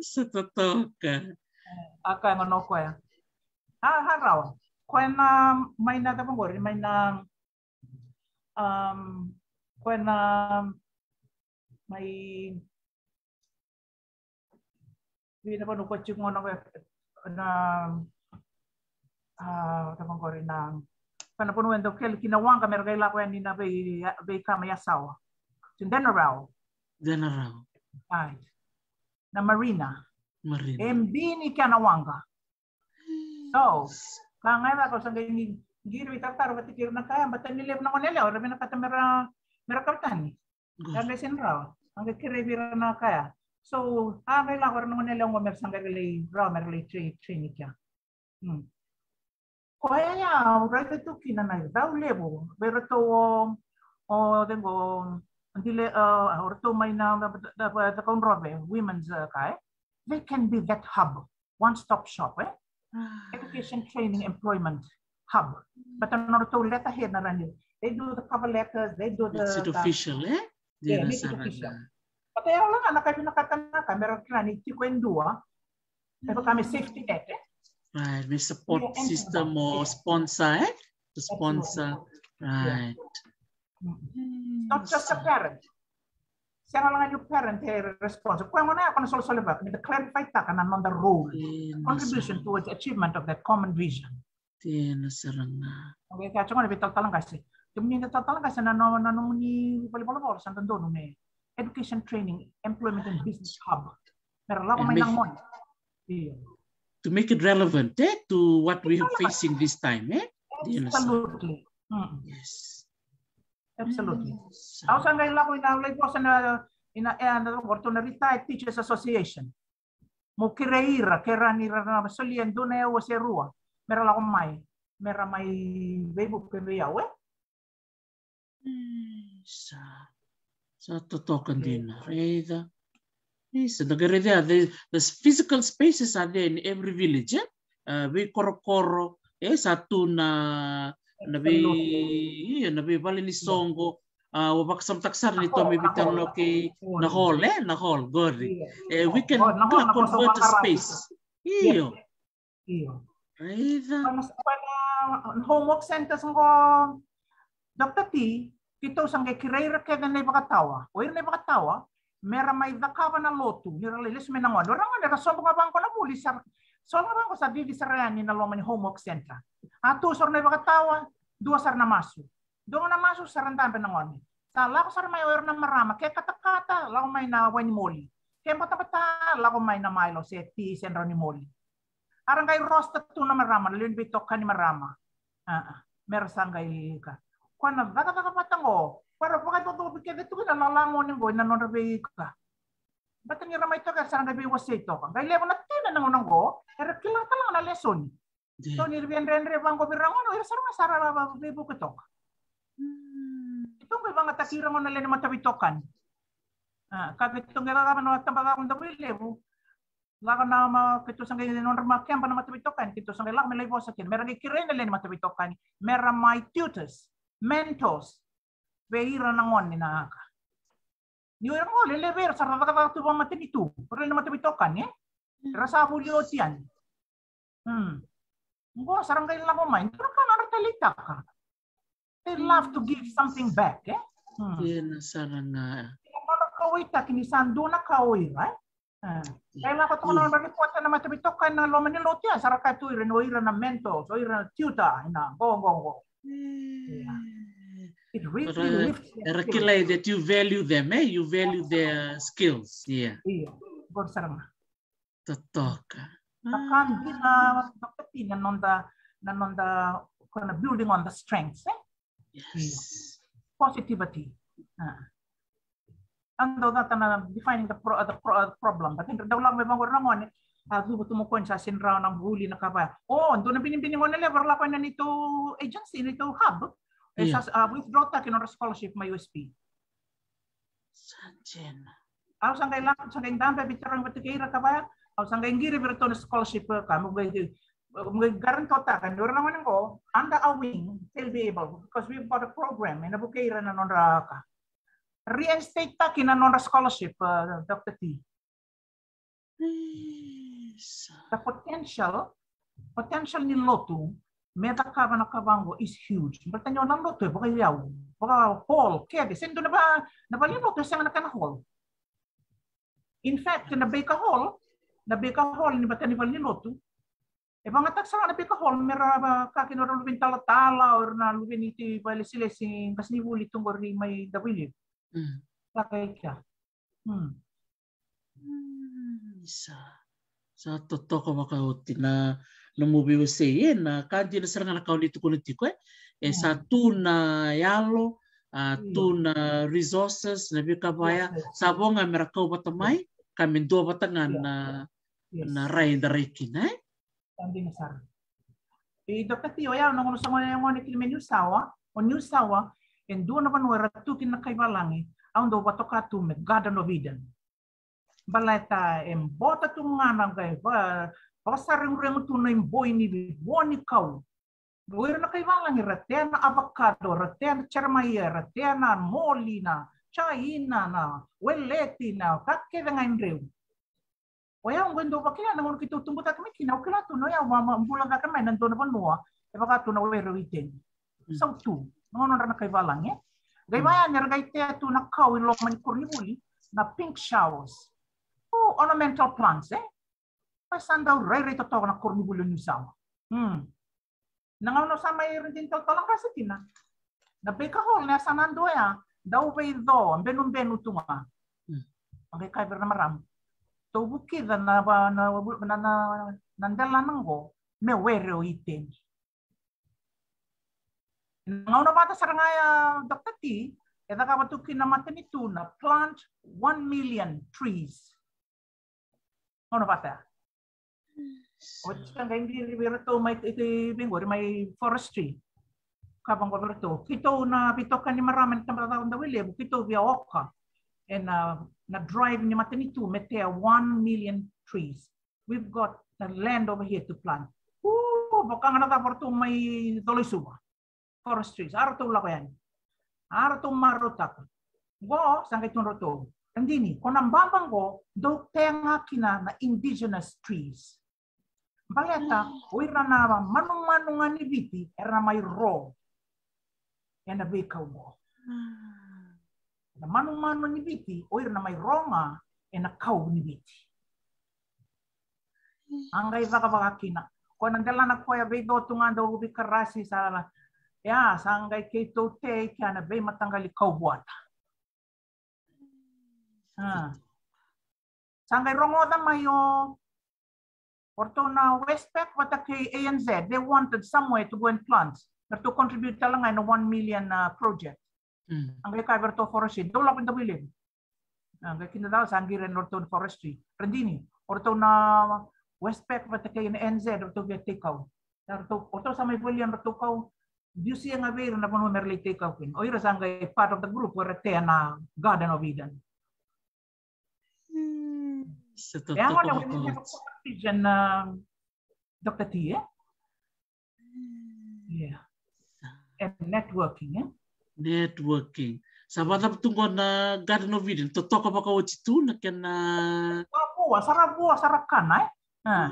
Sa totoka. A kaya gona o koya, "A, a rawa." Koya na mai na cava qori, mai na, um, koya na mai vei na vanua ko tiko gona, na, a, cava qori na, koya na vanua e dau kele kina waqa me ra qai lako yani na vei, veika mai Yasawa. Denarau. Denarau. Ai. Na marina. Marina. E bini kea na waqa. So, ka ga e vaka au sa qai ni qiri vei taratara vata kei ira na kaya, bata ni levu na gone yalewa era vinakata me ra, me ra kavetani. Sa qai sega ni rawa. Sa qai kerei vei ira na kaya. So, a qai lako era na gone yalewa qo me ra sa qai lai rawa me ra lai train, train i kea. Koya ya au raica tu kina na icau levu vei iratou o, o cei qo, dile, o ratou mai na, na, na, na Cakaudrove, women's, uh, kai. They can be that hub, one stop shop, e? Education, training, employment hub. But na nodratou letterhead na rani. They do the cover letters, they do the, it's official, e? Yeah, make it official. But e ola ga na ka vinakata na ka me ra kila ni tiko e dua. E vaka me safety net, e? Right, me support system or sponsor, e? To sponsor. Right. Not just a parent. Sega wale ga ni o parent e responsible. Koya gona ya ko na solosole vaka me da clarify taka na noda role, contribution towards achievement of that common vision. Dina sara ga. Okay, ka tiko gona vei talatala qase. Kemuni na talatala qase, na no, na nomuni valenivolavola sa dodonu me education, training, employment and business hub. Me ra lako mai na gone. Io. To make it relevant, e, to what we are facing this time, e? Dina sara. Absolutely. Mm. Yes. Absolutely. Mm, sa. Au sa qai lako ina, au lai vosa na, ina, e, na, o ratou na Retired Teachers Association. Mo kerei ira, ke ra ni ra na solia e dua na aua se rua. Me ra lako mai. Me ra mai veivuke vei au, e? Mm, sa. Sa totoka dina. Raica. Isa, da qai raica, the, the physical spaces are there in every village, e? A, veikorokoro, e, sa tu na, na vei, io, na veivale ni soqo, a, au vakasamataka sara ni tou mai veitalanoa kei na hall, e, na hall, qori. E, we can convert a space. Io. Io. Raica. Koya na, koya na homework centers qo, Doctor T, keitou sa qai kerei ira kece na ivakatawa. O ira na ivakatawa, me ra mai cakava na lotu, ni ra lai lesu mai na gone. O ira na gone, era sobu ga vaqo na vuli, sa, so ga vaqo sa cici sara yani na loma ni homework center. A tu sara na ivakatawa, dua sara na masu. Dua ga na masu, sa ra dabe na gone. Sa lako sara mai o ira na marama, ke katakata, lako mai na wai ni moli. Ke batabata, lako mai na Milo, se ti, se drau ni moli. A ra qai roster tu na marama, na lewe ni veitokani marama. A, a, me ra sa qai lika. Koya na cakacaka vata qo, koya ra vakacaucautaki kece tu kina na lagone qo ina nodra veika. Baleta ni ra mai toka, era sa qai veiwasei toka. Qai levu na tina na gauna qo, era kila tale ga na lesoni. Io. So ni ra via dredre vaqo vei ira na gone, o ira sara ga sa ra veivuke toka. Mm. Keitou qai vakayagataki ira qo na lewe ni mataveitokani. A, ka keitou qai cakava na tabacakacaka Davuilevu. Lako na ma, keitou sa qai nodra ma keba na mataveitokani, keitou sa qai lako me lai vosa kina. Me ra qai kerei na lewe ni mataveitokani. Me ra mai tutors, mentors. Vei ira na gone na ka. Ni o ira qo, lewe vei ira sa ra cakacaka tu vakamatanitu. O ira na mataveitokani, e? Ra sa vuli oti yani. Hmm. Qo sa ra qai lako mai. Dua na ka nodra taleitaka. They love to give something back, e? Hmm. Dina sara ga. Nodra kauwaitaki ni sa dua na ka o ira, e? A. Qai lako toka na nodra reporter na mataveitokani ena loma ni lotu ya, sa ra kaya tu o ira, o ira na mentors, o ira na tutor, ena qo, qo, qo. Ia. It really lifts their spirit. Era kilai that you value them, e? You value their skills, yeah. Io, qori sara ga. Totoka. Na ka dina, Doctor T, na noda, na noda, ko na building on the strengths, e? Yes. Positivity. A. Au dau cata na defining the pro-, the pro-, the problem. But then dau lako mai vaqo o ira na gone, a cuva tu mai o koya ni sa sega ni rawa na vuli na ka vaya. O, dua na binibini gone levu era lako ina neitou agency, neitou hub. E sa, a, withdraw-taki nodra scholarship mai U S P. Sa dina. Au sa qai lako, sa qai dabe, veitarogi vata kei ira ka vaya. Au sa qai qiri vei iratou na scholarship ka, meu qai, meu qai guarantee-taka ni o ira na gone qo, under our wing, they'll be able, because we've got a program, ena vukei ira na nodra ka. Reinstate-taki na nodra scholarship, uh, Doctor T. Isa. The potential, potential ni lotu me cakava na ka vaqo is huge. Baleta ni o na lotu e vakaiyau, vaka hall kece, sega ni dua na va, na valenilotu e sega na kena hall. In fact, na Baker Hall, na Baker Hall ni vata ni valenilotu, e vakayagataki sara na Baker Hall me ra, a, ka kina o ira na luve ni talatala, o ira na luve ni iti vakailesilesi, qasenivuli tu qori mai Davuilevu. Mm. Vaka i kea. Mm. Mm, sa, sa totoka vakaoti na, na nomu veiwasei, e, na ka dina sara ga na ka o ni tukuna tiko, e. E sa tu na yalo, a, tu na resources, na veika vaya, sa vo ga me ra kau vata mai, ka me dua vata ga na, na rai eda rai kina, e? Sa dina sara. E, Doctor T, o yau na gauna sa gone, gone kina mai Niusawa, o Niusawa, e dua na vanua era tu kina na kai valagi, au dau vakatoka tu me Garden of Eden. Baleta e bota tu ga na qai va, vakasareguregu tu na iboi ni vua ni kau. O ira na kai valagi era tea na avocado, era tea na jeremaia, era tea na moli, na jaina, na weleti, na ka kece ga e dreu. O yau qo e dau vakila na gauna keitou tubu cake mai kina, au kila tu na o yau ma, ma bula cake mai na dua na vanua e vaka tu na were o Iteni. Sautu, na gauna nodra na kai valagi, e. Qai vaya ni ra qai tea tu na kau i loma ni koronivuli, na pink showers. O, ornamental plants, e. Koya sa dau rairai totoka na koronivuli o Niusawa. Hmm. Na gauna sa mai ira dina talatala qase kina. Na Baker Hall, na yasana dua ya, dau veico, benubenu tu ga. Hmm. Qai kaya vei ira na marama. Tou vukica na, na, na, na, na delana qo, me were o Iteni. Na gauna vata sara ga ya, Doctor T, e cakava tu kina na matanitu na plant one million trees. Gauna vata ya. Oti sa qai qiri vei ratou mai, i, i, vei qori mai forestry. Ka vaqo vei ratou. Keitou na veitokani marama ni tabacakacaka Davuilevu, keitou via oka ena, na drive ni matanitu me tea one million trees. We've got the land over here to plant. Uu, vaka ga na cava ratou mai Colo-i-Suva. Forestries, a ratou lako yani. A ratou marautaka. Qo, sa qai tukuna ratou. Radini, ko na baba qo, dou tea ga kina na indigenous trees. Baleta, o ira na manumanu ga ni Viti, era na mai ro ena veikau qo. Na manumanu ni Viti, o ira na mai ro ga ena kau ni Viti. A qai vakavaka kina. Ko na delana koya veico tu ga dau veikarasi sa la. Ia, sa qai keitou tei kea na veimataqali kau vuata. A. Sa qai rogoca mai o, o ratou na Westpac vata kei A N Z, they wanted somewhere to go and plant. Ratou contribute tale ga ena one million, uh, project. Mm. A qai kaya vei ratou forestry, dou lako i Davuilevu. A qai kidacala sa qiri ena ratou na forestry. Radini, o ratou na Westpac vata kei na A N Z, o ratou via teikau. Ia ratou, o ratou sa mai volia na ratou kau. Biusia ga vei ira na vanua me ra lai teikau kina. O ira sa qai part of the group, o ira tea na Garden of Eden. Mm. Sa totoka vakalevu. Vision, uh, Doctor T, eh? Yeah. And networking, eh? Networking. Sa vakacava tu qo na Garden of Eden? Totoka vakaoti tu na kena. Sa ra vua, sa ra vua, sa ra kana, eh? A.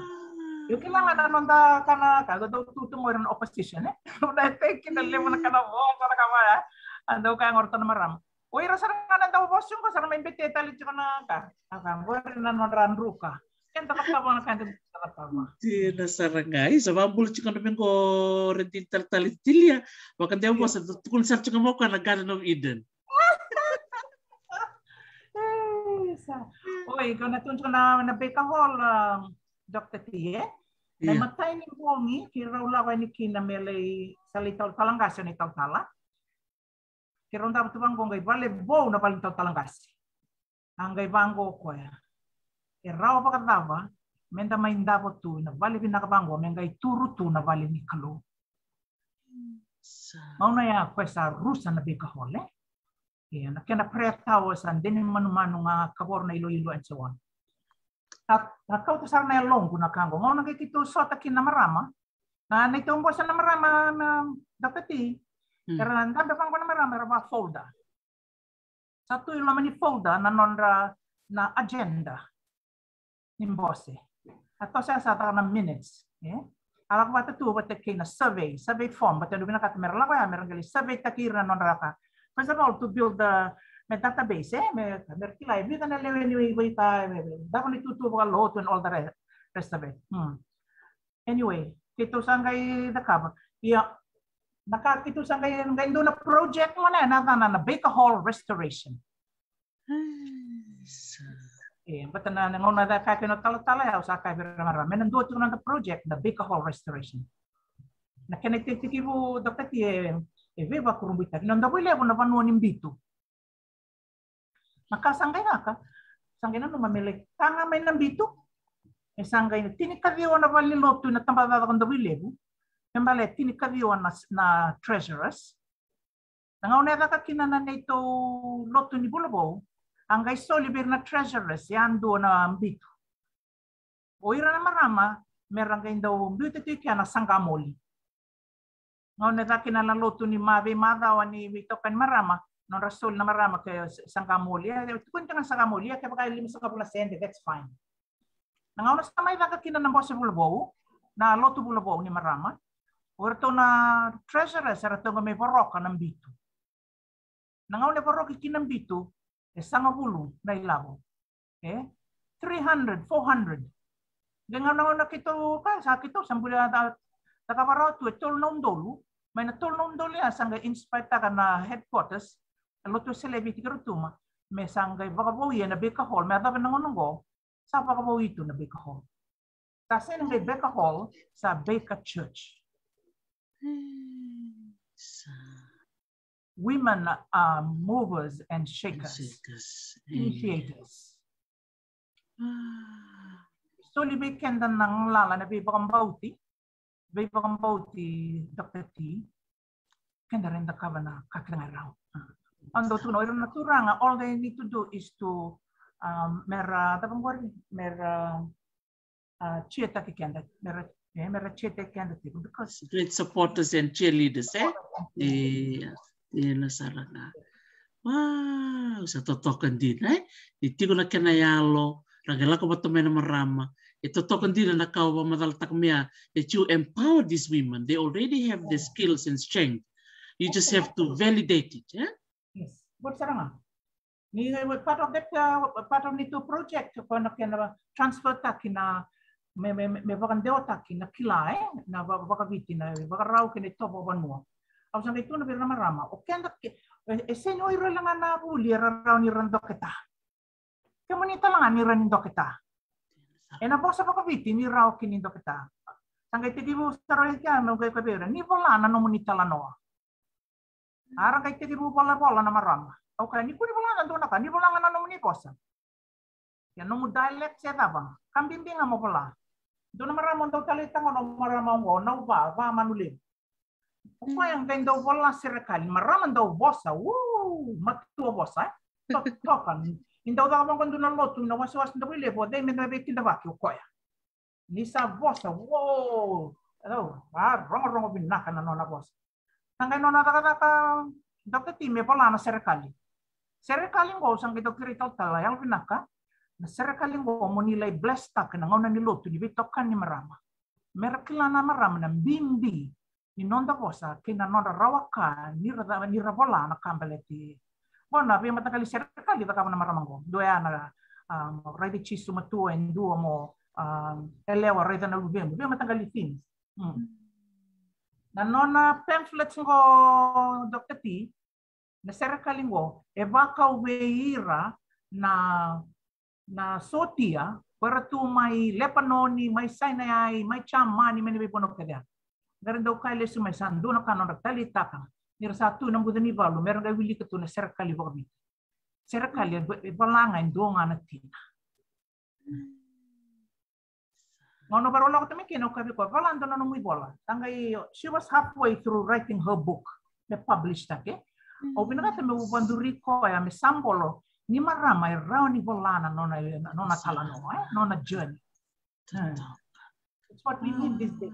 Io, kila ga na noda kana ka, dau tu tu qori na opposition, eh? Na teki na levu na kana vo, kana ka vaya. A dau kaya qori tu na marama. O ira sara ga na dau vosu qo, sara mai bete tale tiko na ka. A ka, qori na nodra druka. Keda cakava na ka, keda cakava. Dina sara ga. Isa, vakabula tiko na me qo Radini Talatala Tilia. Vakadewa vosa, tukuna sara tiko mo ka na Garden of Eden. Isa. Oi, ko na tukuna na, na Baker Hall, um, Doctor T, eh? Na imatai ni bogi, keirau lako yani kina me lai, sa lai talatala qase, na italatala. Keirau davo tu vaqo, qai vale vou na vale ni talatala qase. A qai vaqo o koya. E rawa vakacava meda mai davo tu ena vale vinaka vaqo, me qai turu tu na vale ni Kalou. Sa. Gauna ya o koya sa rusa na Baker Hall, eh? Ia, na kena prayer tower sa dede ni manumanu ga, kavoro na iloilo and so on. A, a kauta sara na yaloqu na ka qo. Gauna qai keitou sota kina na marama. Na neitou bose na marama, na Doctor T. Mm. Era dabe vaqo na marama, era vakafolder. Sa tu i loma ni folder na nodra na agenda ni bose. A toso ya sa caka na minutes, eh? A lako vata tu vata kei na survey, survey form, vata dau vinakata me ra lako ya, me ra qai lai survey taki ira na nodra ka. First of all, to build the, me database, eh? Me, me ra kila e vica na lewe ni vei, vei ka, me, me, davo ni tutu vakalotu and all the re-, rest of it. Hmm. Anyway, keitou sa qai cakava. Ia, na ka keitou sa qai, qai dua na project gona, na yacana na Baker Hall Restoration. Isa. E, vata na, na gauna ca kaya kina o talatala ya, au sa kaya vei ira na marama, me na dua tiko na noda project, na Baker Hall Restoration. Na kena itekitekivu, Doctor T, e, e veivakurabuitaki. Na Davuilevu na vanua ni bitu. Na ka sa qai caka, sa qai nanuma me lai taga mai na bitu. E sa qai tinikaciwa na valenilotu ena tabacakacaka o Davuilevu. Me baleta tinikaciwa na, na treasurers. Na gauna e caka kina na neitou lotu ni vula vou, a qai soli vei ira na treasurers yadua na bitu. O ira na marama me ra qai dau biuta tu i kea na saqa moli. Gauna e caka kina na lotu ni ma-, veimacawa ni veitokani marama, nodra soli na marama ke s-, saqa moli. E, e tukuni tiko ga saqa moli, ia kevaka e limasagavulu na sede, that's fine. Na gauna sa mai caka kina na bose vula vou, na lotu vula vou ni marama, o iratou na treasurers eratou qai mai voroka na bitu. Na gauna e voroki kina na bitu, e sagavulu na ilavo. E? Three hundred, four hundred. Qai gauna, gauna keitou, ka sa keitou sa buli a da, da ka varawa tu e tolu na udolu. Mai na tolu na udolu ya sa qai inspire taka na headquarters, a lotu e sele Viti kei Rotuma, me sa qai vakavoui ena Baker Hall, me yacova na gauna oqo, sa vakavoui tu na Baker Hall. Sa sega ni qai Baker Hall, sa Baker Church. Hmm. Women are movers and shakers, initiators. Soli vei keda na galala na veivakabauti, veivakabauti, Doctor T, keda reda cakava na ka kece ga e rawa. Au dau tukuna o ira na turaga, all they need to do is to, um, mera, cava qori, mera, uh, cheer taki keda, mera, eh, mera cheer taki keda tiko, because great supporters and cheerleaders, eh? Ia, ia na sara ga. Wow, sa totoka dina, eh? Ni tiko na kena yalo, ra qai lako vata mai na marama. E totoka dina na ka au vakamacalataka mai ya, that you empower these women. They already have the skills and strength. You just have to validate it, eh? Yes. Qori sara ga. Ni part of that, uh, part of ni tu project, ko na kena transfer taki na, me, me, me vakadewataki na kila, eh? Na va-, vakaviti, na vakarau kei na itovo vanua. Au sa qai tukuna vei ira na marama, o keda ke, e, e sega ni o ira la ga na vuli era rawa ni ra doketa. Kemuni tale ga ni rawa ni doketa. Ena vosa vakaviti ni rawa kina ni doketa. Sa qai tekivu sara i kea, meu qai kaya vei ira, ni vola na nomuni talanoa. A ra qai tekivu volavola na marama. Au kaya, ni kua ni vola na dua na ka, ni vola ga na nomuni vosa. Ia nomu dialect se cava, ka bibi ga mo vola. Dua na marama au dau taleitaka, na marama oqo, Nauva, va Manulevu. O koya qai dau vola serekali, marama dau vosa, uu, matua vosa, eh? To-, toka, ni dau caka vaqo dua na lotu, na wasewase dau vailevu, o cei me dau veikidavaki, o koya. Ni sa vosa, wow, au, a, rogorogo vinaka na nona vosa. Sa qai nona cakacaka, Doctor T, me vola na serekali. Serekali qo, sa qai dau kerei talatala, yalovinaka, na serekali qo mo ni lai bless taka na gauna ni lotu ni veitokani ni marama. Mera kila na marama na bibi ni noda vosa kei na nodra rawa ka ni ra, ni ra vola na ka baleti. Qo na veimataqali serekali cakava na marama qo. Dua ya na, um, raici Jisu matua, e dua mo, um, yalewa raica na luvemu. Veimataqali themes. Mm. Na nona pamphlets qo, Doctor T, na serekali qo, e vakau vei ira na, na sotia, ko ira tu mai Lepanoni, mai Sinai, mai Jamani, mai na veivanua kece ya. Qai ra dau kaya lesu mai sa dua na ka nodra taleitaka. Ni ra sa tu na buca ni valu, mera qai wilika tu na serekali vakaviti. Serekali, e, e vola ga e dua ga na tina. Gauna vakarau lako tu mai kina, au kaya vei koya, vola dua na nomu ivola. Sa qai, she was halfway through writing her book. Me publish taki. Au vinakata meu vakaduri koya, me sa bolo ni marama e rawa ni vola na nona, na nona talanoa, eh? Nona journey. That's what we need these days.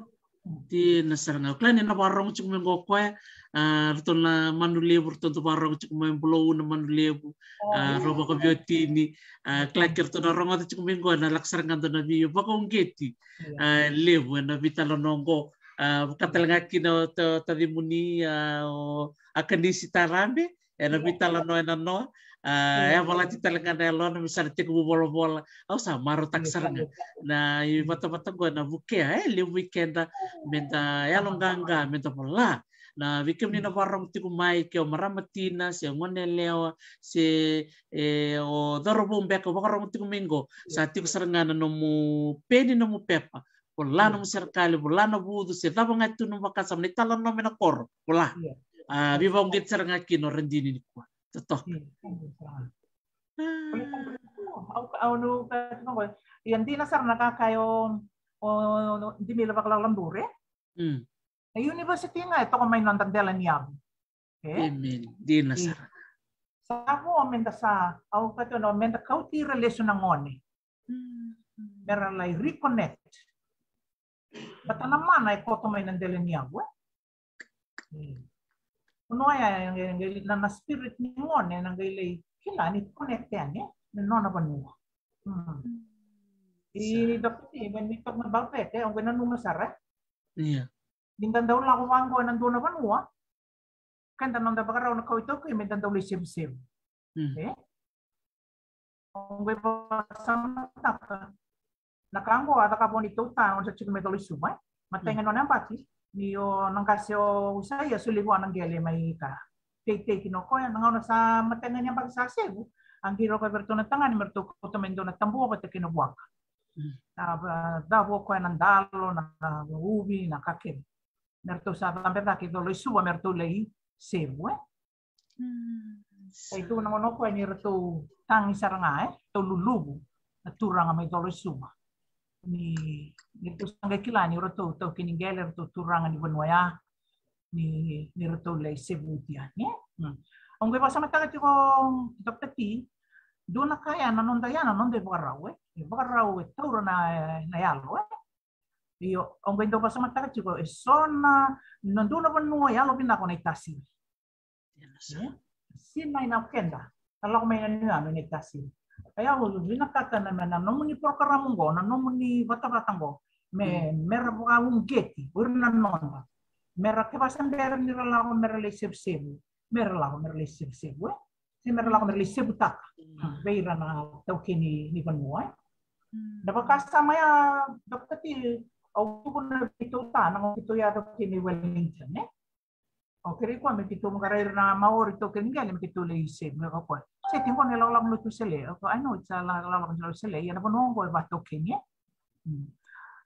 Dina sara ga. Au kila ni na vakarorogo tiko mai qo o koya, a, ratou na Manulevu, ratou dau vakarorogo tiko mai, Bulou na Manulevu, a, rau vakaveiwatini, a, kila ke ratou na rogoca tiko mai qo, na lako sara ga dua na veivakauqeti, a, levu ena veitalanoa qo. A, vaka tale ga kina o ta-, tacimuni, a, o Akanisi Tarabe, ena veitalanoa ena noa, a, e volati tale ga na yalona me sa na tekivu volavola. Au sa marautaka sara ga na ivatavata qo ena vukea e levu vei keda, meda yaloqaqa, meda vola. Na vei kemuni na vakarorogo tiko mai, ke o marama tina se o gone yalewa se, e, o cauravou beka o vakarorogo tiko mai qo, sa tiko sara ga na nomu peni, nomu pepa. Vola nomu serekali, vola na vucu, se cava ga e tu nomu vakasama, na italanoa mai na koro, vola. A, veivakauqeti sara ga kina o radini nikua. Totoka. Au, au nu, ia dina sara na ka e kaya o, o Dimila Vakalalalabure. Na university ga e toka mai noda dela ni yavu. E? Amen. Dina sara. Sa vo meda sa, au kaya tu na meda kauti ira lesu na gone. Mera lai reconnect. Vata na mana e koto mai na dela ni yavu, e? Vanua ya, e, e, na, na spirit ni gone, na qai lai kila ni connect yani, e? Na nona vanua. Hmm. I Doctor T, when we talk about that, e, au qai nanuma sara, e? Ia. Ni da dau lako vaqo ena dua na vanua, keda noda vakarau na kawa iTaukei meda dau lai sevusevu. E? Au qai vakasamataka na ka qo a cakava o neitou ta, o sa tiko mai Colo-i-Suva, e? Matai ga ni nona yabaki, ni o na qase o Usaia solia vua na qele mai ka. Teitei kina o koya, na gauna sa matai ga ni yabaki sa sevu, a qiri o koya vei iratou na tagane me ratou kauta mai dua na tabua vata kei na vuaka. A, a, cavu o koya na dalo, na, na uvi, na ka kece. me ratou sa cabe cake i Colo-i-Suva me ratou lai sevu, e. Sa i tu na gauna o koya ni ratou tagi sara ga, e, ratou luluvu na turaga mai Colo-i-Suva. Ni, ni ratou sa qai kila ni ratou taukei ni qele, ratou turaga ni vanua ya, ni, ni ratou lai sevuti yani, e. Au qai vakasamataka tiko, Doctor T, dua na ka ya na noda, ya na noda ivakarau, e. Ivakarau e taura na, na yalo, e. Io, au qai dau vakasamataka tiko, e so na, na dua na vanua yalovinaka o Naitasiri. Sinai na keda na lako mai na Niuanu e Naitasiri. Ia au vinakata na, na nomuni porokaramu qo, na nomuni vatavata qo, me, mera vakauqeti o ira na noda, mera kevaka sa bera ni ra lako mera lai sevusevu, mera lako mera lai sevusevu, e. Se mera lako mera lai sevutaka vei ira na taukei ni vanua, e. Na vakasama ya, Doctor T, au tukuna vei keitou, ta na gauna keitou yaco kina i Wellington, e. Au kerei koya me keitou vaqarai ira na Maori taukei ni qele me keitou lai sevu, me vaka koya, se tiko na ilakolako ni Lotu Wesele. Au kaya, I know it's a la-, ilakolako ni Lotu Wesele, ia na vanua qo e vakataukeni, e.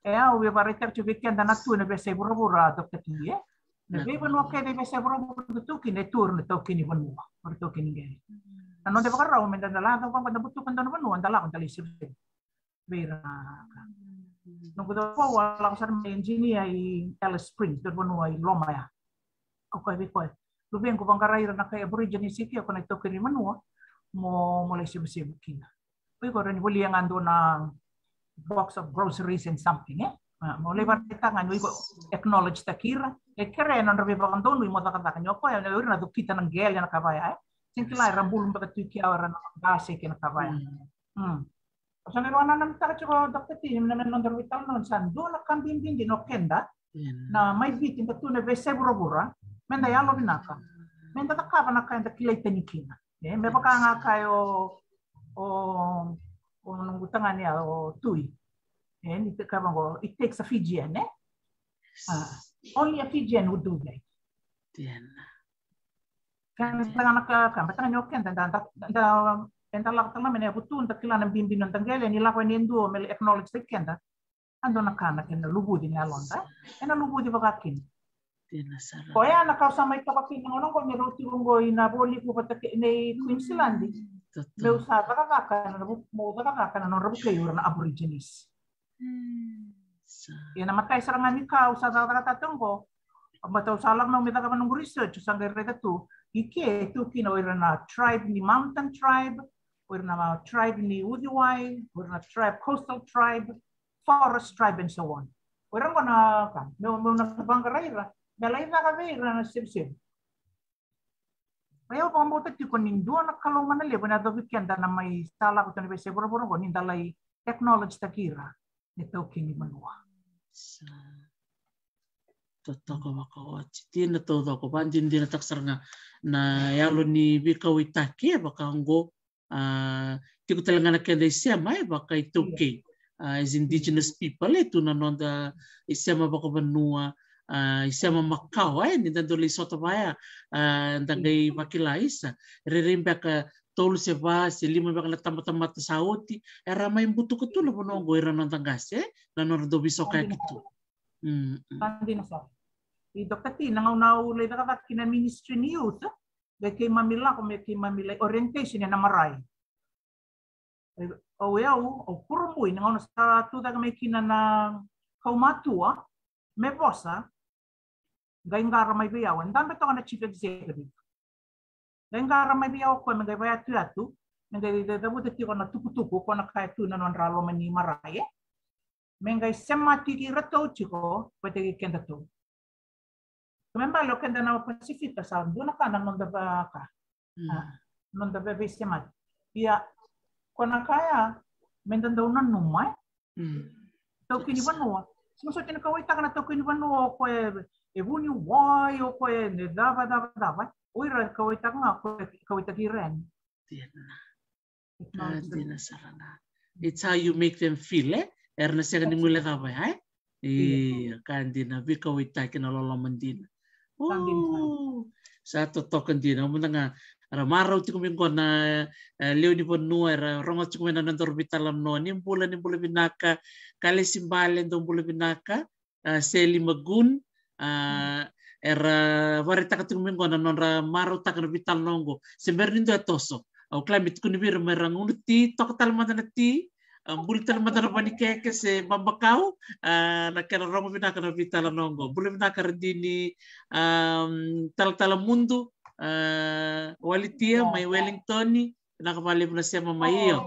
E, au via vakaraitaka tiko vei keda na tu ena veiyasai vuravura, Doctor T, e. Na veivanua kece e veiyasai vuravura tu kina e tu ira na taukei ni vanua, o ira taukei ni qele. Na noda ivakarau me da, da lako, da butuka dua na vanua, da lako da lai sevusevu vei ira. Noqu cauravou a lako sara mai engineer i Alice Springs, dua na vanua i loma ya. Au kaya vei koya, luvequ, vaqarai ira na kai Aborigines i ke, o koya na itaukei ni vanua, mo, mo lai sevusevu kina. O iko rawa ni volia ga dua na box of groceries and something, e. A, mo lai vakaraitaka ga ni o iko acknowledge-taki ira, e, kerea na nodra veivakadonui mo cakacaka, ni o koya, o ira na cukita na qele, na ka vaya, e. Sega ni kila, era bulu beka tu i ke, o ira na qase kei na ka vaya. Au sa qai vakanananutaka tiko, Doctor T, na, na nodaru veitalanoa, sa dua na ka bibi dina o keda na mai Viti, da tu ena veiyasai vuravura, me da yalovinaka, me da cakava na ka eda kilai tani kina, e, me vaka ga kaya o, o, o noqu tagane ya, o Tui, e, ni kaya vaqo, it takes a Fijian, e. A, only a Fijian would do that. Keda na ka, ka beta ga ni o keda da, da, da, eda lako tale mai na yavutu, da kila na bibi ni noda qele, ni lako yani e dua me acknowledge-taki keda, a dua na ka na kena luvuci na yaloda, ena luvuci vakakina. Koya na ka au sa mai toka kina na gauna qo, me rau tiko qo ina Vualiku vata kei, nei Queensland, meu sa cakacaka na vu-, meu cakacaka na nodra vukei o ira na Aborigines. Ia na imatai sara ga ni ka au sa cakacakataka tu qo, baleta au sa lako mai meu cakava noqu research, au sa qai raica tu i ke e tu kina o ira na tribe ni mountain tribe, o ira na tribe ni uciwai, o ira na tribe, coastal tribe, forest tribe and so on. O ira qo na ka meu, meu na vaqarai ira me lai caka vei ira na sevusevu. Ia au vakabauta tiko ni dua na Kalou mana levu ena yacovi keda na mai sa lako tu ena veiyasai vuravura qo, ni da lai acknowledge-taki ira na itaukei ni vanua. Sa totoka vakaoti, dina taucoko, vakadinadinataka sara ga na yalo ni veikauwaitaki, e, vaka oqo, a, tiko tale ga na keda isema, e, vakaitaukei, a, as indigenous people, e, tu na noda isema vakavanua, a, isema makawa, e, ni da dau lai sota vaya, a, da qai vakila isa, rairai beka tolu se va se lima beka na tabatamata sa oti era mai butuka tu na vanua oqo, ira na noda qase, e, na nodra dau veisoka yaki tu. Sa dina sara. I Doctor T, na gauna au lai cakacaka kina ministry ni youth, qai keimami lako me keimami lai orientation ena marae. Au, au, au kurabui na gauna sa tucake mai kina na kaumatua me vosa, qai qara mai vei au, e dabe toka na chief executive. Qai qara mai vei au o koya me qai vakayatuyatu, me qai cavuta tiko na tukutuku, o koya na kaya tu na nodra loma ni marae, me qai semati iratou tiko vata kei kedatou. Kena ibalebale o keda na Pasifika sa dua na ka na noda vaka, a, noda veisemati. Ia, ko na kaya, me da dau nanuma, e? Taukei ni vanua. Sega soti ni kauwaitaka na taukei ni vanua o koya e vuniwai, o koya e cava, cava, cava. O ira kauwaitaka ga o koya e kauwaitaki ira yani. Dina. Ka dina sara ga. It's how you make them feel, e? Era na sega ni guilecava ya, e? Io, ka dina, veikauwaitaki, na loloma dina. Sa totoka dina, au mada ga ra marau tiko mai qo na, e, lewe ni vanua era rogo tiko mai na nodaru veitalanoa. Ni bula, ni bula vinaka, Kalesi Bale, dou bula vinaka, a, Seli Magun, A, era vakaraitaka tiko mai qo na nodra marautaka na veitalanoa qo. Se bera ni dua e toso. Au kila me tukuni vei ira me ra gunu ti, toka tale mada na ti, a, buli tale mada na vanikeke se babakau, a, na kena rogo vinaka na veitalanoa qo. Bula vinaka Radini, a, Talatala Mudu, a, Walitia, mai Wellington, vinaka vakalevu na sema mai io.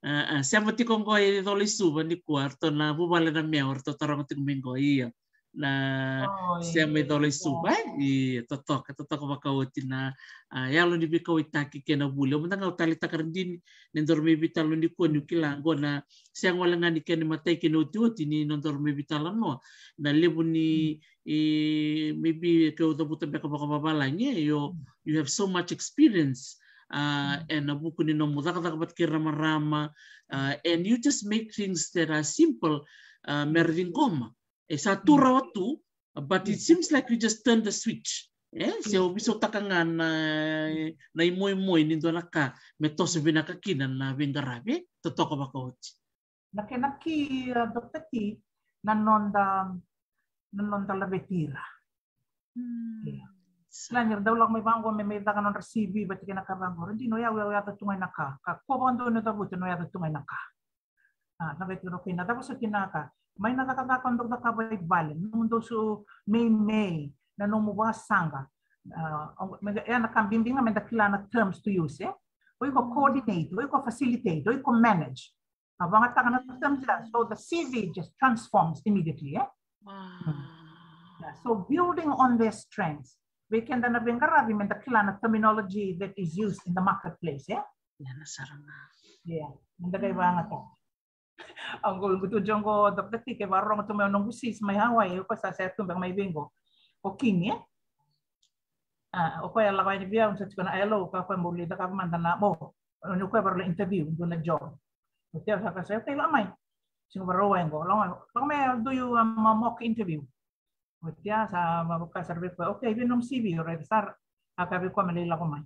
A, a, sema tiko qo e Cola i Suva nikua, ratou na vuvale na Meo, ratou taroga tiko mai qo io. Na sema i Cola i Suva, e? Io, totoka, totoka vakaoti na, a, yalo ni veikauaitaki kei na vuli. Au mada ga au taleitaka Radini, ni daru mai veitalanoa nikua niu kila qo na sega wale ga ni kena imatai kei na otioti ni nodaru mai veitalanoa. Na levu ni, e, maybe ke o cavuta beka vakavavalagi, e, you, you have so much experience, a, ena vuku ni nomu cakacaka vata kei ramarama, a, and you just make things that are simple, a, me ra ciqoma. E sa tu rawa tu, but it seems like you just turn the switch. E, se o veisautaka ga na, na imoimoi ni dua na ka me toso vinaka kina na veiqaravi, e, totoka vakaoti. Na kena ki, a, Doctor T, na noda, na noda laveti ira. Ia. Kila ni ra dau lako mai vaqo me mai caka nodra C V vata kei na ka vaqo. Radini, o yau, au yaco tu ga ena ka. Ka kua vakadua ni cavuta, o yau yaco tu ga ena ka. A, na vei tiko, okay, na cava soti na ka? Mai na cakacaka dou cakava i vale, nomudou so meimei, na nomu vakasaqa. A, o, me, e na ka bibi ga me da kila na terms to use, e? O iko coordinate, o iko facilitate, o iko manage. A, vagataka na terms ya, so the C V just transforms immediately, e? Yeah, so building on their strengths. Vei keda na veiqaravi me da kila na terminology that is used in the marketplace, e? Ia, na sara ga. Ia, me da qai vagataka. Au qo, qo tu joqo, Doctor T, ke vakarorogo tu mai o noqu sis mai Hawaii, o koya sa, sa tu beka mai vei qo. O Kini, e? A, o koya lako yani vei au, sa tiko na I L O, ka koya bau lai cakava mada na, mo, o koya vakarau lai interview, dua na job. Oti au sa kaya, okay, lako mai. Siga Vakarauwai qo, lako mai, lako mai, I'll do you a mock interview. Oti au sa, ma, vaka sara vei koya, okay, vei nomu C V, o raica sara. A kaya vei koya me lai lako mai.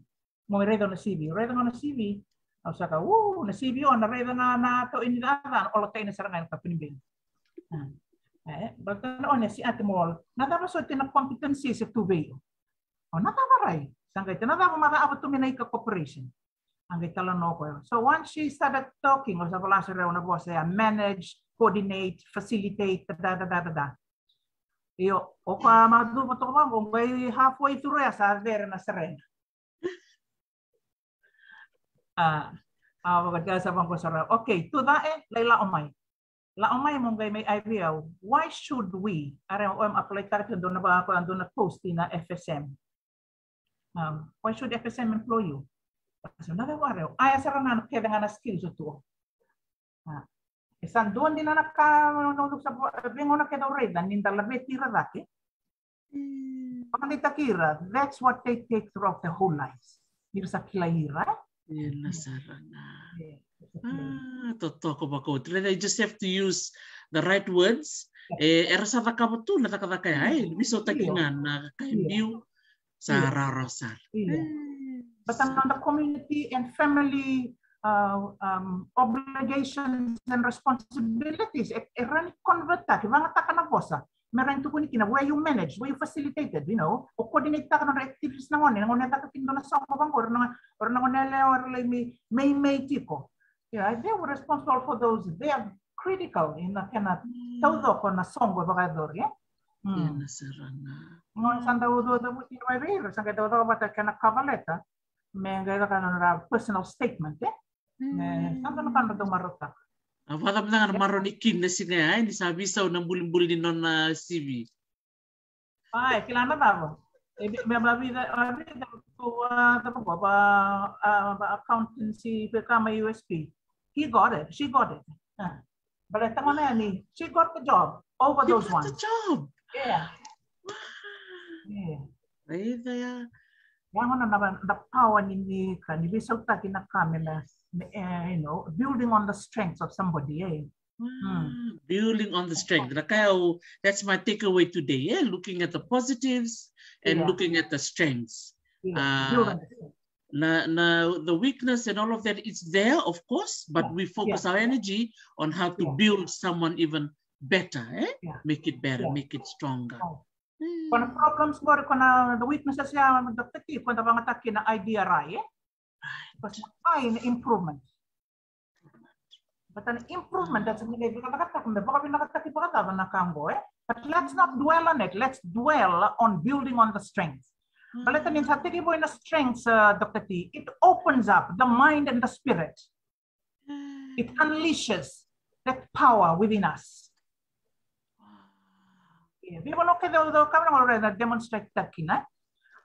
Mo raica na C V, raica na C V. Au sa kaya, u, na C V o na raica na, na toini cakacaka, o lako ina sara ga ena kapa ni bega. A. E, baleta na o ni a si ati mo ola. Na cava soti na competencies e tu vei iko? O na cava rai? Sa qai, na cava ma cava tu mai na Ika Corporation? A qai talanoa o koya. So once she started talking, au sa vola sara o na vosa ya, manage, coordinate, facilitate, da, da, da, da, da. Io, o koya ma cuva toka vaqo, qai halfway through ya sa cere na surrender. A, a, vakatia sa vaqo sara. Okay, tu ca e, lai lako mai. Lako mai mo qai mai ai vei au. Why should we? Are o em apply taka tu dua na vaka, dua na post ina F S M. Um, why should F S M employ you? So na vei ware, a, e sara ga na kece ga na skills o tu. A. E sa dua dina na ka, no, no, sa, vei gauna kece au raica, ni da laveti ira cake. Vakadeitaki ira, that's what they take throughout their whole lives. Ni ra sa kilai ira, e? Ena sara ga. E, sa kilai ira. A, totoka vakaoti. Raica, you just have to use the right words. E, era sa cakava tu na cakacaka ya, e, veisautaki ga na ka e biu. Sa rawarawa sara. Io. But na noda community and family, uh, um, obligations and responsibilities, e, e rawa ni convert taki, vagataka na vosa. Me rawa ni tukuni kina where you manage, where you facilitated, you know, o coordinate taka nodra activities na gone, na gone e caka kina dua na soqo vaqo, o ira na, o ira na gone yalewa, o ira lai mei, meimei tiko. Yeah, they were responsible for those. They are critical ina kena taucoko na soqo vakayacori, e? Ena sara ga. Gona sa dau cavuti mai vei ira, sa qai dau caka vata kena cover letter. Me qai caka na nodra personal statement, e? Me sa dau na ka dau marautaka. A vacava na marau ni kina siga ya, e, ni sa veisau na bulibuli ni nona C V. Ai, kila na cava. E, me, me, me vica, a vica, ko, a, cava ko, va, a, va accountancy, pe ka mai U S P. He got it, she got it. A. Baleta gona yani, she got the job over those ones. She got the job. Yeah. Wow. Yeah. Raica ya. Ya gona na, na power ni, ni ka, ni veisautaki na ka me na, me, e, you know, building on the strengths of somebody, e. Mm. Building on the strength. Na ka ya au, that's my takeaway today, yeah? Looking at the positives and looking at the strengths. Yeah. Uh, na, na, the weakness and all of that, it's there, of course, but we focus our energy on how to build someone even better, eh? Yeah. Make it better, make it stronger. Oh. Ko na problems qori, ko na the weaknesses ya, Doctor T, ko da vagataki na I D R I, e? Because I na improvement. But an improvement, that's me vakavinakataki, me vakavinakataki vakacava na ka qo, e? But let's not dwell on it. Let's dwell on building on the strength. Baleta ni sa tekivu ena strength, uh, Doctor T, it opens up the mind and the spirit. It unleashes that power within us. Ia, veivanua kece au dau kaya na gauna au demonstrate-taka kina.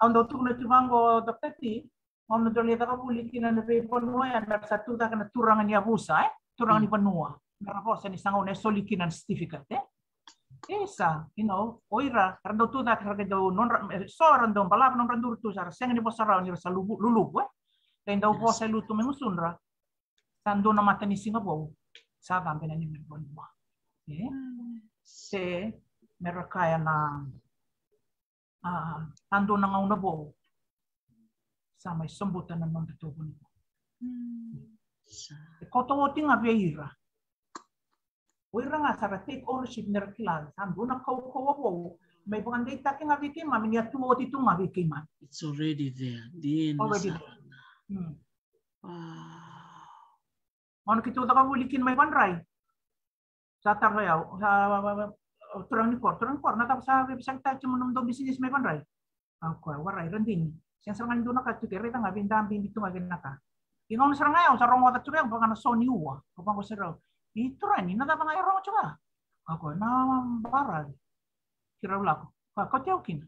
Au dau tukuna tu vaqo, Doctor T, gauna dau lai caka vuli kina na veivanua ya, me ra sa tu cake na turaga ni yavusa, e? Turaga ni vanua. Me ra vosa ni sa gauna e soli kina na certificate, e? Isa, you know, o ira, era dau tu cake, era dau nodra, e, so era dau balavu nodra duru tu, sa ra sega ni vosa rawa ni ra sa luluvu, e? Era dau vosa e lutu mai gusudra. Sa dua na matanisiga vou sa cabe na neimami vanua. E? Se me ra kaya na, a, sa dua na gauna vou sa mai sobuta na noda tou vanua. E koto oti ga vei ira. O ira ga sa ra take ownership, me ra kila sa dua na kaukauwa vou mai vakadeitaki ga vei keimami, ni a tu oti tu ga vei keimami. It's already there. Dina sara. Gauna keitou caka vuli kina mai Vadrai, sa taro vei au, sa, turaga ni koro, turaga ni koro, na cava sa veiveisakitaki kemuni na nomudou bisinisi mai Vadrai? Au kaya, warai, Radini, sega sara ga ni dua na ka tu ke, raica ga vei da bibi tu ga kei na ka. Ia gauna sara ga ya au sa rogoca tu ke, vaka na so ni ua. Au vaqo sara, i turani, na cava ga e rogo tu ga? Au kaya, na baravi. Keirau lako, ka kauti au kina.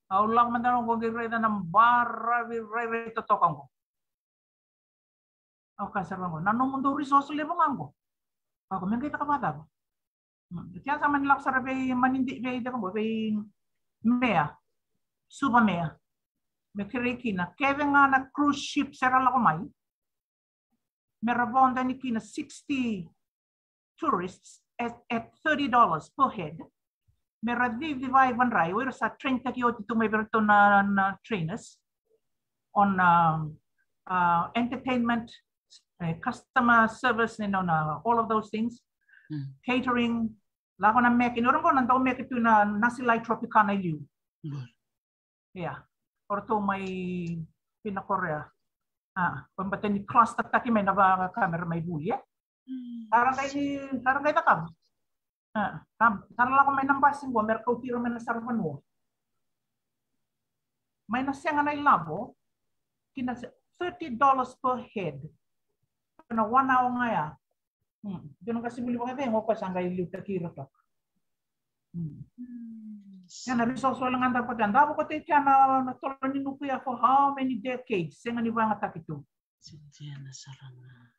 Au lako mada qo qai raica na baravi rairai totoka qo. Au kaya sara vaqo, na nomudou resource levu ga qo. Au kaya, me qai caka vakacava? Tia sa mani lako sara vei, mani di vei, cava qo, vei mea, Suva mea. Me kerei kina kece ga na cruise ship se ra lako mai, me ra vodo yani kina sixty tourists at, at thirty dollars per head. Me ra cici vei Vadrai, o ira sa train-taki oti tu mai vei iratou na, na trainers on, um, uh, entertainment, uh, customer service, you know, na, all of those things. Catering, lako na meke, ni ora qo na dau meke tu na nasi lai Tropicana i liu. Ia, o ratou mai Pina Korea. A, ko bata ni cluster-taki mai na vaka me ra mai vuli, e? Sa ra qai, sa ra qai cakava. A, sa ra lako mai na basi qo me ra kauti ira mai na saravanua. Mai na sega na ilavo ki na thirty dollars per head. Na one hour ga ya. Dua na qasi vuli vakacegu, o koya sa qai liutaki ira toka. Ia na resource wale ga da vata, da vakatei kea na, na tolo ni nuku ya for how many decades, sega ni vagataki tu. Sa dina sara ga.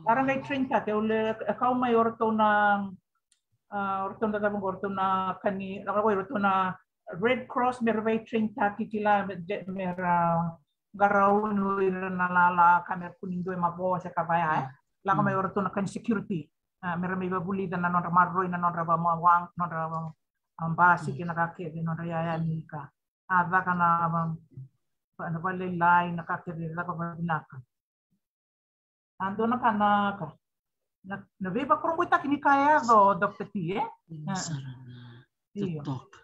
Sa ra qai train-taki, au le, e kau mai o ratou na, a, o ratou na cava qo, o ratou na kani, o ratou na Red Cross, me ra vei train-taki kila, me, me ra qarauni o ira na lala ka me ra kua ni dua e mavoa se ka vaya, e. Lako mai o ratou na kani security, a, me ra mai vavulica na nodra maroroi, na nodra vamawang, nodra va, a, basi kei na ka kece, nodra yaya ni ka. A caka na, na valelailai, na ka kece, caka vavinaka. A dua na ka na ka. Na, na veivakurabuitaki ni ka e yaco, Doctor T, e? Dina sara ga. Io. Totoka.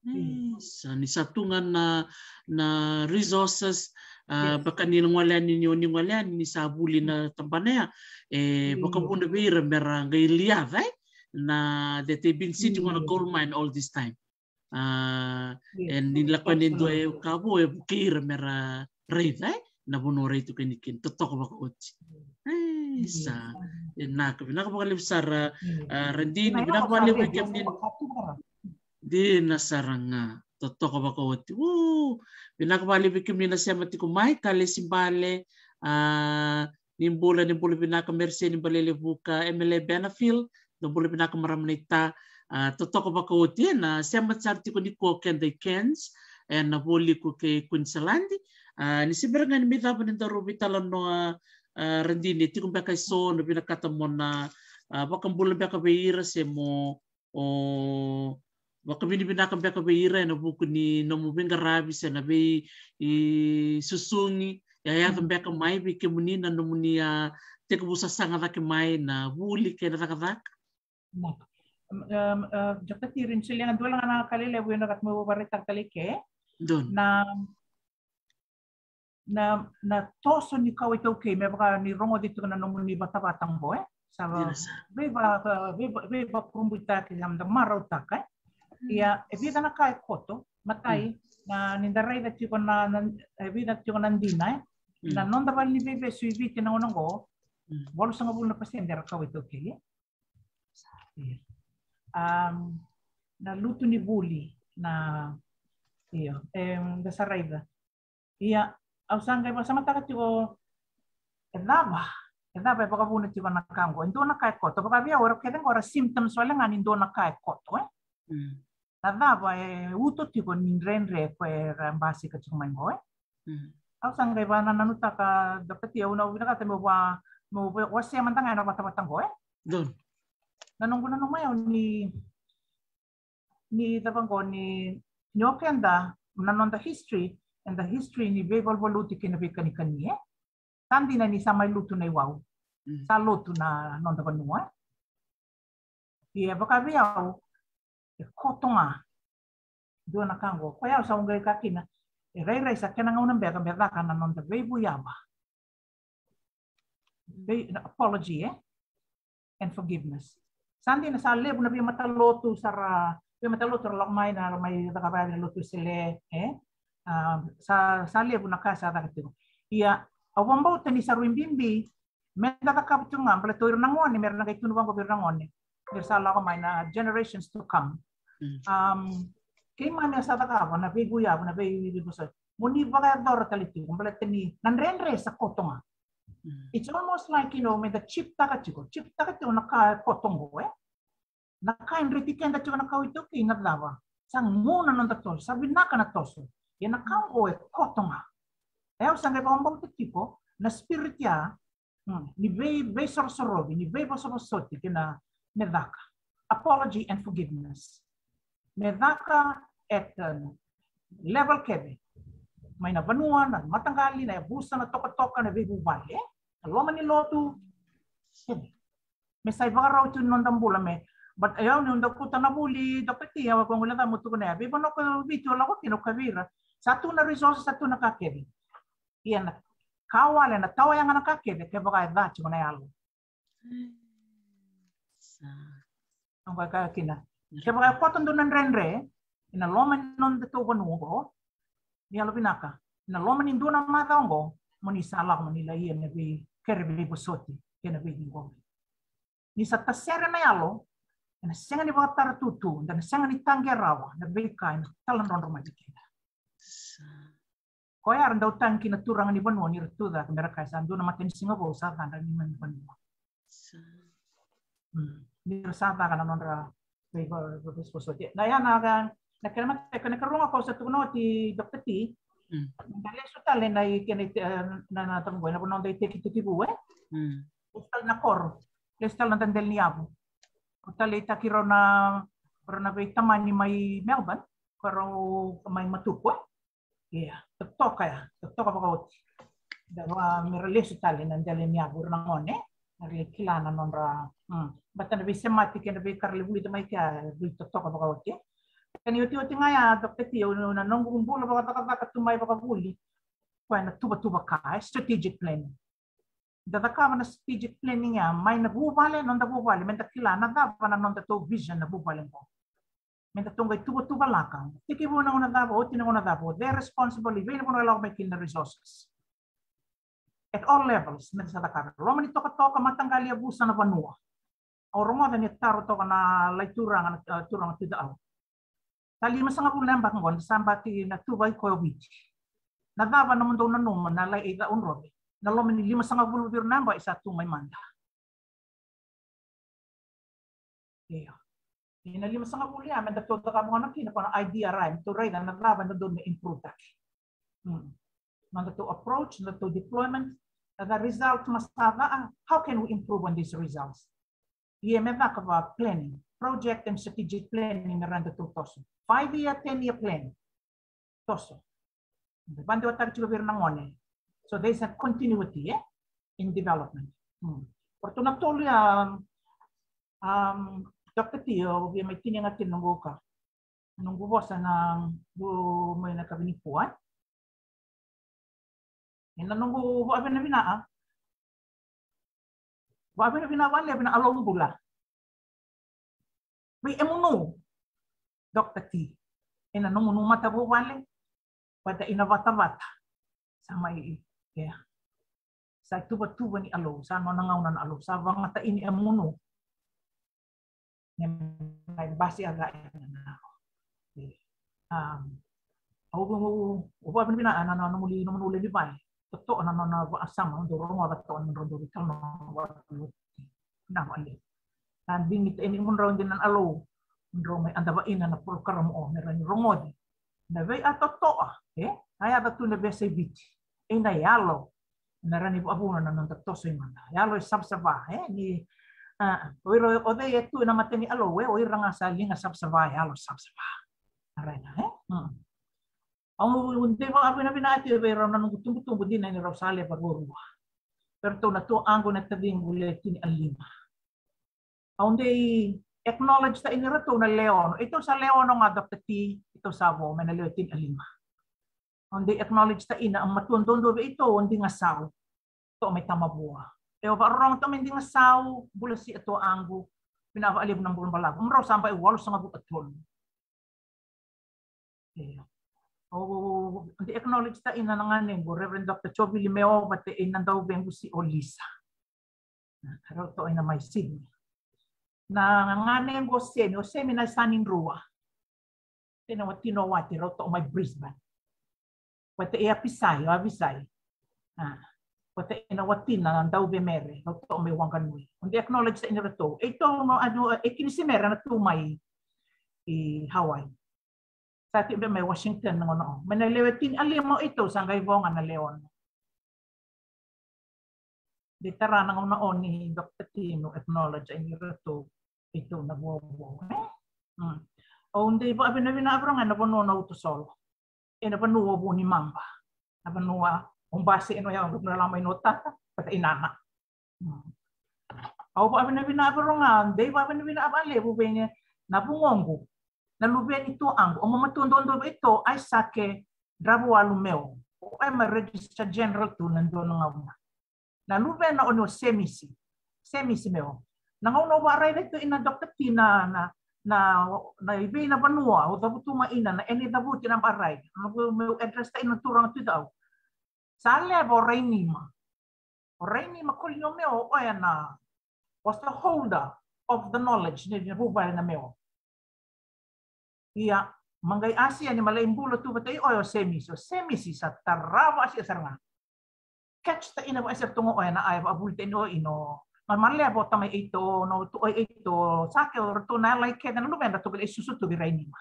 Io. Sa ni sa tu ga na, na resources, a, vaka ni na gole yani, ni o ni gole yani, ni sa vuli na tabana ya, e, vakavuna vei ira me ra qai liaca, e? Na, that they've been sitting on a gold mine all this time. A, e ni lako yani e dua e ka vou e vukei ira me ra raica, e, na vanua rai tu kina kina, totoka vakaoti. E, sa, e, vinaka, vinaka vakalevu sara, a, Radini, vinaka vakalevu vei kemuni. Dina sara ga, totoka vakaoti. Woo, vinaka vakalevu vei kemuni na sema tiko mai, Kalesi Bale, a, ni bula, ni bula vinaka Merisei ni Balelevuka, Emele Benafield, ni bula vinaka marama naita, a, totoka vakaoti, e, na sema sara tiko nikua o keda i Cairns, e, na Vualiku kei Queensland. A, ni se bera ga ni mai cava ni daru veitalanoa, a, Radini, e tiko beka e so na vinakata mo na, a, vakabula beka vei ira se mo o vakavinavinaka beka vei ira ena vuku ni nomu veiqaravi se na vei, i, susugi, e a yaco beka mai vei kemuni na nomuni a tekivu sasaga cake mai na vuli kei na cakacaka. Vinaka. um, um, uh, Jokatiri ni solia ga dua ga na ka lelevu e na ka me vakaraitaka tale ke. Donu. Na, na, na toso ni kawa iTaukei, me vaka ni rogoci tiko na nomuni vatavata oqo, e? Sa va-, Dina sa. veiva-, veiva-, veivakurabuitaki, sa da marautaka, e? Mm. Ia, e vica na ka e koto, matai, Mm. na, ni da raica tiko na, na, e vica tiko na dina, e? Mm. Na noda vale ni veivesu i Viti na gauna oqo, Mm. walusagavulu na pasede era kawa iTaukei, e? Ia. Um, na lutu ni vuli, na, io, e, da sa raica. Ia, au sa qai vakasamataka tiko, e cava, e cava e vakavuna tiko na ka oqo. E dua na ka e koto, vakavei au era kece oqo era symptoms wale ga ni dua na ka e koto, e? Mm. Na cava e uto tiko ni dredre ko era basika tiko mai oqo, e? Mm. Au sa qai vakanananutaka, Dokta T, au na vinakata meu va-, meu va-, wasea mada ga e na vatavata oqo, e? Donu. Na noqu nanuma au ni, ni cava oqo ni, ni o keda, na noda history, and the history ni veivaluvaluti kei na veikanikani, e? Sa dina ni sa mai lutu na iwau. Mm. Sa lotu na noda vanua, e? Ia, vakavei au, e koto ga. Dua na ka oqo. Koya au sa qai kaya kina, e rairai sa kena gauna beka me caka na noda veivuiyava. Vei, na apology, e? And forgiveness. Sa dina sa levu na veimatalotu, sa ra, veimatalotu ra lako mai na, mai cakava na lotu Wesele, e? A, sa, sa levu na ka sa caka tiko. Ia, au vakabauta ni sa rui bibi, me da cakava tu ga, baleta o ira na gone, me ra na qai tukuna vaqo vei ira na gone. Me ra sa lako mai na generations to come. Mm. Um, keimami a sa cakava na veivuiyava, na vei, veivosoti. Mo ni vakayacora tale tiko, baleta ni na dredre sa koto ga. Mm. It's almost like, you know, me da chip taka tiko, chip taka tiko na ka koto oqo, e? Na ka e dreti keda tiko na kawa iTaukei na cava. Sa gu na noda toso, sa vinaka na toso. Ia na ka oqo e koto ga. E au sa qai vakabauta tiko, na spirit ya, mm, ni vei, veisorosorovi, ni veivosovosoti kei na me caka. Apology and forgiveness. Me caka at, uh, level kece. Mai na vanua, na mataqali, na yavusa, na tokatoka, na veivuvale, e? Na loma ni lotu. Kece. Me sa ivakarau tu ni noda bula me. But e au ni da kauta na vuli, Dokta T, au a qai guileca mo tukuna ya. Veivanua ko Viti o lako kina o kaya vei ira, sa tu na resources, sa tu na ka kece. Ia na ka wale, na tawa yaga na ka kece, kevaka e ca tiko na yalo. Mm. Sa. Au qai kaya kina. Kevaka e koto dua na dredre ena loma ni nodatou vanua oqo, ni yalovinaka, ena loma ni dua na macawa oqo, mo ni sa lako mo ni lai ia na veikere veivosoti kei na veiqoli. Ni sa tasere na yalo, ena sega ni vakatara tutu, da na sega ni taqe rawa na veika ena taladrodro mai vei keda. Sa. Koya era dau tagi kina turaga ni vanua ni ra tucake me ra kaya sa dua na matanisiga vou sa cadra ni mai vanua. Sa. Mm. Ni ra sa caka na nodra vei, vei, veivosoti. Na ya na, na kena mataka, na karua ga ko sa tukuna oti, Dokta T. Mm. Da lesu tale na i kena i te-, na, na tamaqu, na vanua da i tekitekivu, e? Mm. Lesu tale na koro. Lesu tale na dela ni yavu. Ko taleitaki rau na, rau na veitamani mai Melbourne, ko rau mai Matuku, e? Ia, totoka ya, totoka vakaoti. Da va me ra lesu tale na dela ni yavu, ira na gone, me ra lai kila na nodra, mm, bata na veisemati kei na veika ra lai vulica mai kea, vei totoka vakaoti. Kena iotioti ga ya, Dokta T, au na noqu bula vakacakacaka tu mai vakavuli. Koya na tuvatuva ka, e, strategic planning. Da cakava na strategic planning ya, mai na vuvale, noda vuvale, me da kila na cava na nodatou vision na vuvale qo. Me datou qai tuvatuvalaka. Tekivu na gauna cava, oti na gauna cava, o cei responsible, i vei na vanua e lako mai kina na resources. At all levels, me da sa cakava. Loma ni tokatoka, mataqali, yavusa, na vanua. Au rogoca ni taro toka na lai turaga, na, uh, turaga Tucau. Sa limasagavulu na yabaki qo, da sa baki na tuva i koya o Viti. Na cava nomudou nanuma na lai e cau drovi? Na loma ni limasagavulu vei ira na yabaki sa tu mai mada. Io. Ia na limasagavulu ya, me datou cakava gona kina ko na I D R I, me tou raica na cava e dodonu me improve taki. Mm. Nodatou approach, nodatou deployment, na result ma sa ca, how can we improve on these results? Ia me caka va planning, project and strategic planning me ra datou toso. Five year, ten year plan. Toso. Vakadewataki tiko vei ira na gone. So there's a continuity, e, in development. Hmm. Ratou na tolu ya, um, Doctor T, au via mai tinia ga kina noqu ka, noqu vosa na noqu mai na kavinikua. Ena noqu vakavinavinaka, vakavinavinaka vakalevu na Alou bula vei emunu, Doctor T, ena nomuni matavuvale vata ina vatavata. Sa mai, ia, sa ituvatuva ni Alou, sa nona gauna na Alou, sa vagata ini emunu. Ne mai basi a ga ena na. Au vakavinavinaka na nomuni, nomuni ulelivale. Totoa na nona vakasama, dou rogoca toka na nodrau dau veitalanoa. Na vale na digita eni mudrau dina na Alou, mudrau mai adava ina na porokaramu o me rani rogoci na vei a totoa e a yaca tu na vesa i Viti. Ena yalo na rani vakavuna na noda toso i mada yalo e savasava e ni o ira o cei e tu ena mata ni Alou e o ira ga sa liga savasava, yalo savasava. Araina e Au dei vakavinavinaka tiko vei rau na noqu tubutubu dina ni rau sa leva ruarua. Vei ratou na tuaqu na taciqu le tini a lima. Au dei acknowledge ta ini ratou na leono. Eitou sa leono ga Doctor T, eitou sa vo me na lewe tini a lima. Au dei acknowledge ta ina a matua dodonu vei eitou o Digasau. Toa mai Tamavua. E o vakarorogo toa mai Digasau, bula si a tuaqu. Vina vakalevu na bula balavu. Mrau sa bai walusagavulu a tolu. Ia. Au dei acknowledge ta ina na ganequ Reverend Doctor Jovili Meo vata ina dauvequ si o Lisa. Rau toa ina mai Sydney. Na ganequ o Semi, o Semi na sa ni drua. Tena watina o Wati rau toa mai Brisbane. Vata e Apisai, o Avisai. Vata ena watina na dauve Mere rau toa mai Wanganui. Au dei acknowledge ta ina ratou. Eitou no adu e kini si Mere na tu mai i Hawaii. Sa tiko beka mai Washington na gauna o. Mai na lewe tini a lima o eitou sa qai vo ga na leono. Dei tara na gauna o ni Doctor T meu acknowledge ai ni ratou eitou na vovo e. Au dei vakavinavinaka vei rau ga ena vanua na Utusolo. Ena vanua o Vunimaba. Na vanua o base ena yaga na lama ina o tata vata i nana. Au vakavinavinaka vei rau ga, dei vakavinavinaka vakalevu vei na vugoqu, na luveni tuaqu, o mamatua dodonu vei tou Aisake Dravualu Meo. O e mai Register General tu na dua na gauna. Na luvena o ni o Semisi, Semisi Meo. Na gauna o vakaraica tu ina Doctor T na na na na i vei na vanua o cavutu mai ina na ena i cavuti na vakaraica na meu address ta ina turaga tu i cau. Sa leva o Rainima. O Rainima Kolini o Meo o oya na was the holder of the knowledge ni vuvale na Meo. Ia ma qai asia ni ma lai bula tu vata i oya o Semisi, o Semisi sa tarava asia sara ga. Catch ta ina vaasira tu ga oya na aya vaavuli ta ina o ino ma ma leva o tamai eito na o tu oi eito sa ke o ratou na yalai kece na luvedra tu vei Susu tu vei Rainima.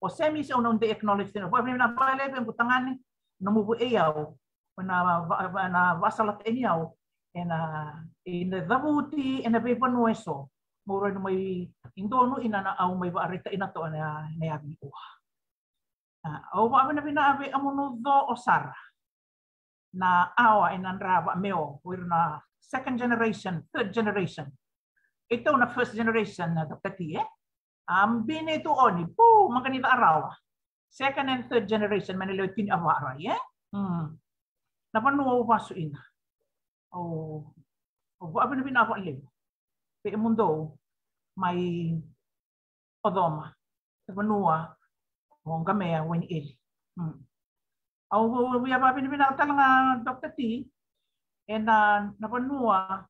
O Semisi au na dei acknowledge tena vua vei na vale vei qu tagane na muvu e au na vasalata eni au ena ina cavuti ena veivanua eso. Mo roi na mai i donu ina na au mai vaaraita ina toa na yavi ua. Au vaavinavinaka vei amunu co o Sara. Na awa ena dra vaameo o ira na second generation, third generation. Eitou na first generation na Doctor T e. A bini tu oni pu maqani vaarawa. Second and third generation mai na lewe tini a vaarai e. Na vanua au vasu ina. Au vaavinavinaka vakalevu vei emudou mai Ocoma, na vanua o Qamea Wainieli. Au via vaavinavinaka tale ga Doctor T ena na vanua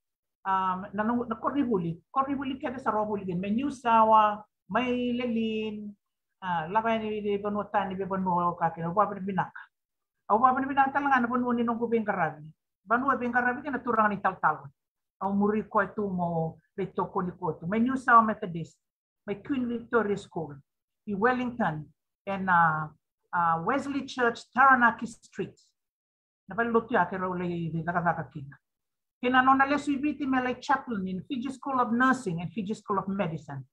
na koronivuli, koronivuli kece sa rovuli kina mai Niusawa, mai Lelean, lava yani veivanua tani, veivanua ka kina. Au vaavinavinaka. Au vaavinavinaka tale ga na vanua ni noqu veiqaravi. Vanua e veiqaravi kina na turaga ni talatala. Au muri koya tu mo veitokoni koya tu mai Niusawa Methodist, mai Queen Victoria School i Wellington, ena Wesley Church, Taranaki Street. Na vale lotu ya ke rau lai cakacaka kina. Kei na nona lesu i Viti me lai chaplain in Fiji School of Nursing and Fiji School of Medicine.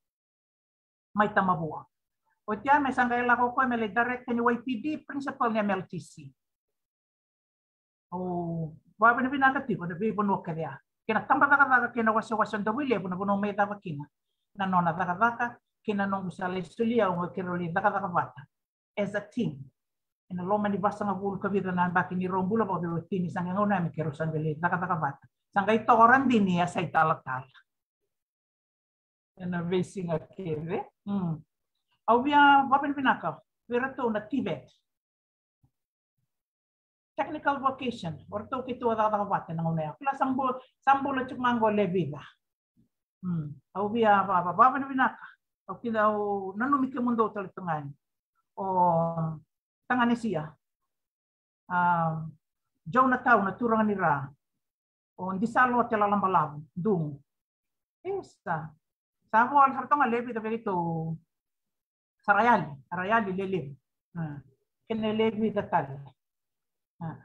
Mai Tamavua. Oti ya me sa qai lako koya me lai director ni Y P D, principal ni M L T C. Au vaavinavinaka tiko na veivanua kece ya. kei na tabacakacaka kei na wasewase o Davuilevu, na vanua mai cava kina na nona cakacaka, kei na noqu sa lai solia au keirau lai cakacaka vata as a team. Ena loma ni vasagavulu ka vica na yabaki ni rau bula vakaveiwatini, sa qai gauna ya me keirau sa qai lai cakacaka vata. Sa qai toka o Radini a sa italatala ena veisiga kece. Mm. Au via vakavinavinaka vei iratou na TVET, technical vocation, o ratou keitou a cakacaka vata ena gauna ya. Kila sa bula, sa bula tiko ga qo le vica. Mm. Au via vakavinavinaka. Au kila, au nanumi kemudou tale tu ga yani. O Taganesia, a, Jonatau na turaga ni ra, o Disalote Lalabalavu Dugu. Isa. Sa vo sara toka ga le vica vei keitou. Sa ra yali, ra yali lelevu. A. Kena le vica tale. A.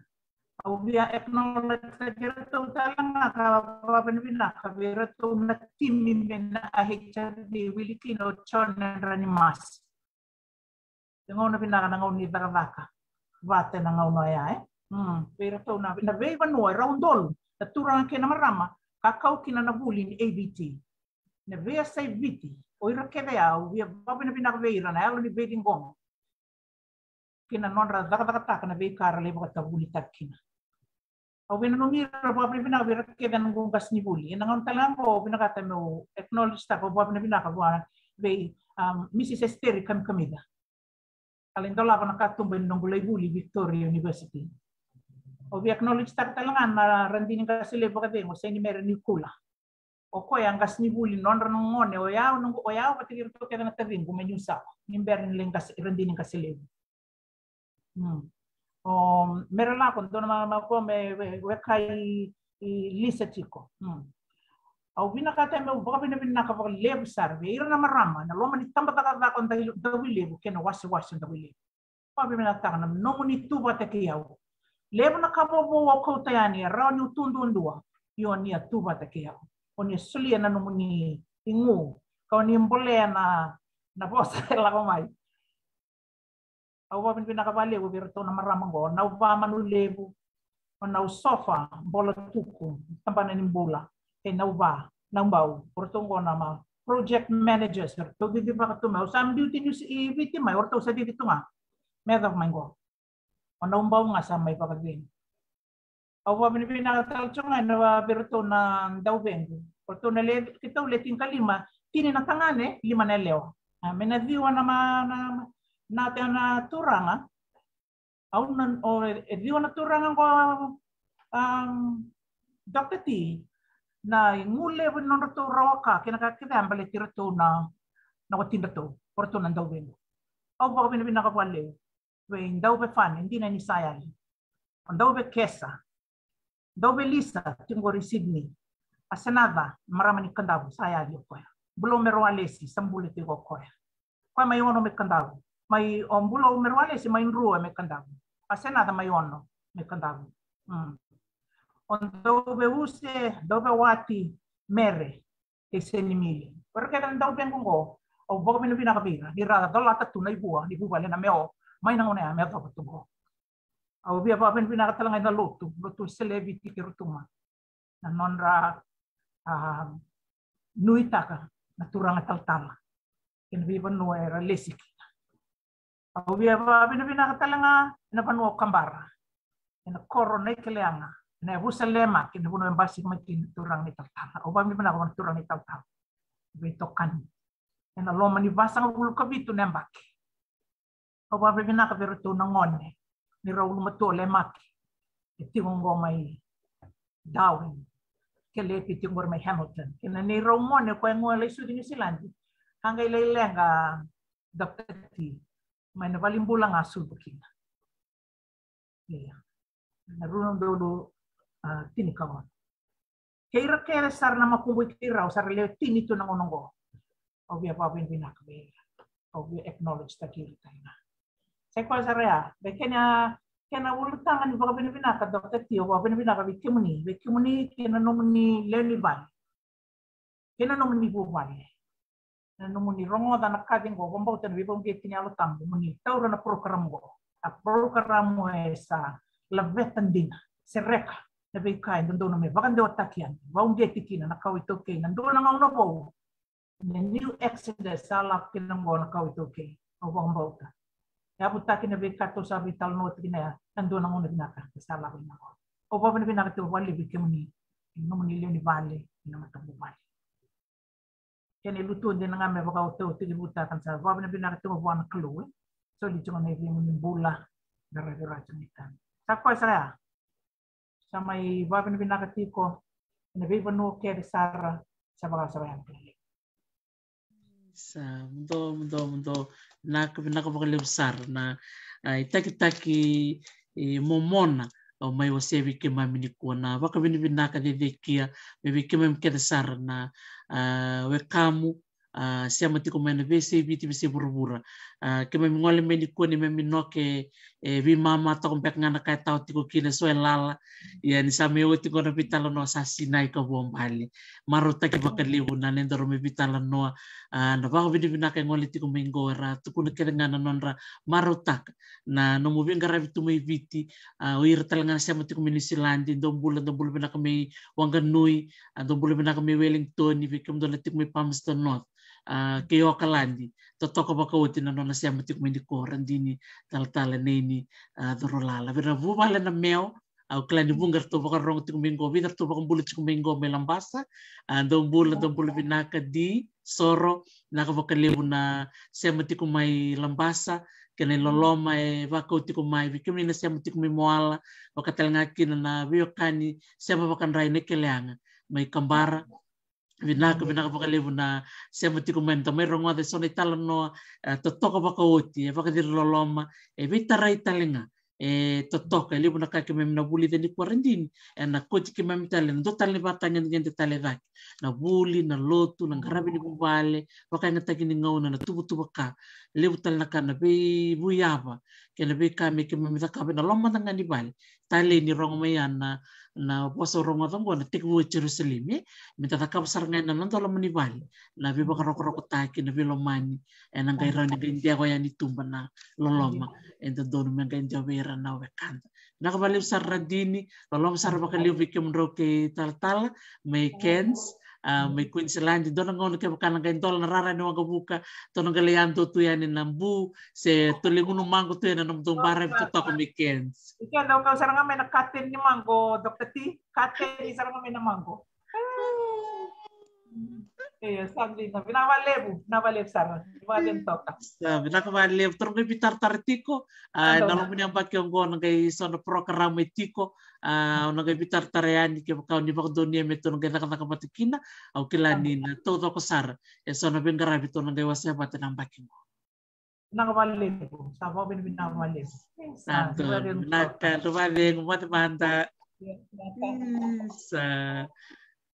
Au via acknowledge-taki iratou tale ga ka vakavinavinaka vei iratou na timi mai na HRD, wili kina o John and Rani Masi. E gauna vinaka na gauna ni cakacaka vata ena gauna oya, e. Mm. Vei iratou na, na veivanua e rau dolu, na turaga kei na marama, ka kau kina na vuli ni AVT. Na veiyasai Viti, o ira kece ya, au via vakavinavinaka vei ira na yalo ni veiciqoma kei na nodra cakacakataka na veika ra lai vakatavulitaki kina. Au via nanumi ira, vakavinavinaka vei ira kece na noqu qasenivuli. Ena gauna tale ga qo, au vinakata meu acknowledge-taka, vakavinavinaka vua vei, um, Mrs Esteri Kamikamica. A lai dolava na katuba ni noqu lai vuli Victoria University. Au via acknowledge-taka tale ga na Radini Qase Levu vakacegu, o Saini Mere Nikula. O koya a qasenivuli nodra na gone, o yau, noqu, o yau vata kei iratou kece na taciqu mai New South, ni bera ni lai qase, Radini Qase Levu. Mm. O Mere Lako, dua na marama qo me, me, weka i, i Lisa tiko. Mm. Au vinakata meu vakavinavinaka vakalevu sara vei ira na marama ena loma ni tabacakacaka o Davuilevu kei na wasewase o Davuilevu. Vakavinavinakataka na nomuni tu vata kei au. Levu na ka vovou au kauta yani e rawa niu tu duadua. Io, ni a tu vata kei au. O ni a solia na nomuni igu, ka o ni bolea na, na vosa e lako mai. Au vakavinavinaka vakalevu vei iratou na marama qo, o Nauva Manulevu, o Nausofa Bolatuku, Tabana ni Bula, kei Nauva, Naubau, o ratou qo na ma project managers, o ratou cicivaka tu mai. Au sa biuti niu i Viti mai, o ratou sa cici tu ga me yacova mai qo. O Naubau ga sa mai vakacegu. Au vakavinavinaka tale tiko ga ena vei iratou na dauvequ. O ratou na le, keitou le tinikalima, tini na tagane, lima na yalewa. A, me na ciwa na ma, na, na, na turaga. Au na, o, e ciwa na turaga qo, um, Doctor T, na igu levu ni nodratou rawa ka kei na ka kece a baleti iratou na, na watidratou, o ratou na dauvequ. Au vakavinavinaka vakalevu vei Dauvefane, dina ni sa yali. O Dauvekesa, Dauvelisa, tiko qori Sydney. A Senaca, marama ni Kadavu, sa yali o koya. Bulou Merewalesi, sa bula tiko o koya. Koya mai Ono mai Kadavu. Mai, o Bulou Merewalesi mai Drua mai Kadavu. A Senaca mai Ono mai Kadavu. Mm. O Dauveuse, Dauvewati, Mere, kei Senimili. O ira kece na dauvequ qo, au vakavinavinaka vei ira ni ra colata tu na ivua ni vuvale na Meo mai na gauna ya me yacova tu qo. Au via vakavinavinaka tale ga ina lotu, lotu Sele, Viti kei Rotuma, na nodra, a, nuitaka na turaga talatala kei na veivanua era lesi kina. Au via vakavinavinaka tale ga ena vanua o Kabara, ena koro Naikeleaga, ena yavusa Lemaki, ena vanua e basika mai kina na turaga ni talatala. Au vakavinavinaka vua na turaga ni talatala, veitokani ena loma ni vasagavulu ka vitu na yabaki. Au vakavinavinaka vei iratou na gone ni rau ulumatua Lemaki, e tiko qo mai Darwin, kei Lepi tiko qori mai Hamilton, kei na neirau gone koya e gole lai sucu i Niusiladi, a qai lai leqa Doctor T mai na valenibula ga sucu kina. Ia, na rua na udolu, a, tinikaono. Kei ira kece sara na makubui keirau, sa ra lewe tini tu na gauna oqo. Au via vakavinavinaka vei ira. Au via acknowledge-taki ira tale ga. Sa i koya sara ya, me kena, kena ulutaga ni vakavinavinaka, Doctor T, au vakavinavinaka vei kemuni, vei kemuni kei na nomuni lewe ni vale, kei na nomuni vuvale, na nomuni rogoca na kaci qo, vakabauta na veivakauqeti ni Yalo Tabu, mo ni taura na program qo. A program e sa laveta dina, sereka, na veika e dodonu me vakadewataki yani, vakauqeti kina na kawa iTaukei, na dua na gauna vou. Na new exodus sa lako kina oqo na kawa iTaukei, au vakabauta. E yavutaki na veika tou sa veitalanoa tiko kina ya, na dua na gauna vinaka e sa lako kina oqo. Au vakavinavinaka tiko vakalevu vei kemuni, nomuni lewe ni vale, na matavuvale. Kena ilutu dina ga me vakaotiotiki vutaka na sa vakavinavinaka tiko vua na Kalou, e. Soli tiko na ivei ni bula, na raviraki ni tani. Sa koya sara ya. Sa mai vakavinavinaka tiko, na veivanua kece sara, sa vakasava yani. Sa muduo, muduo, muduo. Vinaka, vinaka vakalevu sara na, a, itakitaki, e, momona. Au mai wasea vei keimami nikua na vakavinavinaka cecekia, me vei keimami kece sara na, a, wekamu, a, sema tiko mai na veiyasai Viti, veiyasai vuravura. A, keimami gole mai nikua ni mami noke, e, veimama toka beka ga na ka e tawa tiko kina so e lala. Ia ni sa mai oti qo na veitalanoa sa sinai ka vuabale. Marautaki vakalevu na nodra mai veitalanoa, a, na vakavinavinaka e gole tiko mai qo era tukuna kece ga na nodra marautaka. Na nomu veiqaravi tu mai Viti, a, o ira tale ga na sema tiko mai Niusiladi, dou bula, dou bula vinaka mai Wanganui, a, dou bula vinaka mai Wellington, vei kemudou na tiko mai Palmerston North, a, kei Okaladi, totoka vakaoti na nona sema tiko mai nikua o Radini talatala Neini, a, Curulala. Vei ira na vuvale na Meo, au kila ni vuqa ratou vakarorogo tiko mai qo, vica ratou vakabula tiko mai qo mai Labasa, a, dou bula, dou bula vinaka Di, Soro, vinaka vakalevu na sema tiko mai Labasa, kena iloloma e vakau tiko mai, vei kemuni na sema tiko mai Moala, vaka tale ga kina na veiwekani, sema vakadrai na Keleaga, mai Kabara, vinaka, vinaka vakalevu na sema tiko mai, da mai rogoca eso na italanoa, e, totoka vakaoti, e vakaciri loloma, e veitarai tale ga, e totoka, e levu na ka keimami na vulica nikua Radini, e na kauti keimami tale, na dua tale ni vatagedegede tale cake, na vuli, na lotu, na qaravi ni vuvale, vakayagataki ni gauna, na tuvatuva ka, levu tale na ka na veivuyava, kei na veika me keimami cakava ena loma mada ga ni vale, talei ni rogo mai ya na, na vosa au rogoca oqo na tekivu e Jerusalemi, e. Me da cakava sara ga ena noda loma ni vale na veivakarokorokotaki, na veilomani, ena qai rawa ni qai dewa yani tuba na loloma e dodonu me qai dewa vei ira na wekada. Vinaka vakalevu sara Radini, loloma sara vakalevu vei kemudrau kei talatala mai Cairns, a, mai Queensland, dua na gauna kevaka na qai dola na rara ni waqavuka, tou na qai lai yadua tu yani na bu, se tou lai gunu maqo tu yani na nomudou baravi totoka mai Cairns. Ike dau kau sara ga mai na kateni ni maqo, Doctor T, kateni sara ga mai na maqo. Io, sa dina, vinaka vakalevu, vinaka vakalevu sara, vinaka vakalevu toka. Sa, vinaka vakalevu, tou na qai veitaratara tiko, a, na loma ni yabaki oqo na qai so na program e tiko, a, au na qai veitaratara yani kevaka o ni vakadonuya me tou na qai cakacaka vata kina, au kila ni na taucoko sara eso na veiqaravi tou na qai wasea vata ena yabaki oqo. Vinaka vakalevu, sa vakavinavinaka vakalevu. Sa donu, vinaka, dou vakacegu, moce mada. Sa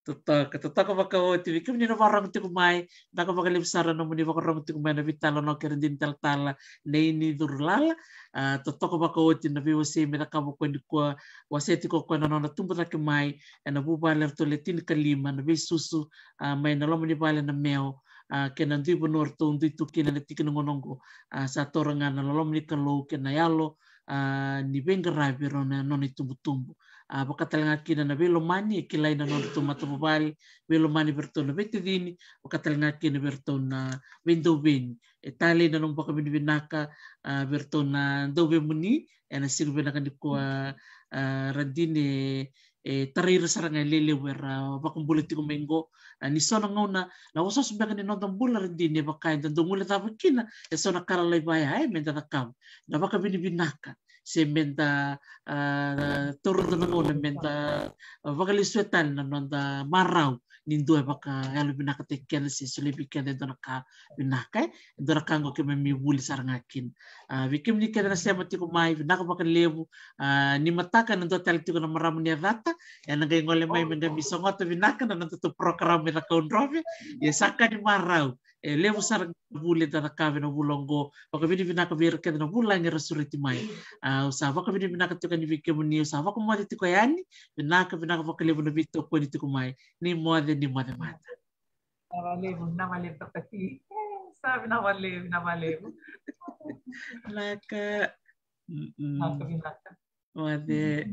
totoka, totoka vakaoti vei kemuni na vakarorogo tiko mai. Vinaka vakalevu sara nomuni vakarorogo tiko mai na veitalanoa kei Radini talatala Neini Curulala. A, totoka vakaoti na veiwasei me cakava o koya nikua, wasea tiko o koya na nona tubu cake mai ena vuvale eratou le tinikalima, na veisusu, a, mai na loma ni vale na Meo, a, kei na dui vanua eratou dui tu kina ena tiki ni gauna oqo. A, sa taura ga na loloma ni Kalou kei na yalo, a, ni veiqaravi e rau na nona itubutubu. A, vaka tale ga kina na veilomani e kilai na nodratou matavuvale, veilomani vei iratou na veitacini, vaka tale ga kina vei iratou na veidauveni. E talei na nomu vakavinavinaka, a, vei iratou na dauvemuni ena siga vinaka nikua, a, Radini, e, e tarai ira sara ga e lelevu era vakabula tiko mai qo. A, ni so na gauna na osooso beka ni noda bula Radini e vaka eda dau guilecava kina eso na ka lalai vaya, e, meda cakava na vakavinavinaka, se meda, a, taura dua na gauna meda, a, vakalesuya tale na noda marau ni dua e vakayalovinakataki keda se solia vei keda e dua na ka vinaka, e. E dua na ka oqo keimami vuli sara ga kina. A, vei kemuni kece na sema tiko mai, vinaka vakalevu. A, ni mataka ena dua tale tiko na marama ni yacata, ena qai gole mai me qai mai sogota vinaka na nodatou program e Cakaudrove. Ia sa ka ni marau, e levu sara ga na vuli eda cakava ena vula oqo. Vakavinavinaka vei ira kece na vulagi era sureti mai. A, au sa vakavinavinaka tiko yani vei kemuni, au sa vakamoce tiko yani. Vinaka, vinaka vakalevu na veitokoni tiko mai. Ni moce, ni moce mada. Vinaka vakalevu, vinaka vakalevu, Doctor T. Sa vinaka vakalevu, vinaka vakalevu. Vinaka. Mm-mm. Vinaka, vinaka. Moce.